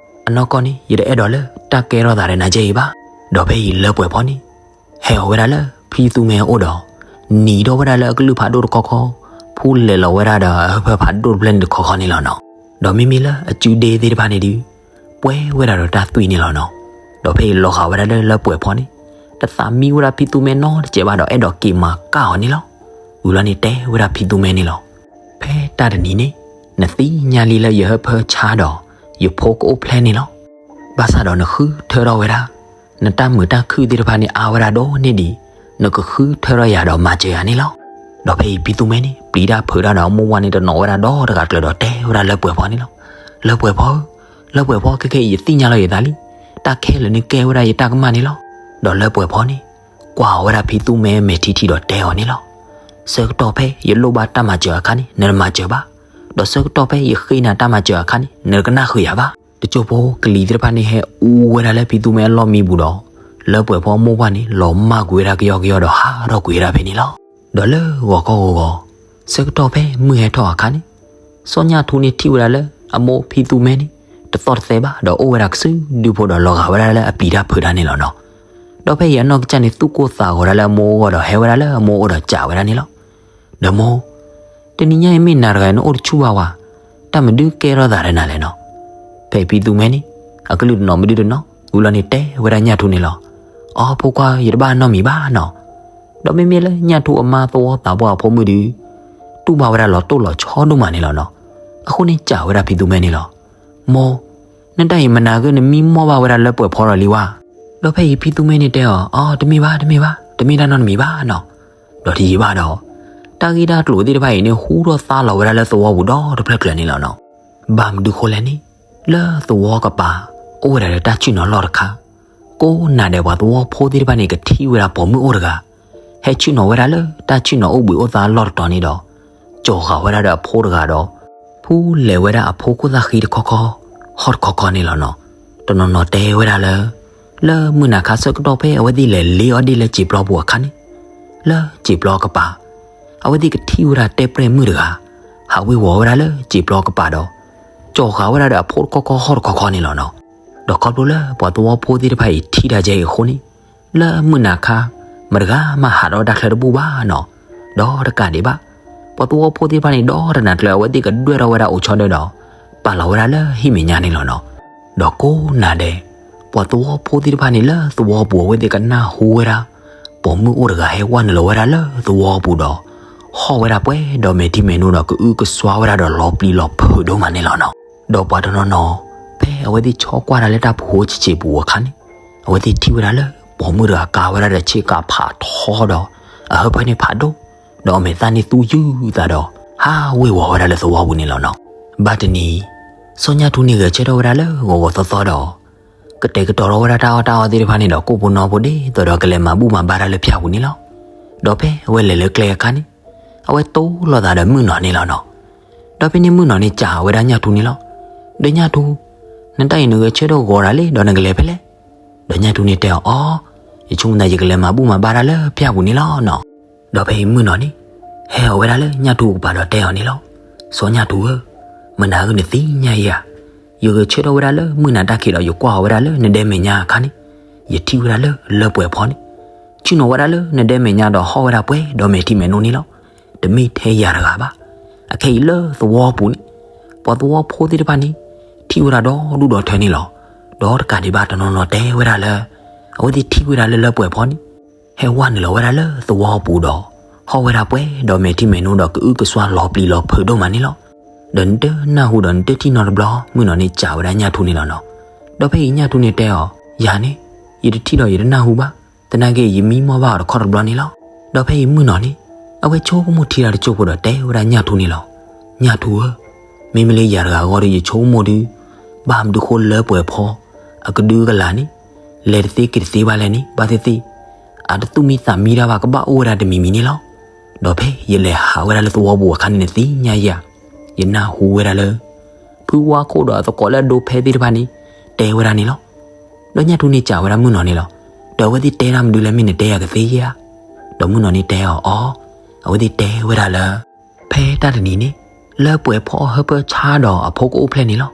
အနီၢ်ကီၢ်န့ၣ် ယတအဲၣ်ဒိးလၢတၢ်ကဲထီၣ်သးဒီးနၤကဲအံၤဘၣ်. ဒီးဖဲအံၤလၢပှဲၤဖီန့ၣ် ဟဲအီၤဝဲဒၣ်လၢဖံသူမဲအအိၣ်ဒီး နံၤထီၣ်ဝဲဒၣ်လၢအကလုၢ်ဖးဒိၣ်တခီခီ, ဖူလဲၤလီၤဝဲဒၣ်ဒီးအဟၢဖၢဖးဒိၣ်တဖျၢၣ်န့ၣ်တခီခီန့ၣ်လီၤနီၤ. ဒီးမ့မ့ၢ်လၢအစုဒ့သ့ၣ်တဖၣ်န့ၣ်ဒုး ပှဲၤဝဲဒၣ်ဒီးတၢ်သွံၣ်န့ၣ်လီၤနီၤ. ဒီးဖဲအံၤလီၤဂာ်ဝဲဒၣ်လၢလၢပှဲၤဖီန့ၣ် တသးမံဝဲဒၣ်ဖံသူမဲနီတစဲးဘၣ်ဒီးအဲၣ်ဒိးက့ၤမၤကၢ်အီၤန့ၣ်လီၤ. ဝံၤလီၤန့ၣ်တဲဝဲဒၣ်ဖံသူမဲန့ၣ်လီၤ. ဖဲတၢ်တနံၤန့ၣ် နသ့ၣ်ညါလံလၢယဟၢဖၢဆါဒီး ယဖိကအိၣ်ဖျဲၣ်န့ၣ်လီၤ. ဘၣ်ဆၣ်ဒီးနဃုထၢထီၣ်ဝဲဒၣ် နတၢ်မုာ်တၢ်ခုၣ်သ့ၣ်တဖၣ်န့ၣ် အါဝဲဒၣ်ဒိၣ်န့ၢ်ဒံး နကဃုထၢထီၣ်ယၤဒီးမၤစၢၤယၤန့ၣ်လီၤ. ဒီးဖဲအံၤဖံသူမဲန့ၣ် ပျံၤတၢ်ဖုးတၢ်ဒီးအမိၢ်ဝါန့ၣ် တနီၣ်ဝဲဒၣ်ဒီတဂၤကျၢၤဒီးတဲဝဲဒၣ်လၢပှဲၤဖီန့ၣ်လီၤ. လၢပှဲၤဖီဧၢ, လၢပှဲၤဖီ ခဲခဲအံၤ ယသ့ၣ်ညါလီၤယသးလံ. တၢ်ခဲလၢာ်န့ၣ်ကဲဝဲဒၣ်ယတၢ်ကမၣ်န့ၣ်လီၤ. ဒီးလၢပှဲၤဖီန့ၣ် ကွၢ်အီၤဝဲဒၣ်ဖံသူမဲမဲာ်ထံထံဒီးတဲအီၤန့ၣ်လီၤ. ဆၢကတီၢ်ဖဲယလိၣ်ဘၣ်တၢ်မၤစၢၤအခါန့ၣ် နတမၤစၢၤဘၣ်. ဒီးဆၢကတီၢ်ဖဲယဃ့နၤတၢ်မၤစၢၤအခါန့ၣ် နတကနၣ်ဃုာ်ယၤဘၣ်. တစိၢ်ဖိကလံၤသ့ၣ်တဖၣ်န့ၣ်ဟဲအူဝဲဒၣ်လၢဖံသူမဲအလီၢ်မံပူၤဒီး လၢပှဲၤဖီမိၢ်ဝါန့ၣ် လီၤမၢ်ကွံာ်ဝဲဒၣ်ကယီကယီဒီးဟးထီၣ်ကွံာ်ဝဲဒၣ်ဖဲန့ၣ်လီၤ. ဒီးလၢဂီၤခီဂီၤဂီၤ ဆၢကတီၢ်ဖဲမုၢ်ဟဲထီၣ်အခါန့ၣ် စီၤညၣ်ထူန့ၣ်ထံၣ်ဝဲဒၣ်လၢအမိၢ်ဖံသူမဲန့ၣ် တသီၣ်တသဲဘၣ် ဒီးအိၣ်ဝဲဒၣ်ကစုဒုဖိဒီးလီၤဂာ်ဝဲဒၣ်လၢအပျံၤတၢ်ဖုးတၢ်န့ၣ်လီၤနီၤ. ဒီးဖဲအံၤအနီၢ်ကစၢ်န့ၣ် သူၣ်ကိၢ်သးဂီၤဒၣ်လၢအမိၢ်အဂီၢ်ဒီးဟဲဝဲဒၣ်လၢအမိၢ်အအိၣ်ဒီးစံးဝဲဒၣ်န့ၣ်လီၤ. ဒီးမိၢ်, တနံၤညါအံၤမ့ၢ်နၤတဂၤနအိၣ်တဆူၣ်ဘၣ်ဝဲ, တၢ်မနုၤကဲထီၣ်သးဒီးနၤလဲၣ်နီၤ. ဖဲဖံသူမဲန့ၣ် အကလုၢ်တနီၤမနုၤတနီၤ ဝံၤလီၤန့ၣ်တဲဝဲဒၣ်ညၣ်ထူန့ၣ်လီၤ. အီ ဖိခွါဧၢ ယတဘၣ်နီတမံၤဘၣ်နီၤ. ဒီးမ့မ့ၢ်လၢညၣ်ထူအမါသဝီသးပှၢ်အဖိမုၣ်ဒီး တူၢ်ဘၣ်ဝဲဒၣ်လီၤတိၢ်လီၤဆီဒိၣ်မးန့ၣ်လီၤနီၤ. အဃိန့ၣ်စံးဝဲဒၣ်ဖံသူမဲန့ၣ်လီၤ. မိၢ်, နတၢ်အံၤမနၤဂ့ၤနမံမီၢ်ဘၣ်ဝဲဒၣ်လၢပှဲၤဖီလီၤလံဝဲ. ဒီးဖဲအံၤဖံသူမဲန့ၣ်တဲအီၤ, အီ တမ့ၢ်ဘၣ် တမ့ၢ်ဘၣ် တမ့ၢ်တၢ်နီတမံၤဘၣ်နီၤ. ဒီးတယံာ်ဘၣ်ဒီး တၢ်ဂ့ၢ်တၢ်ကျိၤသ့ၣ်တဖၣ်အံၤန့ၣ် ဟူထီၣ်သါလီၤဝဲဒၣ်လၢသဝီပူၤဒီတဖျၢၣ်ကျၢၤန့ၣ်လီၤနီၤ. ဘၣ်မနုၤဃိလဲၣ်န့ၣ် လၢသဝီကပၤ အိၣ်ဝဲဒၣ်ဒီးတၢ်ဆ့ၣ်နီၤလီၢ်တခါ, ကိးနၤဒဲးပှၤသဝီဖိသ့ၣ်တဖၣ်န့ၣ် ကထံၣ်ဝဲဒၣ်ပိာ်မုၣ်အိၣ်တဂၤ ဟဲဆ့ၣ်နီၤဝဲဒၣ်လၢတၢ်ဆ့ၣ်နီၤအိၣ်ဘှံးအိၣ်သါလီၢ်တတီၤန့ၣ်ဒီး ကၠီၤဃာ်ဝဲဒၣ်ဒီးအဖိတဂၤဒီး ဖူလဲၤဝဲဒၣ်အဖိခိၣ်သၣ်ဃံတခီခီ ဟီၣ်တခီခီန့ၣ်လီၤနီၤ. တနီၤနီၤတဲဝဲဒၣ်လၢ လၢမုၢ်နၤခါဆၢကတီၢ်ဖဲအဝဲသ့ၣ်လဲၤလ့အီၣ်ဒ့ၣ်လၢစံာ်ပျီပူၤအခါန့ၣ် လၢစံာ်ပျီကပၤ အဝဲသ့ၣ်ကထံၣ်ဝဲဒၣ်တဲပျဲၢ်မုၣ်တဂၤ ဟးဝ့ၤဝီၤဝဲဒၣ်လၢစံာ်ပျီကပၤဒီး ကၠီၤဃာ်ဝဲဒၣ်ဒီးအဖိတခီခီဟီၣ်တခီခီန့ၣ်လီၤနီၤ. ဒီးခီဖျိလၢပှၤသဝီဖိသ့ၣ်တဖၣ်အံၤထံၣ်တၢ်ကဲအံၤအဃိန့ၣ် လၢမုၢ်နၤခါ မတဂၤမးဟးထီၣ်တၢ်ချၢတဘူၣ်ဘၣ်နီၤ. ဒီးတကးဒံးဘၣ် ပှၤသဝီဖိသ့ၣ်တဖၣ်န့ၣ် ဒီးတနၤကျၢၤအဝဲသ့ၣ်ကဒွဲၣ်ထီၣ်ဝဲဒၣ်အိၣ်ဆီဒၢဒီး ပာ်လီၤဝဲဒၣ်လၢဟံၣ်မဲာ်ညါန့ၣ်လီၤနီၤ. ဒီးကိးနၤဒဲး ပှၤသဝီဖိသ့ၣ်တဖၣ်န့ၣ်လၢသဝီပူၤ အဝဲသ့ၣ်ကနၢ်ဟူဝဲဒၣ် ပိာ်မုၣ်အိၣ်တဂၤဟဲဝဲနုာ်လီၤဝဲဒၣ်လၢသဝီပူၤဒီး ဟီၣ်ဝဲဒၣ်ပှဲၤဒီးမဲာ်ထံမဲာ်နိဒီး ကအုကစွါဝဲဒၣ်ဒီးလီၤပျံၤလီၤဖုးဒိၣ်မးန့ၣ်လီၤနီၤ. ဒီးပှၤတနီၤနီၤ ဖဲအဝဲသ့ၣ်ဆီကွၢ်တၢ်လၢတၢ်ဖုးဟိဆံးဆံးပူၤအခါန့ၣ် အဝဲသ့ၣ်ထံၣ်ဝဲဒၣ်လၢ ပိာ်မုၣ်တဂၤကါဝဲဒၣ်ဒီးဆ့ကၤဖးထီဒီး အဟၢဖၢန့ၣ်ဖးဒိၣ် ဒီးအမဲာ်သၣ်န့ၣ်သူယုၢ်သးဒီး ဟးဝ့ၤဝီၤဝဲဒၣ်လၢသဝီပူၤန့ၣ်လီၤနီၤ. ဘၣ်တနံၤ စီၤညၣ်ထူန့ၣ်ဂဲၤဆၢထၢၣ်ဝဲဒၣ်လၢဂီၤဂီၤသီသီဒီး ကတဲာ်ကတီၤထီၣ်ဝဲဒၣ်တၢ်အီၣ်တၢ်အီသ့ၣ်တဖၣ်န့ၣ်ဒီး ကိၣ်ဖိနီဖိဒ်သိးဒီးကလဲၤမၤဘူၣ်မၤဘါတၢ်လၢဖၠၣ်ပူၤန့ၣ်လီၤ. ဒီးဖဲအဝဲလဲၤလၢကျဲအခါန့ၣ် အဝဲတိၢ်လိာ်သးဒီးမုၣ်နီၤန့ၣ်လီၤနီၤ. ဒီးဖဲန့ၣ်မုၣ်နီၤန့ၣ်စံးဝဲဒၣ်ညၣ်ထူန့ၣ်လီၤ. ဒီးညၣ်ထူ, နတၢ်အံၤနဂဲၤဆၢထၢၣ်ဂီၤဒၣ်လံ ဒီးနကလဲၤဖဲလဲၣ်. ဒီးညၣ်ထူန့ၣ်တဲအီၤ, အီ, ယဆိကမိၣ်သးယကလဲၤမၤဘူၣ်မၤဘါတၢ်လၢဖၠၣ်ပူၤန့ၣ်လီၤနီၤ. ဒီးဖဲအံၤမုၢ်နီၤန့ၣ် ဟဲအီၤဝဲဒၣ်လၢညၣ်ထူကပၤဒီးတဲအီၤန့ၣ်လီၤ. စီၤညၣ်ထူဧၢ, မနၤဂ့ၤနသ့ၣ်ညါယၤ, ယဂဲၤဆၢထၢၣ်ဝဲဒၣ်လၢမုၢ်နၤတၢ်ခံးဒီး ယကွၢ်အီၤဝဲဒၣ်လၢနဒဲမဲာ်ညါအခါန့ၣ်, ယထံၣ်ဝဲဒၣ်လၢလၢပှဲၤဖီန့ၣ် ဆ့ၣ်နီၤဝဲဒၣ်လၢနဒဲမဲာ်ညါဒီးဟီၣ်ဝဲဒၣ်ပှဲၤဒီးမဲာ်ထံမဲာ်နိန့ၣ်လီၤ. တမ့ၢ်ထဲယၤတဂၤဘၣ်. အခဲအံၤလၢသဝီပူၤန့ၣ် ပှၤသဝီဖိသ့ၣ်တဖၣ်န့ၣ် ထံၣ်ဝဲဒၣ်ဒီဒူၣ်ဒီထၢန့ၣ်လီၤ. ဒီးတကးဒံးဘၣ်တနီၤနီၤတဲဝဲဒၣ်လၢ အဝဲသ့ၣ်ထံၣ်ဝဲဒၣ်လၢလၢပှဲၤဖီန့ၣ် ဟဲဝဲနုာ်လီၤဝဲဒၣ်လၢသဝီပူၤဒီး ဟီၣ်ဝဲဒၣ်ပှဲၤဒီးမဲာ်ထံမဲာ်နိဒီးကအုကစွါလီၤပျံၤလီၤဖုးဒိၣ်မးန့ၣ်လီၤ. ဒီးနတနၢ်ဟူဒီးနတထံၣ်နီတဘျီ မုၢ်နီၤန့ၣ်စံးဝဲဒၣ်ညၣ်ထူန့ၣ်လီၤနီၤ. ဒီးဖဲအံၤညၣ်ထူန့ၣ်တဲအီၤ, ယၤန့ၣ် ယတထံၣ်ဒီးယတနၢ်ဟူဘၣ်, သနာ်က့ယမံမီၢ်ဘၣ်အီၤတခီတဘျီန့ၣ်လီၤ. ဒီးဖဲအံၤမုၢ်နီၤန့ၣ် အဝဲဆိကမိၣ်ထံတၢ်တစိၢ်ဖိဒီးတဲဝဲဒၣ်ညၣ်ထူန့ၣ်လီၤ. ညၣ်ထူဧၢ, မ့မ့ၢ်လၢယၤတဂၤအဂီၢ်ဒီးယဆိကမိၣ်ဒုး ဘၣ်မနုၤဃိလၢပှဲၤဖီ အကဒုကလၤန့ၣ် လဲၤတသ့က့ၤတသ့ဘၣ်လဲၣ်န့ၣ် ဘၣ်သ့ၣ်သ့ၣ် အတသူၣ်မံသးမံတၢ်ဘၣ် ကဘၣ်အိၣ်ဝဲဒၣ်တမံၤမံၤန့ၣ်လီၤ. ဒီးဖဲယလဲၤဟးဝဲဒၣ်လၢသဝီပူၤအခါန့ၣ်နသ့ၣ်ညါယၤ, ယနၢ်ဟူဝဲဒၣ်လၢ ဖုဝါခိၣ်ဒီးအသကိးလၢအဒိဖဲသ့ၣ်တဖၣ်န့ၣ် တဲဝဲဒၣ်န့ၣ်လီၤ. ဒီးညၣ်ထူန့ၣ်စံးဝဲဒၣ်မုၢ်နီၤန့ၣ်လီၤ. ဒီးအဝဲသ့ၣ်တဲတၢ်မနုၤလဲၣ်မ့ၢ်နတဲယၤကသ့ဧါ. ဒီးမုၢ်နီၤန့ၣ်တဲအီၤအီၤ, အဝဲသ့ၣ်တဲဝဲဒၣ်လၢ ဖဲတၢ်တနံၤန့ၣ် လၢပှဲၤဖီဟၢဖၢဆါဒီးအဖိကအိၣ်ဖျဲၣ်န့ၣ်လီၤ.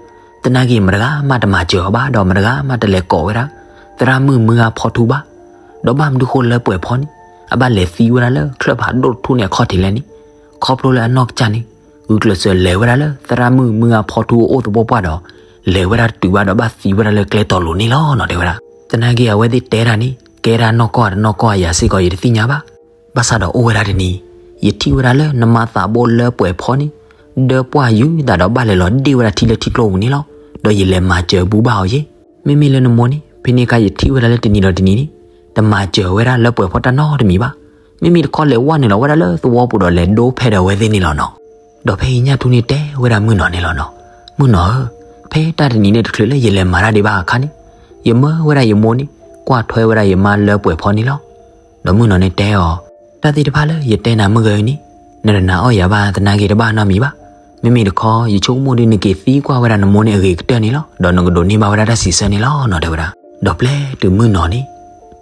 သနာ်က့မတဂၤမးတမၤစၢၤအီၤဘၣ် ဒီးမတဂၤမးတလဲၤကိးဝဲဒၣ် သရၣ်မုၣ်မုၢ်ဂၤဖီထူဘၣ်. ဒီးဘၣ်မနုၤဃိလၢပှဲၤဖီန့ၣ် အဘၣ်လဲၤသံဝဲဒၣ်လၢချၢၣ်ဖးဒိၣ်တထူၣ်န့ၣ်အခီၣ်ထံးလဲၣ်န့ၣ် ခီဖျိလၢအနီၢ်ကစၢ်န့ၣ် ဂုာ်ကျဲးစၢးလဲၤဝဲဒၣ်လၢသရၣ်မုၣ်မုၢ်ဂၤဖီထူအအိၣ်သပှၢ်ပှၢ်ဒီး လဲၤဝဲဒၣ်တတုၤဘၣ်ဒီးဘၣ်သံဝဲဒၣ်လၢကျဲတီၤလိၤန့ၣ်လီၤနီၤ တဲဝဲဒၣ်. သနာ်က့အဝဲသ့ၣ်တဲတၢ်န့ၣ် ကဲဒၣ်နီၢ်ကီၢ်တနီၢ်ကီၢ်ယၤစ့ၢ်ကီးယတသ့ၣ်ညါဘၣ်. ဘၣ်ဆၣ်ဒီးအိၣ်ဝဲဒၣ်တနံၤ ယထံၣ်ဝဲဒၣ်လၢနမါသးဘိလၢပှဲၤဖီန့ၣ် ဒၢပှၢ်ယုၢ်သးဒီးဘၣ်လဲၤလီၤဒ့ၣ်ဝဲဒၣ်ထံလၢထံကျိပူၤန့ၣ်လီၤ. ဒီးယလဲၤမၤစၢၤဘူးဘၣ်အီၤယ့ၢ်. မ့မ့ၢ်လၢနမိၢ်န့ၣ် ဖဲန့ၣ်အခါယထံၣ်ဝဲဒၣ်လၢတနံၤဒီးတနံၤန့ၣ် တမၤစၢၤဝဲဒၣ်လၢပှဲၤဖီတၢ်နီတမံၤဘၣ်. မ့မ့ၢ်တခီလဲၤဝဲနုာ်လီၤဝဲဒၣ်လၢသဝီပူၤဒီးလဲၤဒိဖဲဒီးအဝဲသ့ၣ်န့ၣ်လီၤနီၤ. ဒီးဖဲအံၤညၣ်ထူန့ၣ်တဲဝဲဒၣ်မုၢ်နီၤန့ၣ်လီၤနီၤ. မုၢ်နီၤဧၢ, ဖဲတၢ်တနံၤန့ၣ်တချုးလၢယလဲၤမၤတၢ်ဒံးဘၣ်အခါန့ၣ် ယမၢဝဲဒၣ်ယမိၢ်န့ၣ် ကွၢ်ထွဲဝဲဒၣ်ယမါလၢပှဲၤဖီန့ၣ်လီၤ. ဒီးမုၢ်နီၤန့ၣ်တဲအီၤ, တၢ်သ့ၣ်တဖၣ်လၢယတဲနၤမုၢ်ဂၤအံၤန့ၣ် နတနာ်အီၣ်ယၤဘၣ်သနာ်က့တဘၣ်နီတမံၤဘၣ်. မ့မ့ၢ်တခီ ယဆိကမိၣ်ဒ်နက့ၤသံကွၢ်ဝဲဒၣ်နမိၢ်န့ၣ်အဂ့ၤကတၢၢ်န့ၣ်လီၤ. ဒီးနကဒိးန့ၢ်ဘၣ်ဝဲဒၣ်တၢ်စံးဆၢန့ၣ်လီၤနီၤ တဲဝဲဒၣ်. ဒီးပျဲတုၤမုၢ်နီၤန့ၣ်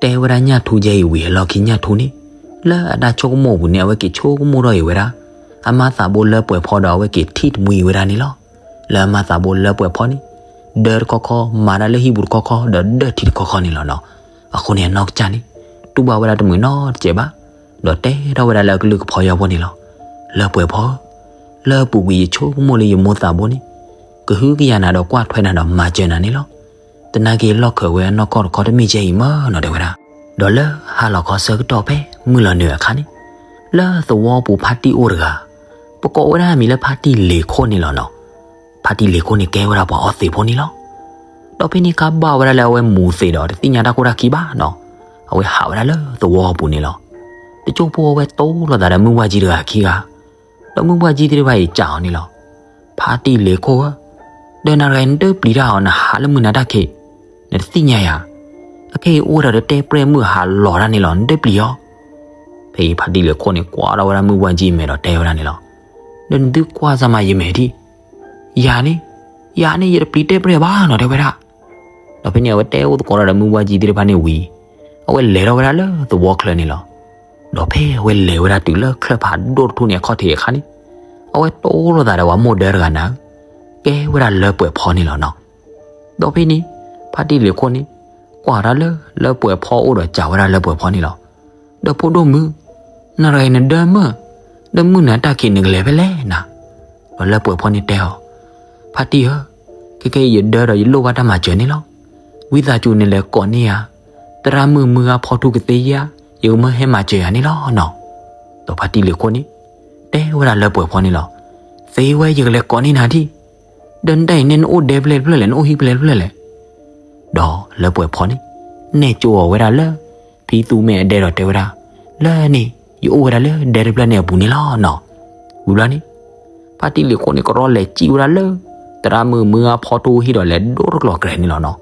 တဲဝဲဒၣ်ညၣ်ထူယဲအံၤဝံၤအလီၢ်ခံညၣ်ထူန့ၣ် လၢအတၢ်ဆိကမိၣ်အပူၤန့ၣ် အဝဲက့ၤဆိကမိၣ်ထီၣ်အံၤဝဲဒၣ် အမါသးဘိလၢပှဲၤဖီဒီးအဝဲက့ၤထံၣ်တမှံဝဲဒၣ်န့ၣ်လီၤ. လၢအမါသးဘိလၢပှဲၤဖီန့ၣ် ဒၢတခီခီ မၤတၢ်လၢဟံၣ်ပူၤတခီခီ ဒီးဒၢထံတခီခီန့ၣ်လီၤနီၤ. အဃိန့ၣ်အနီၢ်ကစၢ်န့ၣ် တူၢ်ဘၣ်ဝဲဒၣ်တမုာ်နီတစဲးဘၣ်. ဒီးတဲထီၣ်ဝဲဒၣ်လၢအကလုၢ်ကဖီယီဖိန့ၣ်လီၤ. လၢပှဲၤဖီဧၢ, လၢအပူၤကွံာ်ယဆိကမိၣ်လၢယမိၢ်သးဘိန့ၣ် ကဟုကယာ်နၤဒီးကွၢ်ထွဲနၤဒီးမၤစၢၤနၤန့ၣ်လီၤ. သနာ်က့လီၢ်ခၢးဝဲအနီၢ်ကီၢ်တခီတမ့ၢ်ကဲအံၤမၢနီၤ တဲဝဲဒၣ်. ဒီးလၢဟါလီၤခီဆၢကတီၢ်ဖဲမုၢ်လီၤနုာ်အခါန့ၣ် လၢသဝီပူၤဖါတံၢ်အိၣ်တဂၤ ပကိးဝဲဒၣ်အမံၤလၢဖါတံၢ်လ့ၤခိၣ်န့ၣ်လီၤနီၤ. ဖါတံၢ်လ့ၤခိၣ်န့ၣ်ကဲဝဲဒၣ်ပှၤအီသံးဖိန့ၣ်လီၤ. ဒီးဖဲန့ၣ်ခါဘၣ်ဝဲဒၣ်လၢအဝဲမူၤသံးဒီးတသ့ၣ်ညါတၢ်ခိၣ်တၢ်ခံဘၣ်နီၤ. အဝဲဟးဝဲဒၣ်လၢသဝီပူၤန့ၣ်လီၤ. တစိၢ်ဖိအဝဲတိၢ်လိာ်သးဒီးမုၢ်ဘှၢ်ကၠံတဂၤခံဂၤ ဒီးမုၢ်ဘှၢ်ကၠံသ့ၣ်တဖၣ်အံၤစံးအီၤန့ၣ်လီၤ. ဖါတံၢ်လ့ၤခိၣ်ဧၢ, ဒီးနၤတဂၤအံၤနတပျံၤတၢ်အီၤ နဟးလၢမုၢ်နၤတၢ်ခံး, နတသ့ၣ်ညါယၤ, အခဲအံၤအိၣ်ဝဲဒၣ်ဒီးတဲပြဲၢ်မုၢ်ဟးလီၤတၢ်န့ၣ်လီၤ နတပျံၤအီၤ. ဖဲအံၤဖါတံၢ်လ့ၤခိၣ်န့ၣ် ကွၢ်ထီၣ်ဝဲဒၣ်မုၢ်ဘှၢ်ကၠံမဲာ်ဒီးတဲဝဲဒၣ်န့ၣ်လီၤ. ဒီးနသုကွၢ်စၢ်မးယမဲာ်ဒံး, ယၤန့ၣ်, ယၤန့ၣ် ယတပျံၤတဲပြဲၢ်ဘၣ်နီၤ တဲဝဲဒၣ်. ဒီးဖဲန့ၣ်အဝဲတဲအိၣ်သကိးဒီးမုၢ်ဘှၢ်ကၠံသ့ၣ်တဖၣ်န့ၣ်ဝံၤ, အဝဲလဲၤထီၣ်ဝဲဒၣ်လၢသဝီချၢန့ၣ်လီၤ. ဒီးဖဲအဝဲလဲၤဝဲဒၣ်တုၤလၢချၢၣ်ဖးဒိၣ်တထူၣ်န့ၣ်အခီၣ်ထံးအခါန့ၣ်, အဝဲတိၢ်လိာ်သးဒီးပှၤမိၢ်ဒၢတဂၤနၤဧၢ, ကဲဝဲဒၣ်လၢပှဲၤဖီန့ၣ်လီၤနီၤ. ဒီးဖဲန့ၣ်, ဖါတံၢ်လ့ၤခိၣ်န့ၣ်, ကွၢ်တၢ်လၢ လၢပှဲၤဖီအိၣ်ဒီးစံးဝဲဒၣ်လၢပှဲၤဖီန့ၣ်လီၤ. ဒီးဖိဒိၣ်မုၣ်, နၤတဂၤအံၤနဒၢမုၢ်, ဒီးမုၢ်နၤတၢ်ခံးနကလဲၤဖဲလဲၣ်နၤ. ဒီးလၢပှဲၤဖီန့ၣ်တဲအီၤ, ဖါတံၢ်ဧၢ, ခဲကဲအံၤယဒၢဒီးယလိၣ်ဘၣ်တၢ်မၤစၢၤန့ၣ်လီၤ. ဝံသးစူၤနလဲၤကိးန့ၢ်ယၤ, သရၣ်မုၣ်မုၢ်ဂၤဖီထူကသ့ဧါ, ယကမၢဟဲမၤစၢၤယၤန့ၣ်လီၤနီၤ. ဒီးဖါတံၢ်လ့ၤခိၣ်န့ၣ်, တဲဝဲဒၣ်လၢပှဲၤဖီန့ၣ်လီၤ. သ့ဝဲယကလဲၤကိးန့ၢ်နၤဒံး, ဒီးနတၢ်အံၤန့ၣ်နအိၣ်ဒဲဖဲလဲၣ်တဖျၢၣ်လဲၣ် နအိၣ်ဟံၣ်ဖဲလဲၣ်တဖျၢၣ်လဲၣ်. ဒီးလၢပှဲၤဖီန့ၣ်, နဲၣ်ကၠိအီၤဝဲဒၣ်လၢ ဖံသူမဲာ်အဒဲဒီးတဲဝဲဒၣ်, လၢန့ၣ် ယအိၣ်ဝဲဒၣ်လၢဒဲတဖျၢၣ်န့ၣ်အပူၤန့ၣ်လီၤနီၤ. ဝံၤဘျီန့ၣ်, ဖါတံၢ်လ့ၤခိၣ်န့ၣ်ကရီလဲၤစံၣ်ဝဲဒၣ်လၢ သရၣ်မုၣ်မုၢ်ဂၤဖီထူဟံၣ်ဒီးလဲၤဒိတကျိၤကြဲးန့ၣ်လီၤနီၤ.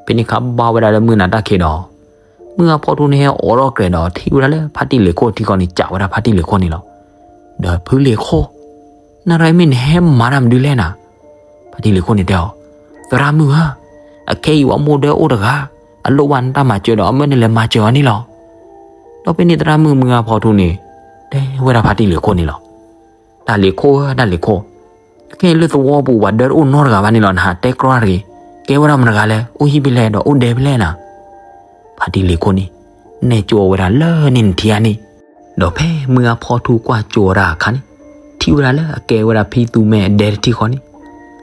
ဖဲန့ၣ်ခါဘၣ်ဝဲဒၣ်လၢမုၢ်နၤတၢ်ခံးဒီး မုၢ်ဂၤဖီထူန့ၣ်ဟဲအိးထီၣ်ကြဲးဒီးထံၣ်ဝဲဒၣ်လၢဖါတံၢ်လ့ၤခိၣ်ထံကီၢ်န့ၣ် စံးဝဲဒၣ်ဖါတံၢ်လ့ၤခိၣ်န့ၣ်လီၤ. ဒီးဖုလ့ၤခိၣ်, နၤတဂၤအံၤမ့ၢ်နဟဲမၤတၢ်မနုၤလဲၣ်နၤ. ဖါတံၢ်လ့ၤခိၣ်န့ၣ်တဲအီၤ, သရၣ်မုၣ်ဧၢ, အခဲအံၤပှၤမိၢ်ဒၢအိၣ်တဂၤ, အလိၣ်ဘၣ်နတၢ်မၤစၢၤဒီး အမၢနလဲၤမၤစၢၤအီၤန့ၣ်လီၤ. ဒီးဖဲန့ၣ်သရၣ်မုၣ်မုၢ်ဂၤဖီထူန့ၣ် တဲဝဲဒၣ်ဖါတံၢ်လ့ၤခိၣ်န့ၣ်လီၤ. တၢ်လ့ၤခိၣ်ဧၢ တၢ်လ့ၤခိၣ်, ခဲအံၤလၢသဝီပူၤပှၤဒၢတအိၣ်နီတဂၤဘၣ်န့ၣ်လီၤ, နဟးတဲကြီတဂ့ၤ, ကဲဝဲဒၣ်မတၤတဂၤလဲၣ်, အိၣ်ဟံၣ်ဖဲလဲၣ်ဒီးအိၣ်ဒဲဖဲလဲၣ်နၤ. ဖါတံၢ်လ့ၤခိၣ်န့ၣ် နဲၣ်ကၠိဝဲဒၣ်လၢန့ၣ်နထံၣ်ဧါန့ၣ်, ဒီးဖဲမုၢ်ဂၤဖီထူကွၢ်ကၠိဝဲဒၣ်အခါန့ၣ်, ထံၣ်ဝဲဒၣ်လၢအကဲဝဲဒၣ်ဖံသူမဲအဒဲတထံၣ်ဃီန့ၣ်,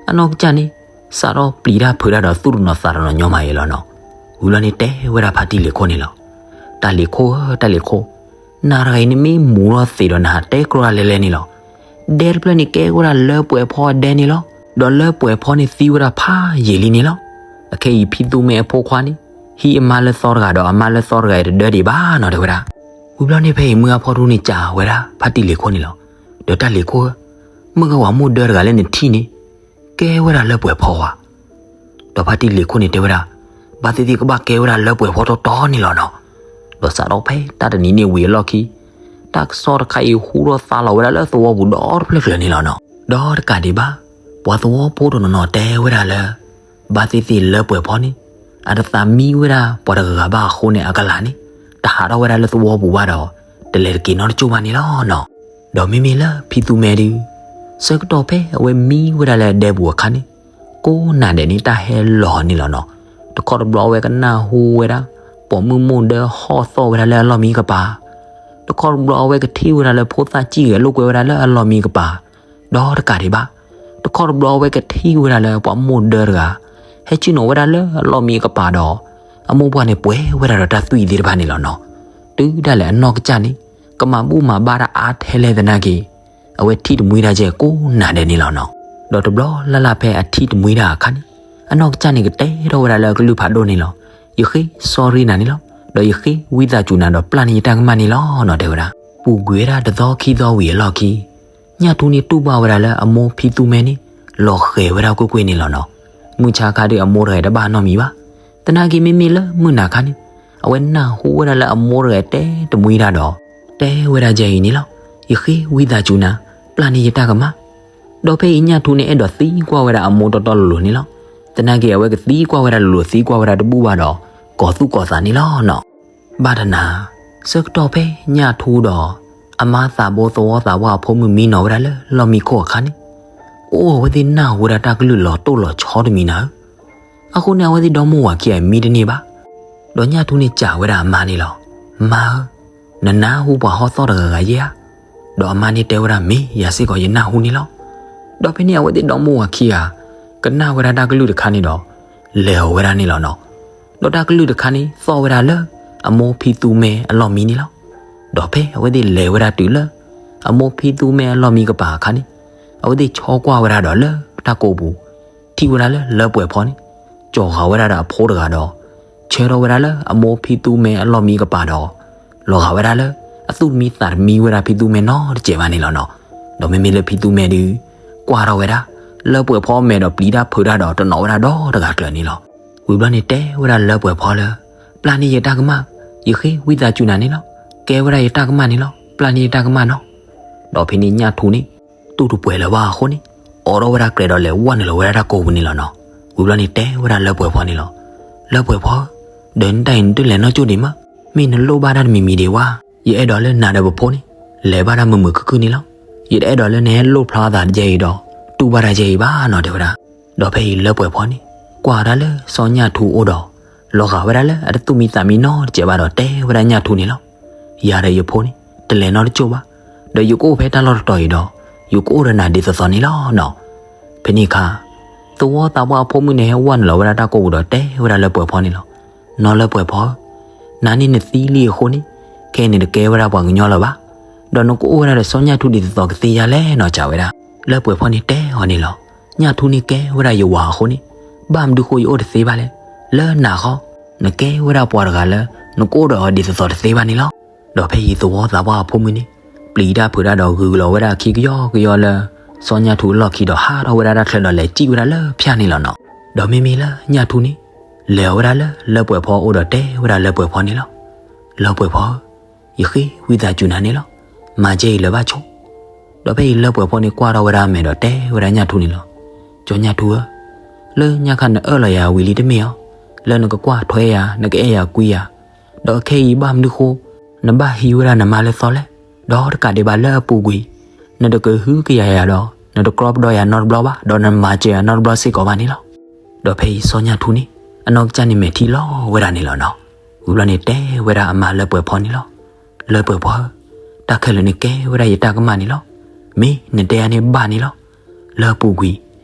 အနီၢ်ကစၢ်န့ၣ် စးထီၣ်ပျံၤတၢ်ဖုးတၢ်ဒီးသူၣ်တနီၤသးတနီၤညီမးအံၤလီၤနီၤ. ဝံၤဘျီန့ၣ်တဲဝဲဒၣ်ဖါတံၢ်လ့ၤခိၣ်န့ၣ်လီၤ. တၢ်လ့ၤခိၣ်ဧၢ တၢ်လ့ၤခိၣ်, နၤတဂၤအံၤန့ၣ်မ့ၢ်မူၤထီၣ်သံးဒီးနဟးတဲကြီတၢ်လဲၤလဲၤန့ၣ်လီၤ. ဒဲတဖျၢၣ်န့ၣ်ကဲဝဲဒၣ်လၢပှဲၤဖီအဒဲန့ၣ်လီၤ. ဒီးလၢပှဲၤဖီန့ၣ်သံဝဲဒၣ်ဖးယံာ်လံန့ၣ်လီၤ. အခဲအံၤဖံသူမဲအဖိခွါန့ၣ် ဟံးအမါလၢသီတဂၤဒီးအမါလၢသီတဂၤအံၤတဒၢဒံးဘၣ်နီၤ တဲဝဲဒၣ်. ဝံၤဘျီန့ၣ်ဖဲအံၤမုၢ်ဂၤဖီထူန့ၣ်စံးဝဲဒၣ်ဖါတံၢ်လ့ၤခိၣ်န့ၣ်လီၤ. ဒီးတၢ်လ့ၤခိၣ်ဧၢ, မုၢ်ဂၤဝၤမိၢ်ဒၢတဂၤလၢနထံၣ်န့ၣ် ကဲဝဲဒၣ်လၢပှဲၤဖီဧါ. ဒီးဖါတံၢ်လ့ၤခိၣ်န့ၣ်တဲဝဲဒၣ်, ဘၣ်သ့ၣ်သ့ၣ်ကဘၣ်ကဲဝဲဒၣ်လၢပှဲၤဖီတီတီန့ၣ်လီၤနီၤ. ဒီးစးထီၣ်ဖဲတၢ်တနံၤန့ၣ်ဝံၤအလီၢ်ခံ တၢ်ကစီၣ်တခါအံၤဟူထီၣ်သါလီၤဝဲဒၣ်လၢသဝီပူၤဒီတဖျၢၣ်ကျၢၤန့ၣ်လီၤနီၤ. ဒီးတကးဒံးဘၣ် ပှၤသဝီဖိတနီၤနီၤတဲဝဲဒၣ်လၢ ဘၣ်သ့ၣ်သ့ၣ်လၢပှဲၤဖီန့ၣ် အတသးမံဝဲဒၣ်ပှၤတဂၤဂၤဘၣ်အဃိန့ၣ် အကလၤန့ၣ် တဟးထီၣ်ဝဲဒၣ်လၢသဝီပူၤဘၣ်ဒီး တလဲၤတက့ၤနီတကၠိၢ်ဘၣ်န့ၣ်လီၤနီၤ. ဒီးမ့မ့ၢ်လၢဖံသူမဲဒုး ဆၢကတီၢ်ဖဲအဝဲမံဝဲဒၣ်လၢအဒဲပူၤအခါန့ၣ် ကိးနၤဒဲးန့ၣ် တၢ်ဟဲလီၤန့ၣ်လီၤနီၤ. တခီတဘျီအဝဲကနၢ်ဟူဝဲဒၣ် ပိာ်မုၣ်မိၢ်ဒၢဟီၣ်သီၣ်ဝဲဒၣ်လၢအလီၢ်မံကပၤ, တခီတဘျီအဝဲကထံၣ်ဝဲဒၣ်လၢဖိသၣ်ကံၢ်ဂဲၤလိာ်ကွဲဝဲဒၣ်လၢအလီၢ်မံကပၤ, ဒီးတကးဒံးဘၣ် တခီတဘျီအဝဲကထံၣ်ဝဲဒၣ်လၢပှၤမိၢ်ဒၢတဂၤ ဟဲဆ့ၣ်နီၤဝဲဒၣ်လၢအလီၢ်မံကပၤဒီး အမိၢ်ပှၢ်န့ၣ်ပှဲၤဝဲဒၣ်ဒီးတၢ်သွံၣ်သ့ၣ်တဖၣ်န့ၣ်လီၤနီၤ. တုၤဒၣ်လဲာ်အနီၢ်ကစၢ်န့ၣ် ကမၤဘူၣ်မၤဘါတၢ်အါထဲလဲၣ်သနာ်က့ အဝဲထံၣ်တမှံတၢ်ကဲကိးနၤဒဲးန့ၣ်လီၤနီၤ. ဒီးတဘျီလၢ်လၢ်ဖဲအထံၣ်တမှံတၢ်အခါန့ၣ် အနီၢ်ကစၢ်န့ၣ်ကတဲထီၣ်ဝဲဒၣ်လၢအကလုၢ်ဖးဒိၣ်န့ၣ်လီၤ. ယဃ့ sorry နၤန့ၣ်လီၤ. ဒီးယဃ့ဝံသးစူၤနၤဒီးပျၢ်န့ၢ်ယတၢ်ကမၣ်န့ၣ်လီၤနီၤ တဲဝဲဒၣ်. ပူၤကွံာ်ဝဲဒၣ်တသီခံသီဝံၤအလီၢ်ခံ ညၣ်ထူန့ၣ်တူၢ်ဘၣ်ဝဲဒၣ်လၢအမိၢ်ဖံသူမဲန့ၣ် လီၤဃဲၤဝဲဒၣ်ကွ့ၢ်ကွ့ၢ်န့ၣ်လီၤနီၤ. မုၢ်ဆါခါဒုးအမိၢ်တဂၤတဘၣ်နီတမံၤဘၣ်. သနာ်က့မ့မ့ၢ်လၢမုၢ်နၤခါန့ၣ် အဝဲနၢ်ဟူဝဲဒၣ်လၢအမိၢ်တဂၤတဲတမှံတၢ်ဒီး တဲဝဲဒၣ်ယဲအံၤန့ၣ်လီၤ. ယဃ့ဝံသးစူၤနၤ ပျၢ်န့ၢ်ယတၢ်ကမၣ်. ဒီးဖဲအံၤညၣ်ထူန့ၣ်အဲၣ်ဒိးသံကွၢ်ဝဲဒၣ်အမိၢ်တီတီလိၤလိၤန့ၣ်လီၤ. သနာ်က့အဝဲကသံကွၢ်ဝဲဒၣ်လိၤလိၤ သံကွၢ်ဝဲဒၣ်တဘူၣ်ဘၣ်ဒီး ကိးသူၣ်ကိးသးန့ၣ်လီၤနီၤ. ဘၣ်တနၤ ဆၢကတီၢ်ဖဲညၣ်ထူဒီး အမါသးဘိသဝီသးပှၢ်အဖိမုၣ်မံနီၤဝဲဒၣ်လၢလီၢ်မံခိၣ်အခါန့ၣ် အိၣ်အဝဲသ့ၣ်နၢ်ဟူဝဲဒၣ်တၢ်ကလုၢ်လီၤတိၢ်လီၤဆီတမံၤနၤဧၢ. အဃိန့ၣ် အဝဲသ့ၣ်ဒီမိၢ်ဝၤခံဂၤမံတန့ၢ်ဘၣ်. ဒီးညၣ်ထူန့ၣ်စံးဝဲဒၣ်အမါန့ၣ်လီၤ. မါဧၢ, နနၢ်ဟူပှၤဟီၣ်သီၣ်တဂၤဂၤယဲဧါ. ဒီးအမါန့ၣ်တဲဝဲဒၣ် မ့ၢ်ယၤစ့ၢ်ကီးယနၢ်ဟူန့ၣ်လီၤ. ဒီးဖဲန့ၣ်အဝဲသ့ၣ်ဒီမိၢ်ဝၤခံဂၤ ကနၣ်ဝဲဒၣ်တၢ်ကလုၢ်တခါန့ၣ်ဒီး လဲၤအီၤဝဲဒၣ်န့ၣ်လီၤနီၤ. ဒီးတၢ်ကလုၢ်တခါန့ၣ် သီၣ်ဝဲဒၣ်လၢ အမိၢ်ဖံသူမဲအလီၢ်မံန့ၣ်လီၤ. ဒီးဖဲအဝဲသ့ၣ်လဲၤဝဲဒၣ်တုၤလၢ အမိၢ်ဖံသူမဲအလီၢ်မံကပၤအခါန့ၣ် အဝဲသ့ၣ်ဆီကွၢ်ဝဲဒၣ်ဒီးလၢတၢ်ကိာ်ပူၤ ထံၣ်ဝဲဒၣ်လၢလၢပှဲၤဖီန့ၣ် ကၠီၤဃာ်ဝဲဒၣ်ဒီးအဖိတဂၤဒီး ဆၢထီၣ်ဝဲဒၣ်လၢအမိၢ်ဖံသူမဲအလီၢ်မံကပၤဒီး လီၤဂာ်ဝဲဒၣ်လၢ အသူၣ်တမံသးတမံဝဲဒၣ်ဖံသူမဲနီတစဲးဘၣ်န့ၣ်လီၤနီၤ. ဒီးမ့မ့ၢ်လၢဖံသူမဲဒုး ကွၢ်ထီၣ်ဝဲဒၣ် လၢပှဲၤဖီအမဲာ်ဒီးပျံၤတၢ်ဖုးတၢ်ဒီးတနီၤဝဲဒၣ်ဒီတဂၤကျၢၤန့ၣ်လီၤ. ဝံၤဘျီန့ၣ်တဲဝဲဒၣ်လၢပှဲၤဖီလၢ ပျၢ်န့ၢ်ယတၢ်ကမၣ်, ယဃ့ဝံသးစူၤနၤန့ၣ်လီၤ. ကဲဝဲဒၣ်ယတၢ်ကမၣ်န့ၣ်လီၤ. ပျၢ်န့ၢ်ယတၢ်ကမၣ်နီၤ. ဒီးဖဲန့ၣ်ညၣ်ထူန့ၣ် တူၢ်တပှဲၤလၢၤဘၣ်အဃိန့ၣ် အိးထီၣ်ဝဲဒၣ်ကျဲဒီးလဲၤဝဲနုာ်လီၤဝဲဒၣ်တၢ်ကိာ်ပူၤန့ၣ်လီၤနီၤ. ဝံၤဘျီန့ၣ်တဲဝဲဒၣ်လၢပှဲၤဖီန့ၣ်လီၤ. လၢပှဲၤဖီဧၢ, ဒီးနတၢ်အံၤနတလဲၤနီၢ်ကၠိၢ်ဒံးမး, မ့ၢ်နလိၣ်ဘၣ်တၢ်တမံၤမံၤဒံးဝဲ, ယအဲၣ်ဒိးလၢနၤဒီးပဖိန့ၣ် လဲၤဘၣ်တၢ်မုာ်မုာ်ခုၣ်ခုၣ်န့ၣ်လီၤ. ယတအဲၣ်ဒိးလၢနဟဲလိၣ်ဖျါသးတကဲအံၤဒီး တူၢ်ဘၣ်တၢ်ကဲအံၤဘၣ်နီၤ တဲဝဲဒၣ်. ဒီးဖဲအံၤလၢပှဲၤဖီန့ၣ် ကွၢ်ဝဲဒၣ်လၢစီၤညၣ်ထူအအိၣ်ဒီး လီၤဂာ်ဝဲဒၣ်လၢအတသူၣ်မံသးမံနီတစဲးဘၣ်ဒီးတဲဝဲဒၣ်ညၣ်ထူန့ၣ်လီၤ. ယၤဒီးယဖိန့ၣ် တလဲၤနီတကၠိၢ်ဘၣ်, ဒီးယကအိၣ်ဖဲတၢ်လီၢ်တတီၤအံၤဒီး ယကအိၣ်ဒီးနၤဒ်သိးသိးန့ၣ်လီၤနီၤ. ဖဲန့ၣ်အခါ သဝီသးပှၢ်အဖိမုၣ်န့ၣ်ဟဲဝဲနုာ်လီၤဝဲဒၣ်တၢ်ကိာ်ပူၤဒီးတဲဝဲဒၣ်လၢပှဲၤဖီန့ၣ်လီၤ. နီၢ်လၢပှဲၤဖီဧၢ, နၤန့ၣ်နသံလံအဃိန့ၣ် ခဲအံၤန့ၣ်တကဲဝဲဒၣ်ပှၤကညီလၢၤဘၣ်, ဒီးနကအိၣ်ဝဲဒၣ်ဒီးစီၤညၣ်ထူဒ်သိးသိးကသ့ဧါလဲၣ်နီၤ စံးဝဲဒၣ်. လၢပှဲၤဖီန့ၣ်တဲအီၤန့ၣ်လီၤ. ညၣ်ထူန့ၣ်ကဲဝဲဒၣ်ယဝၤအဃိန့ၣ် ဘၣ်မနုၤဃိယအိၣ်တသ့ဘၣ်လဲၣ်. လၢနၤဃီ နကဲဝဲဒၣ်ပှၤတဂၤလၢ နကအိၣ်ဒီးအီၤဒ်သိးသိးတသ့ဘၣ်န့ၣ်လီၤ. ဒီးဖဲအံၤသဝီသးပှၢ်အဖိမုၣ်န့ၣ် ပျံၤတၢ်ဖုးတၢ်ဒီးဂုာ်လီၤဝဲဒၣ်အခံကယီကယီလၢ စီၤညၣ်ထူအလီၢ်ခံဒီး ဟးထီၣ်ဝဲဒၣ်တၢ်ချၢဒီးလဲၤစံၣ်ဝဲဒၣ်လၢဖၠၣ်န့ၣ်လီၤနီၤ. ဒီးမ့မ့ၢ်လၢညၣ်ထူန့ၣ် လဲၤအီၤဝဲဒၣ်လၢလၢပှဲၤဖီအအိၣ်ဒီးတဲဝဲဒၣ်လၢပှဲၤဖီန့ၣ်လီၤ. လၢပှဲၤဖီဧၢ, ယဃ့ဝံသးစူၤနၤန့ၣ်လီၤ. မၤကဲအံၤလၢၤဘၣ်ဆိ. ဒီးဖဲအံၤလၢပှဲၤဖီန့ၣ်ကွၢ်ထီၣ်ဝဲဒၣ်အမဲာ်ဒီးတဲဝဲဒၣ်ညၣ်ထူန့ၣ်လီၤ. စီၤညၣ်ထူဧၢ, လၢညါခါနအၢၣ်လီၤယၤဝံၤလံတမ့ၢ်ဧါ. လၢနကကွၢ်ထွဲယၤ နကအဲၣ်ယၤကွံယၤ, ဒီးခဲအံၤဘၣ်မနုၤဃိ နဘၣ်ဟံးဝဲဒၣ်နမါလၢသီလဲၣ်. ဒီးတကးဒံးဘၣ်လၢအပူၤကွံာ် နတကဟုကယာ်ယၤဒီး နတကြီပဒီးယၤနီတဘျီဘၣ်, ဒီးနမၤစၢၤယၤနီတဘျီစ့ၢ်ကီးဘၣ်န့ၣ်လီၤ. ဒီးဖဲအံၤစီၤညၣ်ထူန့ၣ် အနီၢ်ကစၢ်န့ၣ်မဲာ်ထံလီၤဝဲဒၣ်န့ၣ်လီၤနီၤ. ဝံၤဘျီန့ၣ်တဲဝဲဒၣ်အမါလၢပှဲၤဖီန့ၣ်လီၤ. လၢပှဲၤဖီဧၢ, တၢ်ခဲလၢာ်န့ၣ်ကဲဝဲဒၣ်ယတၢ်ကမၣ်န့ၣ်လီၤ. မ့ၢ်နတဲယၤန့ၣ်ဘၣ်န့ၣ်လီၤ. လၢအပူၤကွံာ်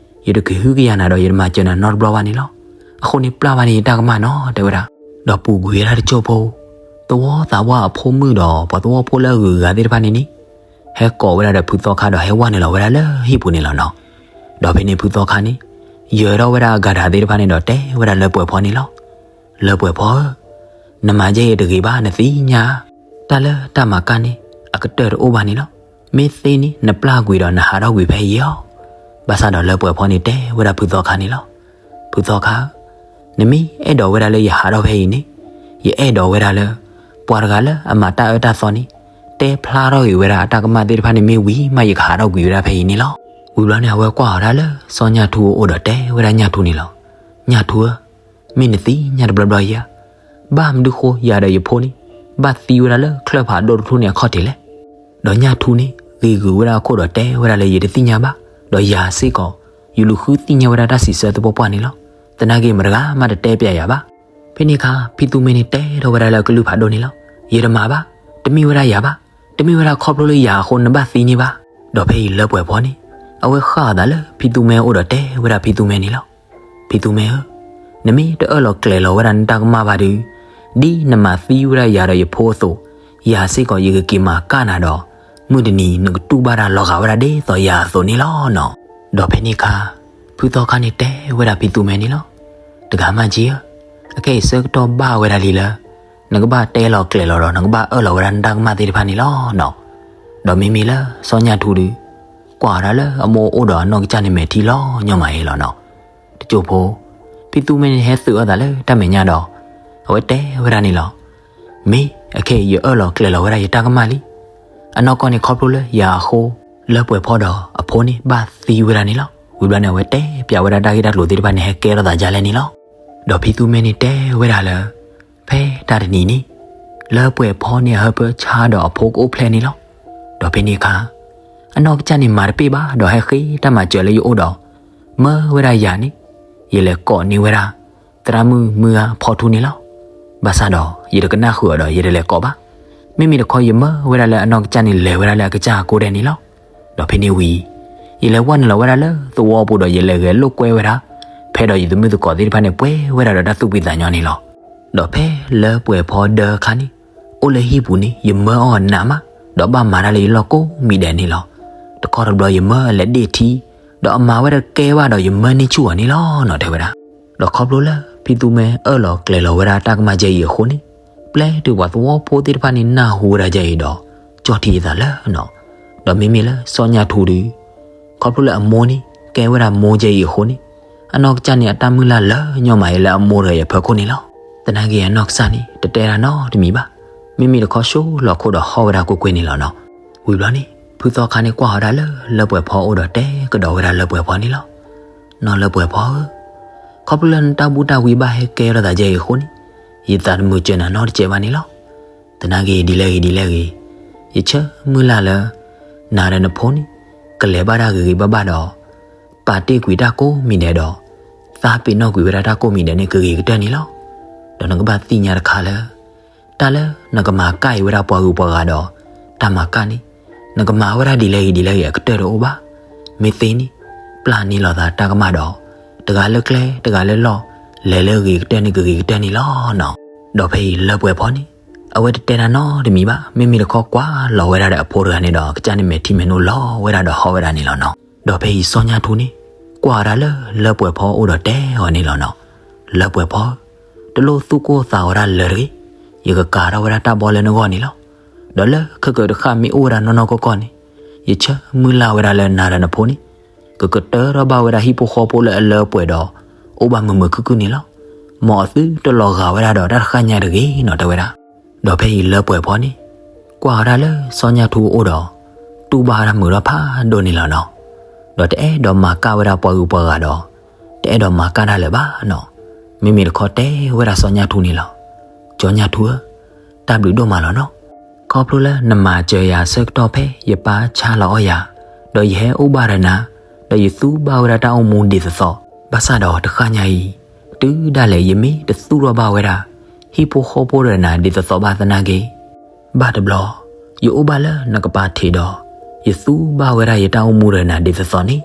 ယတကဟုကယာ်နၤဒီးယတမၤစၢၤနၤနီတဘျီဘၣ်န့ၣ်လီၤ. အဃိန့ၣ်ပျၢ်ဘၣ်န့ၣ်ယတၢ်ကမၣ်နီၤ တဲဝဲဒၣ်. ဒီးပူၤကွံာ်ဝဲဒၣ်တစိၢ်ဖိ သဝီသးပှၢ်အဖိမုၣ်ဒီးပှၤသဝီဖိလၢအဂုၤအဂၤသ့ၣ်တဖၣ်န့ၣ်န့ၣ် ဟဲကိးဝဲဒၣ်ဒီးဖုသီခါဒီးဟဲဝဲနုာ်လီၤဝဲဒၣ်လၢဟံၣ်ပူၤန့ၣ်လီၤနီၤ. ဒီးဖဲန့ၣ်ဖုသီခါန့ၣ် ယၢၤထီၣ်ဝဲဒၣ်အဂၤဒၣ်သ့ၣ်တဖၣ်န့ၣ်ဒီးတဲဝဲဒၣ်လၢပှဲၤဖီန့ၣ်လီၤ. လၢပှဲၤဖီဧၢ, နမၤယဲအံၤတဂ့ၤဘၣ် နသ့ၣ်ညါဧါ. တၢ်လၢတၢ်မၤကၣ်န့ၣ် အကတၢၢ်တအိၣ်ဘၣ်န့ၣ်လီၤ. မ့ၢ်သ့န့ၣ် နပျၢ်ကွံာ်ဒီးနဟးထီၣ်ကွံာ်ဖဲအံၤဧါ. ဘၣ်ဆၣ်ဒီးလၢပှဲၤဖီန့ၣ်တဲဝဲဒၣ်ဖုသီခါန့ၣ်လီၤ. ဖုသီခါဧၢ, နမ့ၢ်အဲၣ်ဒိးဝဲဒၣ်လၢယဟးထီၣ်ဖဲအံၤန့ၣ်, ယအဲၣ်ဒိးဝဲဒၣ်လၢ ပှၤတဂၤလၢအမၤတၢ်အၢတၢ်သီန့ၣ် တဲဖျါထီၣ်ဂ့ၤဝဲဒၣ်အတၢ်ကမၣ်သ့ၣ်တဖၣ်န့ၣ်မ့ၢ်ဝံၤမး ယကဟးထီၣ်ကွံာ်ဝဲဒၣ်ဖဲအံၤန့ၣ်လီၤ. ဝံၤဘျီန့ၣ် အဝဲကွၢ်အီၤဒၣ်လၢစီၤညၣ်ထူအအိၣ်ဒီးတဲဝဲဒၣ်ညၣ်ထူန့ၣ်လီၤ. ညၣ်ထူဧၢ, မ့ၢ်နသ့ၣ်ညါတဘျီဘျီဧါ, ဘၣ်မနုၤဃိယၤဒီးယဖိန့ၣ် ဘၣ်သံဝဲဒၣ်လၢချၢၣ်ဖးဒိၣ်တထူၣ်န့ၣ်အခီၣ်ထံးလဲၣ်. ဒီးညၣ်ထူန့ၣ် ဂ့ၤဂုာ်ဝဲဒၣ်အခိၣ်ဒီးတဲဝဲဒၣ်လၢယတသ့ၣ်ညါဘၣ်, ဒီးယၤစ့ၢ်ကီး ယလူၤဃုသ့ၣ်ညါဝဲဒၣ်တၢ်စံးဆၢသပှၢ်ပှၢ်န့ၣ်လီၤ. သနာ်က့မတဂၤမးတတဲပျးယၤဘၣ်. ဖဲန့ၣ်အခါ ဖံသူမဲန့ၣ်တဲထီၣ်ဝဲဒၣ်လၢအကလုၢ်ဖးဒိၣ်န့ၣ်လီၤ. ယတမၤဘၣ်, တမ့ၢ်ဝဲဒၣ်ယၤဘၣ်, တမ့ၢ်ဝဲဒၣ်ခီဖျိလၢယၤအဃိနဘၣ်သံန့ၣ်ဘၣ်. ဒီးဖဲအံၤလၢပှဲၤဖီန့ၣ် အဝဲဃၣ်အသးလၢဖံသူမဲအအိၣ်ဒီးတဲဝဲဒၣ်ဖံသူမဲန့ၣ်လီၤ. ဖံသူမဲဧၢ, နမ့ၢ်တအၢၣ်လီၤကျဲၤလီၤဝဲဒၣ်နတၢ်ကမၣ်ဘၣ်ဒီး, ဒ်နမၤသံဝဲဒၣ်ယၤဒီးယဖိအသိး, ယၤစ့ၢ်ကီးယကက့ၤမၤကၣ်နၤဒီး, မုၢ်တနံၤနကတူၢ်ဘၣ်တၢ်လီၤဂာ်ဝဲဒၣ်ဒ်သိးယၤအသိးန့ၣ်လီၤနီၤ. ဒီးဖဲန့ၣ်အခါ ဖုသီခါန့ၣ်တဲဝဲဒၣ်ဖံသူမဲန့ၣ်လီၤ. တဂၤမးက့ဧၢ, အခဲအံၤဆၢကတီၢ်ဘၣ်ဝဲဒၣ်လံလၢ နကဘၣ်တဲလီၤကျဲၤလီၤဒီး နကဘၣ်အၢၣ်လီၤဝဲဒၣ်နတၢ်ကမၣ်သ့ၣ်တဖၣ်န့ၣ်လီၤနီၤ. ဒီးမ့မ့ၢ်လၢစီၤညၣ်ထူဒုး ကွၢ်ဝဲဒၣ်လၢအမိၢ်အိၣ်ဒီးအနီၢ်ကစၢ်န့ၣ်မဲာ်ထံလီၤညီမးအံၤလီၤနီၤ. တစိၢ်ဖိ ဖံသူမဲန့ၣ်ဟဲသုးအီၣ်သးလၢတၢ်မဲာ်ညါဒီး အဝဲတဲဝဲဒၣ်န့ၣ်လီၤ. မ့ၢ်အခဲအံၤယအၢၣ်လီၤကျဲၤလီၤဝဲဒၣ်ယတၢ်ကမၣ်လံ. အနီၢ်ကီၢ်န့ၣ်ခီဖျိလၢယၤအဃိ လၢပှဲၤဖီဒီးအဖိန့ၣ်ဘၣ်သံဝဲဒၣ်န့ၣ်လီၤ. ဝံၤဘျီန့ၣ် အဝဲတဲပျးဝဲဒၣ်တၢ်ဂ့ၢ်တၢ်ကျိၤသ့ၣ်တဖၣ်န့ၣ် ဟဲကဲထီၣ်သးဒ်လဲၣ်န့ၣ်လီၤ. ဒီးဖံသူမဲန့ၣ်တဲဝဲဒၣ်လၢ ဖဲတၢ်တနံၤန့ၣ် လၢပှဲၤဖီန့ၣ်အဟၢဖၢဆါဒီးအဖိကအိၣ်ဖျဲၣ်န့ၣ်လီၤ. ဒီးဖဲန့ၣ်အခါ အနီၢ်ကစၢ်န့ၣ်မၤတပ့ၢ်ဘၣ်ဒီးဟဲဃ့တၢ်မၤစၢၤလၢယအိၣ်ဒီး မၢဝဲဒၣ်ယၤန့ၣ် ယလဲၤကိးန့ၢ်ဝဲဒၣ် သရၣ်မုၣ်မုၢ်ဂၤဖီထူန့ၣ်လီၤ. ဘၣ်ဆၣ်ဒီးယတကနၣ်ဃုာ်အီၤဒီးယတလဲၤကိးဘၣ်. မ့မ့ၢ်တခီယမၢဝဲဒၣ်လၢအနီၢ်ကစၢ်န့ၣ်လဲၤဝဲဒၣ်လၢအကစၢ်အကိးဒဲးန့ၣ်လီၤ. ဒီးဖဲန့ၣ်ဝံၤ ယလဲၤဝဲနုာ်လီၤဝဲဒၣ်လၢသဝီပူၤဒီးယလဲၤဂဲၤလိာ်ကွဲဝဲဒၣ် ဖဲဒီးယသမုၣ်သကိးသ့ၣ်တဖၣ်န့ၣ် ပှဲၤဝဲဒၣ်ဒီးတၢ်သူၣ်ဖှံသးညီန့ၣ်လီၤ. ဒီးဖဲလၢပှဲၤဖီဒၢအခါန့ၣ် အိၣ်လၢဟံၣ်ပူၤန့ၣ် ယမၢအီၤနးမး ဒီးဘၣ်မၤတၢ်လၢယလီၢ်ကိးမံၤဒဲးန့ၣ်လီၤ. တခီတဘျီယမၢအလဲၤဒ့ၣ်ထံ ဒီးအမၤဝဲတကဲဘၣ်ဒီးယမၢန့ၢ်ဆူၣ်အီၤန့ၣ်လီၤနီၤ တဲဝဲဒၣ်. ဒီးခီဖျိလၢဖံသူမဲအၢၣ်လီၤကျဲၤလီၤဝဲဒၣ်တၢ်ကမၣ်ကဲအံၤအဃိန့ၣ် ပျဲတုၤပှၤသဝီဖိသ့ၣ်တဖၣ်န့ၣ်နၢ်ဟူဝဲဒၣ်ကဲအံၤဒီး ကၠီၣ်ထံအသးလၢနီၤ. ဒီးမ့မ့ၢ်လၢစီၤညၣ်ထူဒုး ခီဖျိလၢအမိၢ်န့ၣ် ကဲဝဲဒၣ်မိၢ်ကဲအံၤအဃိန့ၣ် အနီၢ်ကစၢ်န့ၣ်အတၢ်မုၢ်လၢ်လၢညီမးအံၤလၢအမိၢ်တဂၤအံၤအဖီခိၣ်န့ၣ်လီၤ. သနာ်က့အနီၢ်ကစၢ်န့ၣ် တတဲတၢ်နီတမံၤဘၣ်. မ့မ့ၢ်တခီဆှိလီၤခိၣ်ဒီးဟီၣ်ဝဲဒၣ်ကွ့ၢ်ကွ့ၢ်န့ၣ်လီၤနီၤ. ဝံၤဘျီန့ၣ် ဖုသီခါန့ၣ်ကွၢ်ဝဲဒၣ်လၢလၢပှဲၤဖီအိၣ်ဒီးတဲကဒီးဝဲဒၣ်လၢပှဲၤဖီန့ၣ်လီၤ. နီၢ်လၢပှဲၤဖီဧၢ, ခီဖျိလၢနတၢ်ဘူၣ်တၢ်ဝံဘၣ်ဟဲကဲထီၣ်သးကဲအံၤအဃိန့ၣ် ယသးတမုာ်စၢၤနၤနီတစဲးဘၣ်န့ၣ်လီၤ. သနာ်က့ဒ်လဲၣ်ဂ့ၤဒ်လဲၣ်ဂ့ၤ, ယဆၢမုၢ်လၢ်လၢ နၤဒီးနဖိန့ၣ် ကလဲၤဘၣ်တၢ်ဂ့ၤဂ့ၤဘၣ်ဘၣ်ဒီး ပာ်တ့ၢ်ကွံာ်တၢ်ကိးမံၤဒဲးဒီး သးပ့ၤနီၣ်ကွံာ်ဝဲဒၣ်တၢ်ကိးမံၤဒဲးန့ၣ်ကဂ့ၤကတၢၢ်န့ၣ်လီၤ. ဒီးနကဘၣ်သ့ၣ်ညါတခါလၢ တၢ်လၢနကမၤကၣ်အံၤဝဲဒၣ်ပှၤဂုၤပှၤဂၤဒီး တၢ်မၤကၣ်န့ၣ် နကမၤဝဲဒၣ်ဒ်လဲၣ်ဂ့ၤဒ်လဲၣ်ဂ့ၤအကတၢၢ်တအိၣ်ဘၣ်. မ့ၢ်သ့န့ၣ် ပျၢ်န့ၢ်လီၤသးတၢ်ကမၣ်ဒီး တဂၤလၢကျဲတဂၤလၢလီၢ် လဲၤလၢဂ့ၤကတၢၢ်န့ၣ်ကဂ့ၤကတၢၢ်န့ၣ်လီၤနီၤ. ဒီးဖဲအံၤလၢပှဲၤဖီန့ၣ် အဝဲတတဲတၢ်နီတမံၤဘၣ်. မ့မ့ၢ်တခီကွၢ်လီၤဝဲဒၣ်ဒီးအဖိတဂၤန့ၣ်ဒီး အကစၢ်န့ၣ်မဲာ်ထံမဲာ်နိလီၤဝဲဒၣ်ဒီးဟီၣ်ဝဲဒၣ်န့ၣ်လီၤနီၤ. ဒီးဖဲအံၤစီၤညၣ်ထူန့ၣ် ကွၢ်ဝဲဒၣ်လၢလၢပှဲၤဖီအိၣ်ဒီးတဲအီၤန့ၣ်လီၤနီၤ. လၢပှဲၤဖီဧၢ, တလိၣ်သူၣ်ကိၢ်သးဂီၤတၢ်လၢၤတဂ့ၤ. ယကကၤထီၣ်ဝဲဒၣ်တၢ်ဘီလၢနဂီၢ်န့ၣ်လီၤ. ဒီးလၢခဲကၢးတဃၣ်မ့ၢ်အိၣ်ဝဲဒၣ်နီၢ်နီၢ်ကီၢ်ကီၢ်န့ၣ် ယဆၢမုၢ်လၢ်ဝဲဒၣ်လၢနၤဒီးနဖိန့ၣ် ကကတၢၢ်ထီၣ်ဘၣ်ဝဲဒၣ်ဟံၣ်ဖိဃီဖိလၢအလၢပှဲၤဒီး အိၣ်ဘၣ်မုာ်မုာ်ခုၣ်ခုၣ်န့ၣ်လီၤ. မ်အသုတလီၤဂာ်ဝဲဒၣ်ဒီးတၢ်တဃၣ်ညါတဂ့ၤနီၤ တဲဝဲဒၣ်. ဒီးဖဲအံၤလၢပှဲၤဖီန့ၣ် ကွၢ်ဝဲဒၣ်လၢစီၤညၣ်ထူအအိၣ်ဒီး တူၢ်ဘၣ်ဝဲဒၣ်မုာ်ထီၣ်ဖးဒိၣ်န့ၣ်လီၤနီၤ. ဒီးတအဲၣ်ဒိးမၤကၣ်ဝဲဒၣ်ပှၤဂုၤပှၤဂၤဒီး တအဲၣ်ဒိးမၤကၣ်တၢ်လၢၤဘၣ်နီၤ. မ့မ့ၢ်တခီတဲဝဲဒၣ်စီၤညၣ်ထူန့ၣ်လီၤ. ကၠီညၣ်ထူဧၢ, တၢ်ဘျုးဒိၣ်မးလီၤနီၤ. ခီဖျိလၢနမၤစၢၤယၤဆၢကတီၢ်ဖဲယပၢ်ဆါလီၤအီၣ်ယၤ, ဒီးယဟဲအိၣ်ဘၣ်ဒီးနၤ, ဒီးယသူဘၣ်ဝဲဒၣ်တၢ်အိၣ်မူဒ်သိးသိး, ဘၣ်ဆၣ်ဒီးတဃၣ်ညါအံၤ, တုၤဒၣ်လဲာ်ယမ့ၢ်တသူၣ်ထီၣ်ဘၣ်ဝဲဒၣ် ဟံၣ်ဖိဃီဖိဒီးနၤဒ်သိးသိးဘၣ်သနာ်က့ ဘၣ်တဘျီ, ယအိၣ်ဘၣ်လၢနကပၤထံးဒီး, ယသူဘၣ်ဝဲဒၣ်ယတၢ်အိၣ်မူဒီးနၤဒ်သိးသိးန့ၣ်,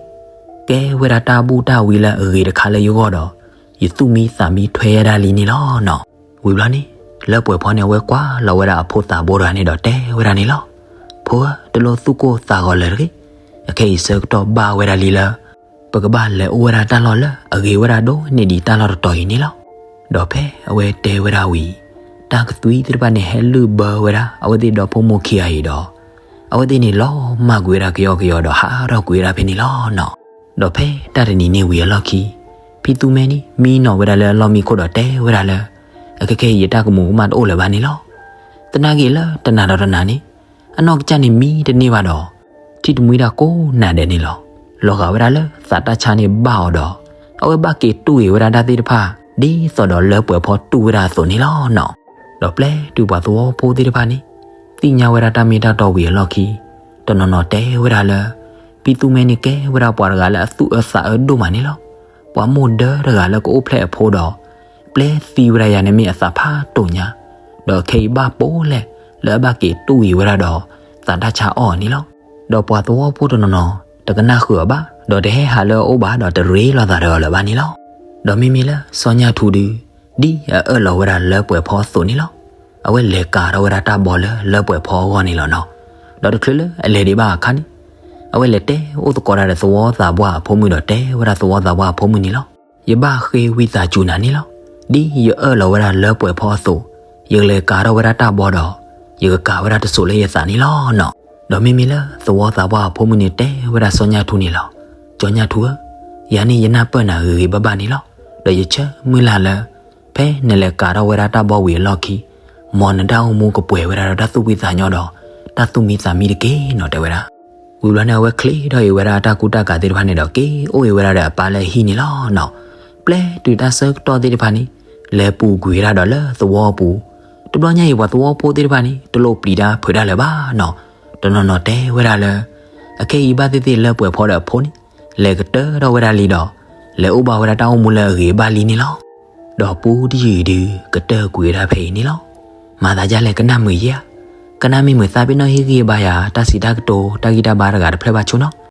ကဲဝဲဒၣ်တၢ်ဘူၣ်တၢ်ဝံလၢအဂ့ၤတခါလၢယဂီၢ်ဒီး, ယသူၣ်မံသးမံထွဲယဲဒၣ်လံန့ၣ်လီၤနီၤ. ဝံၤဘျီန့ၣ်, လၢပှဲၤဖီန့ၣ် အဝဲကွၢ်လီၤဝဲဒၣ်အဖိသးဘိတဂၤန့ၣ်ဒီးတဲဝဲဒၣ်န့ၣ်လီၤ. ဖိဧၢ, တလိၣ်သူၣ်ကိၢ်သးဂီၤလၢၤတဂ့ၤ. အခဲအံၤဆၢကတီၢ်ဘၣ်ဝဲဒၣ်လံလၢ ပကဘၣ်လဲၤအိၣ်ဝဲဒၣ်တၢ်လီၢ်လၢအဂ့ၤဝဲဒၣ်ဒိၣ်န့ၢ်ဒံးတၢ်လီၢ်တတီၤအံၤန့ၣ်လီၤ. ဒီးဖဲအဝဲတဲဝဲဒၣ်ဝံၤ, တၢ်ကသွံသ့ၣ်တဖၣ်န့ၣ်ဟဲလုၢ်ဘၢဝဲဒၣ် အဝဲသ့ၣ်ဒီဖိမိၢ်ခံဂၤအံၤဒီး, အဝဲသ့ၣ်န့ၣ်လီၤမၢ်ကွံာ်ဝဲဒၣ်ကယီကယီဒီးဟးထီၣ်ကွံာ်ဝဲဒၣ်ဖဲန့ၣ်လီၤနီၤ. ဒီးဖဲတၢ်တနံၤန့ၣ်ဝံၤအလီၢ်ခံ, ဖံသူမဲန့ၣ် မံနီၤဝဲဒၣ်လၢအလီၢ်မံခိၣ်ဒီးတဲဝဲဒၣ်လၢ, အခဲခဲအံၤယတၢ်ကမူးကမၣ်တအိၣ်လၢၤဘၣ်န့ၣ်လီၤ. သနာ်က့လၢတနၤဒီးတနၤန့ၣ်, အနီၢ်ကစၢ်န့ၣ်မံတန့ၢ်ဘၣ်ဒီး, ထံၣ်တမှံတၢ်ကိးနၤဒဲးန့ၣ်လီၤ. လီၤဂာ်ဝဲဒၣ်လၢသးတၢ်ဆါန့ၣ်ဘၣ်အီၤဒီး, အဝဲဘၣ်က့ၤတူၢ်ဂ့ၤဝဲဒၣ်တၢ်သ့ၣ်တဖၣ် ဒ်သိးဒီးလၢပှဲၤဖီတူၢ်ဝဲဒၣ်အသိးန့ၣ်လီၤနီၤ. ဒီးပျဲတုၤပှၤသဝီဖိသ့ၣ်တဖၣ်န့ၣ်, သ့ၣ်ညါဝဲဒၣ်တၢ်မ့ၢ်တၢ်တီဝံၤအလီၢ်ခံ, တနီၤနီၤတဲဝဲဒၣ်လၢ, ဖံသူမဲန့ၣ်ကဲဝဲဒၣ်ပှၤတဂၤလၢအသူၣ်အၢသးအၢဒိၣ်မးန့ၣ်လီၤ. ပှၤမိၢ်ဒၢတဂၤလၢကအိၣ်ဖျဲၣ်အဖိဒီး, ပျဲသံဝဲဒၣ်ယၤန့ၣ်မ့ၢ်အသးဖးတိၢ်ညါ, ဒီးခဲအံၤဘၣ်ပိာ်လဲၣ်လၢအဘၣ်က့ၤတူၢ်ဂ့ၤဝဲဒၣ်ဒီး, သးတၢ်ဆါအီၣ်န့ၣ်လီၤ. ဒီးပှၤသဝီဖိတနီၤနီၤ, တကနၣ်ဃုာ်အီၤဘၣ်, ဒီးတဟဲဟးလၢအအိၣ်ဘၣ်ဒီးတရ့လိာ်သးဒီးအီၤလၢၤဘၣ်န့ၣ်လီၤ. ဒီးမ့မ့ၢ်လၢစီၤညၣ်ထူဒု, ဒ်အအၢၣ်လီၤဝဲဒၣ်လၢပှဲၤဖီအသိးန့ၣ်လီၤ. အဝဲလဲၤကၤထီၣ်ဝဲဒၣ်တၢ်ဘီလၢလၢပှဲၤဖီအဂီၢ်န့ၣ်လီၤနီၤ. ဒီးတချုးလၢအလဲၤဒံးဘၣ်အခါန့ၣ်, အဝဲလဲၤတဲအိၣ်သကိးတၢ်ဒီးသဝီသးပှၢ်အဖိမုၣ်ဒီးတဲဝဲဒၣ်သဝီသးပှၢ်အဖိမုၣ်န့ၣ်လီၤ. ယဘၣ်ဃ့ဝံသးစူၤနၤန့ၣ်လီၤ. ဒ်ယအၢၣ်လီၤဝဲဒၣ်လၢပှဲၤဖီအသိး, ယကလဲၤကၤထီၣ်ဝဲဒၣ်တၢ်ဘီဒီး, ယကကၤဝဲဒၣ်တစိၤလၢယသးန့ၣ်လီၤနီၤ. ဒီးမ့မ့ၢ်လၢသဝီသးပှၢ်အဖိမုၣ်န့ၣ်တဲဝဲဒၣ်စီၤညၣ်ထူန့ၣ်လီၤ. စီၤညၣ်ထူဧၢ, ယၤန့ၣ်ယနၢ်ပၢၢ်နၤဂ့ၤဂ့ၤဘၣ်ဘၣ်န့ၣ်လီၤ. ဒီးယဆၢမုၢ်လၢ်လၢ ဖဲနလဲၤကၤထီၣ်ဝဲဒၣ်တၢ်ဘီဝံၤအလီၢ်ခံ, မ်နတၢ်အိၣ်မူကပှဲၤဝဲဒၣ်ဒီးတၢ်သူၣ်ဖှံသးညီဒီး, တၢ်သူၣ်မံသးမံတက့ၢ်နီၤတဲဝဲဒၣ်. ဝံၤဘျီန့ၣ် အဝဲချ့ထီၣ်အံၤဝဲဒၣ်အတၢ်ကူတၢ်ကၤသ့ၣ်တဖၣ်န့ၣ်ဒီး က့ၤအိၣ်အံၤဝဲဒၣ်ဒီးအပၢ်လၢဟံၣ်န့ၣ်လီၤနီၤ. ပျဲတုၤတၢ်ဆၢကတီၢ်သ့ၣ်တဖၣ်န့ၣ်, လဲၤပူၤကွံာ်ဝဲဒၣ်ဒီးလၢသဝီပူၤ, တဘျီညါအံၤပှၤသဝီဖိသ့ၣ်တဖၣ်န့ၣ် တလိၣ်ပျံၤတၢ်ဖုးတၢ်လၢၤဘၣ်နီၤ. တနီၤနီၤတဲဝဲဒၣ်လၢ အခဲအံၤဘၣ်သ့ၣ်သ့ၣ်လၢပှဲၤဖီဒီးအဖိန့ၣ်, လဲၤကတၢၢ်ထီၣ်ဝဲဒၣ်လံဒီး, လဲၤအိၣ်ဘၣ်ဝဲဒၣ်တၢ်အိၣ်မူလၢအဂ့ၤဘၣ်လံန့ၣ်လီၤ. ဒီးပူတယုၢ်အံၤဒုး ကတၢၢ်ကွံာ်ဝဲဒၣ်ဖဲအံၤန့ၣ်လီၤ. မၤသးဒ်လဲၣ်ကနၣ်မုာ်ယဲဧါ. ကနၣ်မ့ၢ်မုာ်သးပ့ၤနီၣ်ဟ့ၣ်ဂံၢ်ဘါယၤ တၢ်စံးတၢ်ကတိၤ တၢ်ဂံၢ်တၢ်ဘါတဂၤတဖျၢၣ်ဘၣ်ဆိနီၤ.